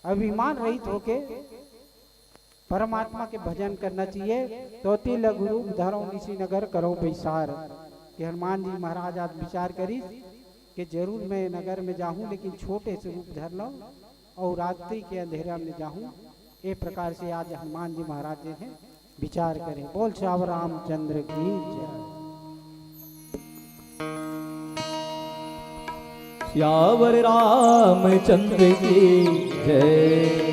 अभिमान रहित होके परमात्मा के भजन करना चाहिए। तो अति लघु रूप धरो निशि नगर करो पैसार, कि हनुमान जी महाराज आज विचार करिस कि जरूर मैं नगर में जाहूं, लेकिन छोटे से रूप धर लूं और रात्रि के अंधेरा में जाहूं। ए प्रकार से आज हनुमान जी महाराज जे हैं विचार करें। बोल सियावर रामचंद्र की जय। सियावर रामचंद्र की जय।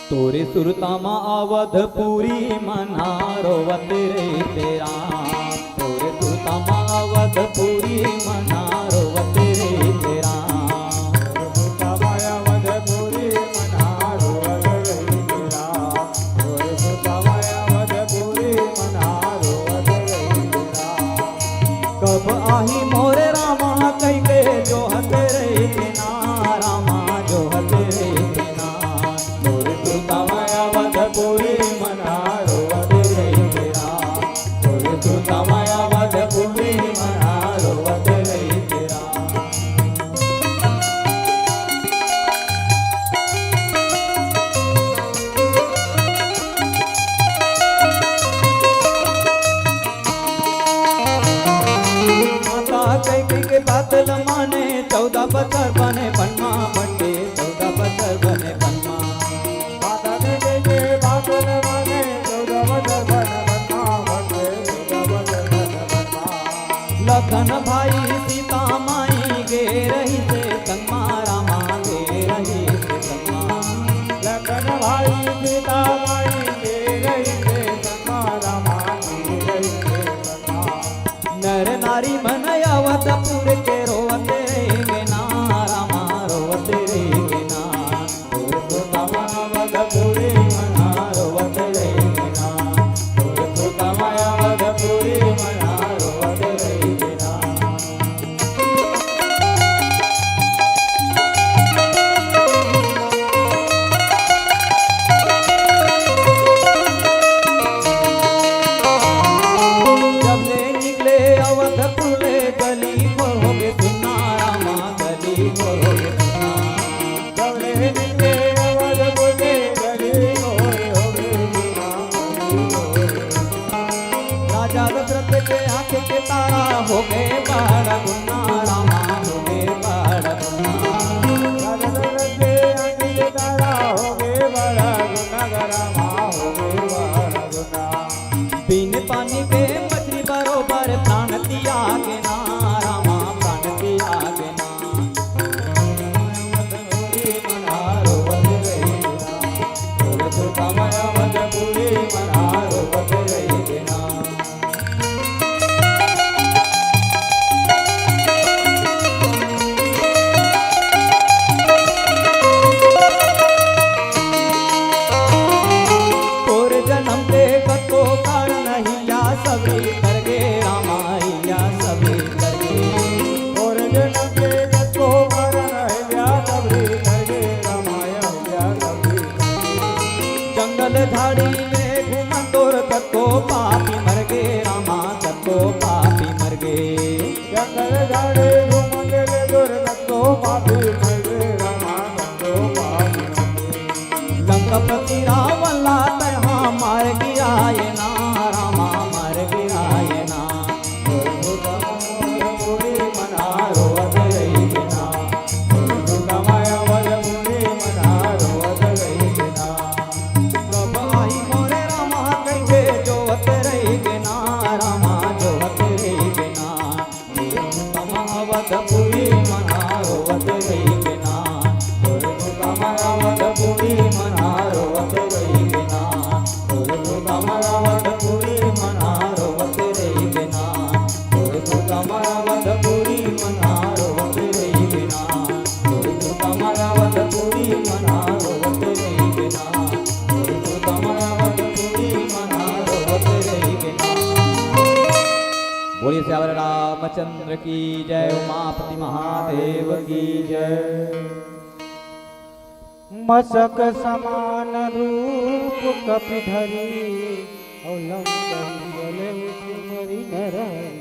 तोरे सुरता मा अवधपुरी मन रोवत रहिथे राम। तोरे सुरता मा अवधपुरी मन रोवत रहिथे राम। तोरे सुरता मा अवधपुरी मन रोवत रहिथे राम। तोरे सुरता मा अवधपुरी मन रोवत रहिथे राम। कब आही मोरे रामा कहिके जोहत रहिथे ना, रामा जोहत रहिथे ना। तोरे सुरता मा अवधपुरी मन रोवत रहिथे राम। तोरे सुरता मा अवधपुरी मन रोवत रहिथे राम। माता कैकेयी के बात ल माने, चौदह बछर बने बन मा बंटे, चौदह बछर बने बन मा। माता कैकेयी के बात ल माने, चौदह बछर बने बन मा बंटे, चौदह बछर बने बन मा। लखन भाई सीता माई गे रहिसे संग मा, रामा गे रहिसे संग मा। लखन भाई सीता माई गे रहिसे संग मा, रामा गे रहिसे संग मा। नर नारी मन अवधपुर के रोवत रहिगे ना, रामा रोवत रहिगे ना। तोरे सुरता मा अवधपुरी मन रोवत रहिगे ना। तोरे सुरता मा अवधपुरी मन रोवत रहिगे ना। जब ले निकले अवधपुर ले गली खोर होगे सुन्ना, रामा गली खोर होगे सुन्ना। राजा दशरथ के आँख के तारा होगे बड़ा गुन्ना, रामा होगे बड़ा गुन्ना। राजा दशरथ के आँख के तारा होगे बड़ा गुन्ना, रामा होगे बड़ा गुन्ना। बिन पानी के मछली बरोबर प्राण त्यागे ना, रामा प्राण त्यागे ना। झाड़ी ले घूमन तोर कतको पापी मर गे रामा, कतको पापी मर गे। जंगल झाड़ी घूमन ले तोर कतको पापी मर गे रामा, कतको पापी मर गे। लंकापति रावण ला तैं हा मार गिराए ना, रामा मार गिराए ना। बोलिए सियावर रामचंद्र की जय, उमापति महादेव की जय। मसक समान रूप कपि धरी, अउ लंक ही चले सुमरि नर हरि।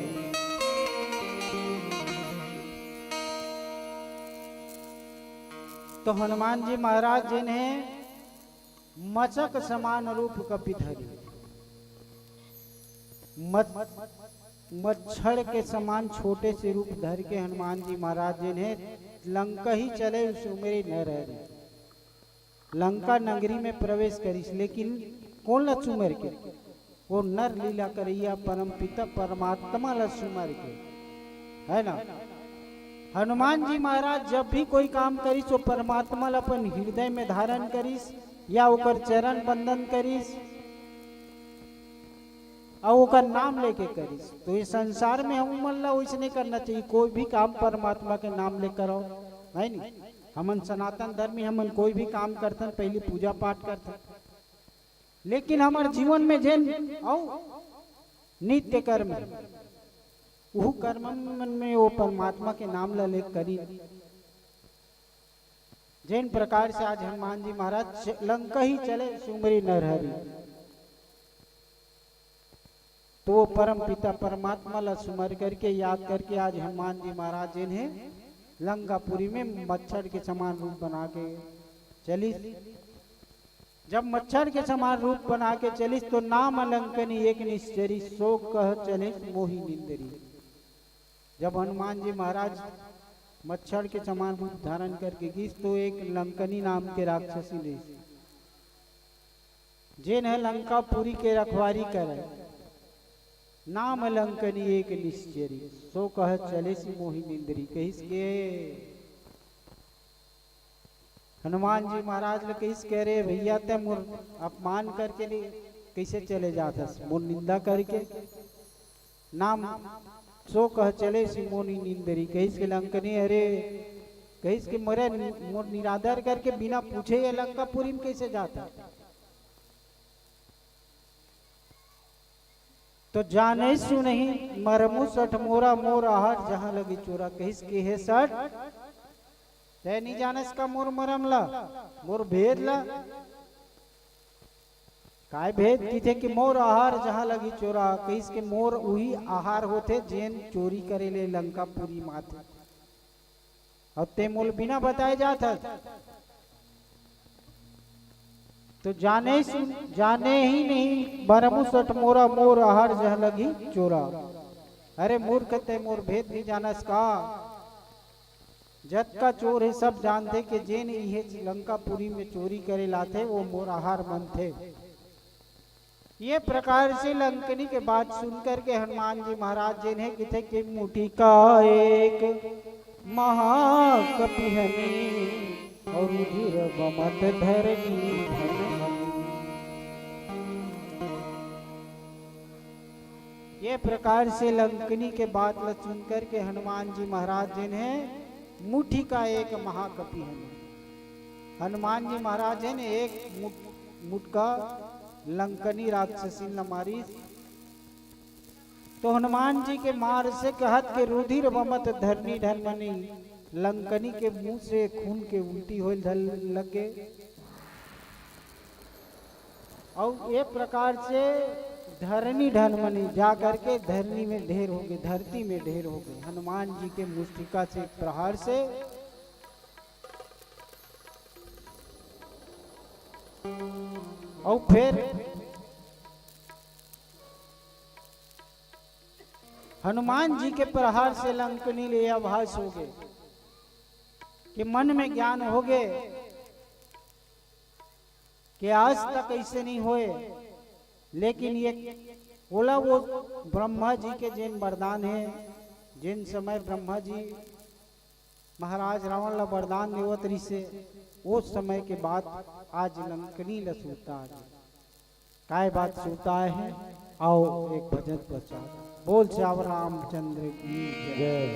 तो हनुमान जी महाराज जिन्हें मचक समान रूप कपि धरी, मत-, मच्छर के समान छोटे से रूप धर के हनुमान जी महाराज जिन्हें लंका ही चले सुमरि नर हरि। लंका नगरी में प्रवेश करिस, लेकिन कोन ला सुमर के? वो नर लीला करैया परम पिता परमात्मा ला सुमर के, है ना? हनुमान जी महाराज जब भी कोई काम करिस, वो परमात्मा ला अपन हृदय में धारण करिस या ओकर चरण बंदन करिस, अउ ओकर नाम लेके करिस। तो ये संसार में हम मन ला वैसने करना चाहिए, कोई भी काम परमात्मा के नाम ले करो, है नी? हमन सनातन धर्मी, हमन कोई भी काम करथन, पहली पूजा पाठ करथन, लेकिन हमर जीवन में जेन अउ नित्य कर्म हे, उहू कर्म मन में वो परमात्मा के नाम ला ले करी। जेन प्रकार से आज हनुमान जी महाराज च-, लंका ही चले सुमरी नरहरि, तो वो परम पिता परमात्मा ला सुमर करके, याद करके आज हनुमान जी महाराज जेन हे लंकापुरी में मच्छर के समान रूप बना के चलिस। जब मच्छर के समान रूप बना के चलिस, तो नाम लंकनी एक निश्चरी, सो कह चलिस मोहि निंदरी। जब हनुमान जी महाराज मच्छर के समान रूप धारण करके गिस, तो एक लंकनी नाम के राक्षसी रहिस, जेन ह लंकापुरी के रखवारी करय। नाम लंकनी एक निश्चरी, सो कह चलिस मोहि निंदरी। कहिस के हनुमान जी महाराज ल कहिस के, "अरे भैया, तैं मोर अपमान करके ले कइसे चले जात हस, मोर निंदा करके? नाम सो कह चलिस मोहि निंदरी।" कहिस के लंकनी, "अरे," कहिस के, "मोरे, मोर निरादर करके बिना पूछे ये लंकापुरी में कइसे जात हस?" तो जाने सुनही मरमु सठ मोरा, मोर आहार जहां लगी चोरा। कहिस के, "हे सठ, तैं नी जानस का मोर मरम ला, मोर भेद ला?" "काय भेद?" किथे कि "मोर आहार जहां लगी चोरा।" कहिस के, "मोर उही आहार होथे, जेन चोरी करे ले लंकापुरी माथे।" अउ तैं मोल बिना बताए जात हस। तो जाने सुन, जाने ही नहीं, मरमु सठ मोरा, मोर आहार जहां लगी चोरा। अरे मूर्ख, तैं मोर भेद नहीं जानस का? जतका चोर हे, सब जानथे के जेन इहे लंकापुरी में चोरी करे लाथे, वो मोर आहार मनथे। ये प्रकार से लंकनी के बात सुन करके हनुमान जी महाराज जेन हे किथे के मुठिका एक महाकपि हनी, अउ रुधिर बमत धरनी धन हनी। ये प्रकार से लंकनी के बात ल सुन करके हनुमान जी महाराज जेन हे मुठिका एक महाकपि हनी। हनुमान जी महाराज हे ने एक मुट-, मुटका लंकनी राक्षसीन ल मारिस। तो हनुमान जी के मार से कहत के रुधिर बमत धरनी धन हनी, लंकनी के मुंह से खून के उल्टी होए धर लगे। अउ ए प्रकार से धरनी ढन मनी जा करके धरनी में ढेर होगे, धरती में ढेर होगे, हनुमान जी के मुष्टिका से, प्रहार से। अउ फिर हनुमान जी के प्रहार से लंकनी ले आभास होगे, कि मन में ज्ञान होगे कि आज तक ऐसे नहीं होए। लेकिन ये ओला वो ब्रह्मा जी के जेन वरदान हे, जेन समय ब्रह्मा जी महाराज रावण ला वरदान देवत रिहिसे, ओ समय के बात आज लंकनी ला सुरता आगे। काय बात सुरता हे? आओ एक भजन प्रचार। बोल सियावर रामचंद्र की जय। जय।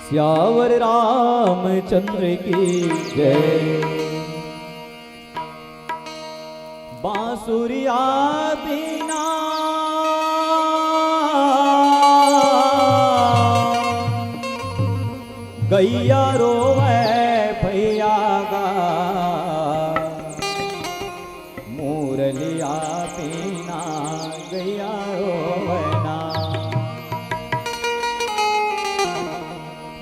सियावर रामचंद्र की जय। बांसुरिया बिना गैया रोवे भैया गा, मुरलिया बिना गैया रोवे ना।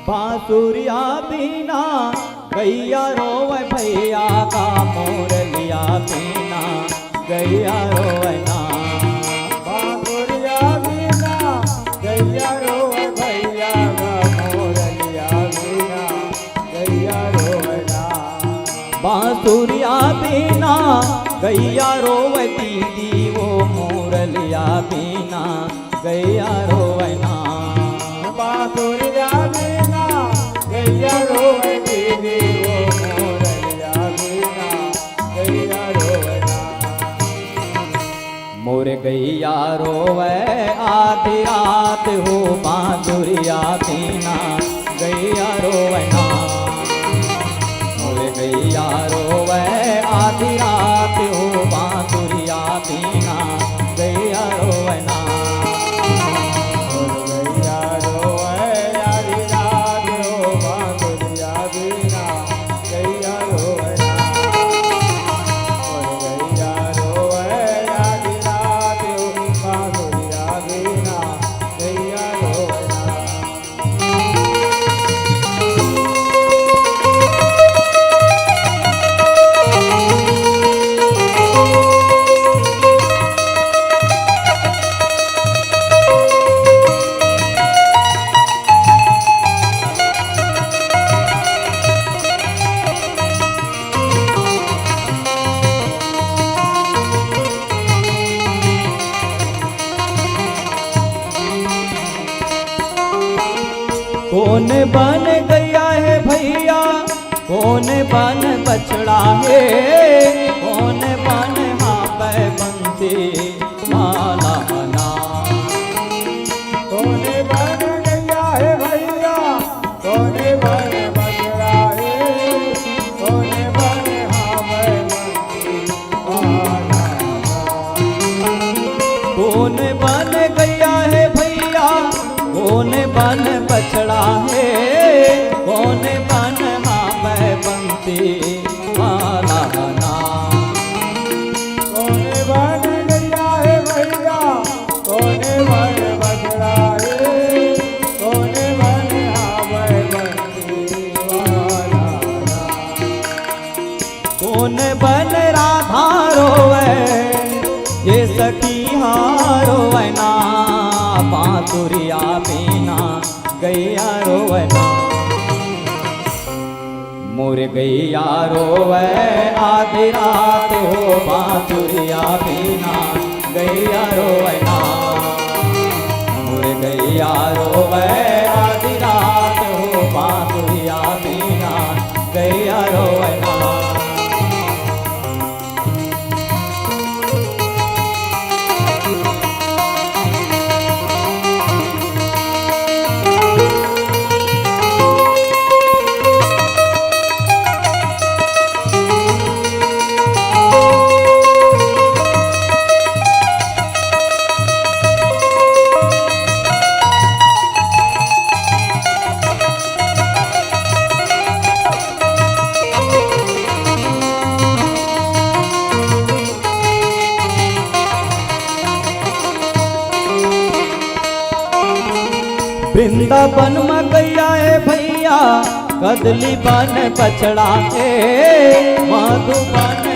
बांसुरिया बिना गैया रोवे भैया गा, मुरलिया बिना गैया रोवे ना। बांसुरिया बिना गैया रोवे भैया गा, मुरलिया बिना गैया रोवे ना। बांसुरिया बिना गैया रोवे दीदी, वो मुरलिया बिना गैया रोवे ना। बांसुरिया बिना गैया रोवे दीदी, वो मुरलिया बिना गैया रोवे ना। मोर गैया रोवे आधी रात हो, बांसुरिया बिना गैया रोवे ना। मोर गैया रोवे आधी रात हो, बांसुरिया बिना गैया रोवे ना। मोर गैया रोवे आधी रात हो, बांसुरिया बिना गैया रोवे ना। मोर गैया रोवे आधी रात हो, बांसुरिया बिना गैया रोवे ना। कोन बन गैया हे भैया, कोन बन बछड़ा हे, कोन बन हावय बंसी वाला ना। कोन बन गैया हे भैया, कोन बन बछड़ा हे, कोन बन हावय बंसी वाला ना। कोन बन गैया हे भैया, कोन बन बछड़ा हे, कोन बन हावय बंसी वाला ना। कोन बन गैया हे भैया, कोन बन बछड़ा हे, कोन बन हावय बंसी वाला ना। कोन बन राधा रोवे, ये सखी हा रोवे ना, बांसुरिया बिना गैया रोवे ना। मोर गैया रोवे आधी रात हो, बांसुरिया बिना गैया रोवे ना। मोर गैया रोवे आधी रात हो, बांसुरिया बिना गैया रोवे ना। वृंदावन म गैया ए भैया, कदली बन बछड़ा ए। मधुबन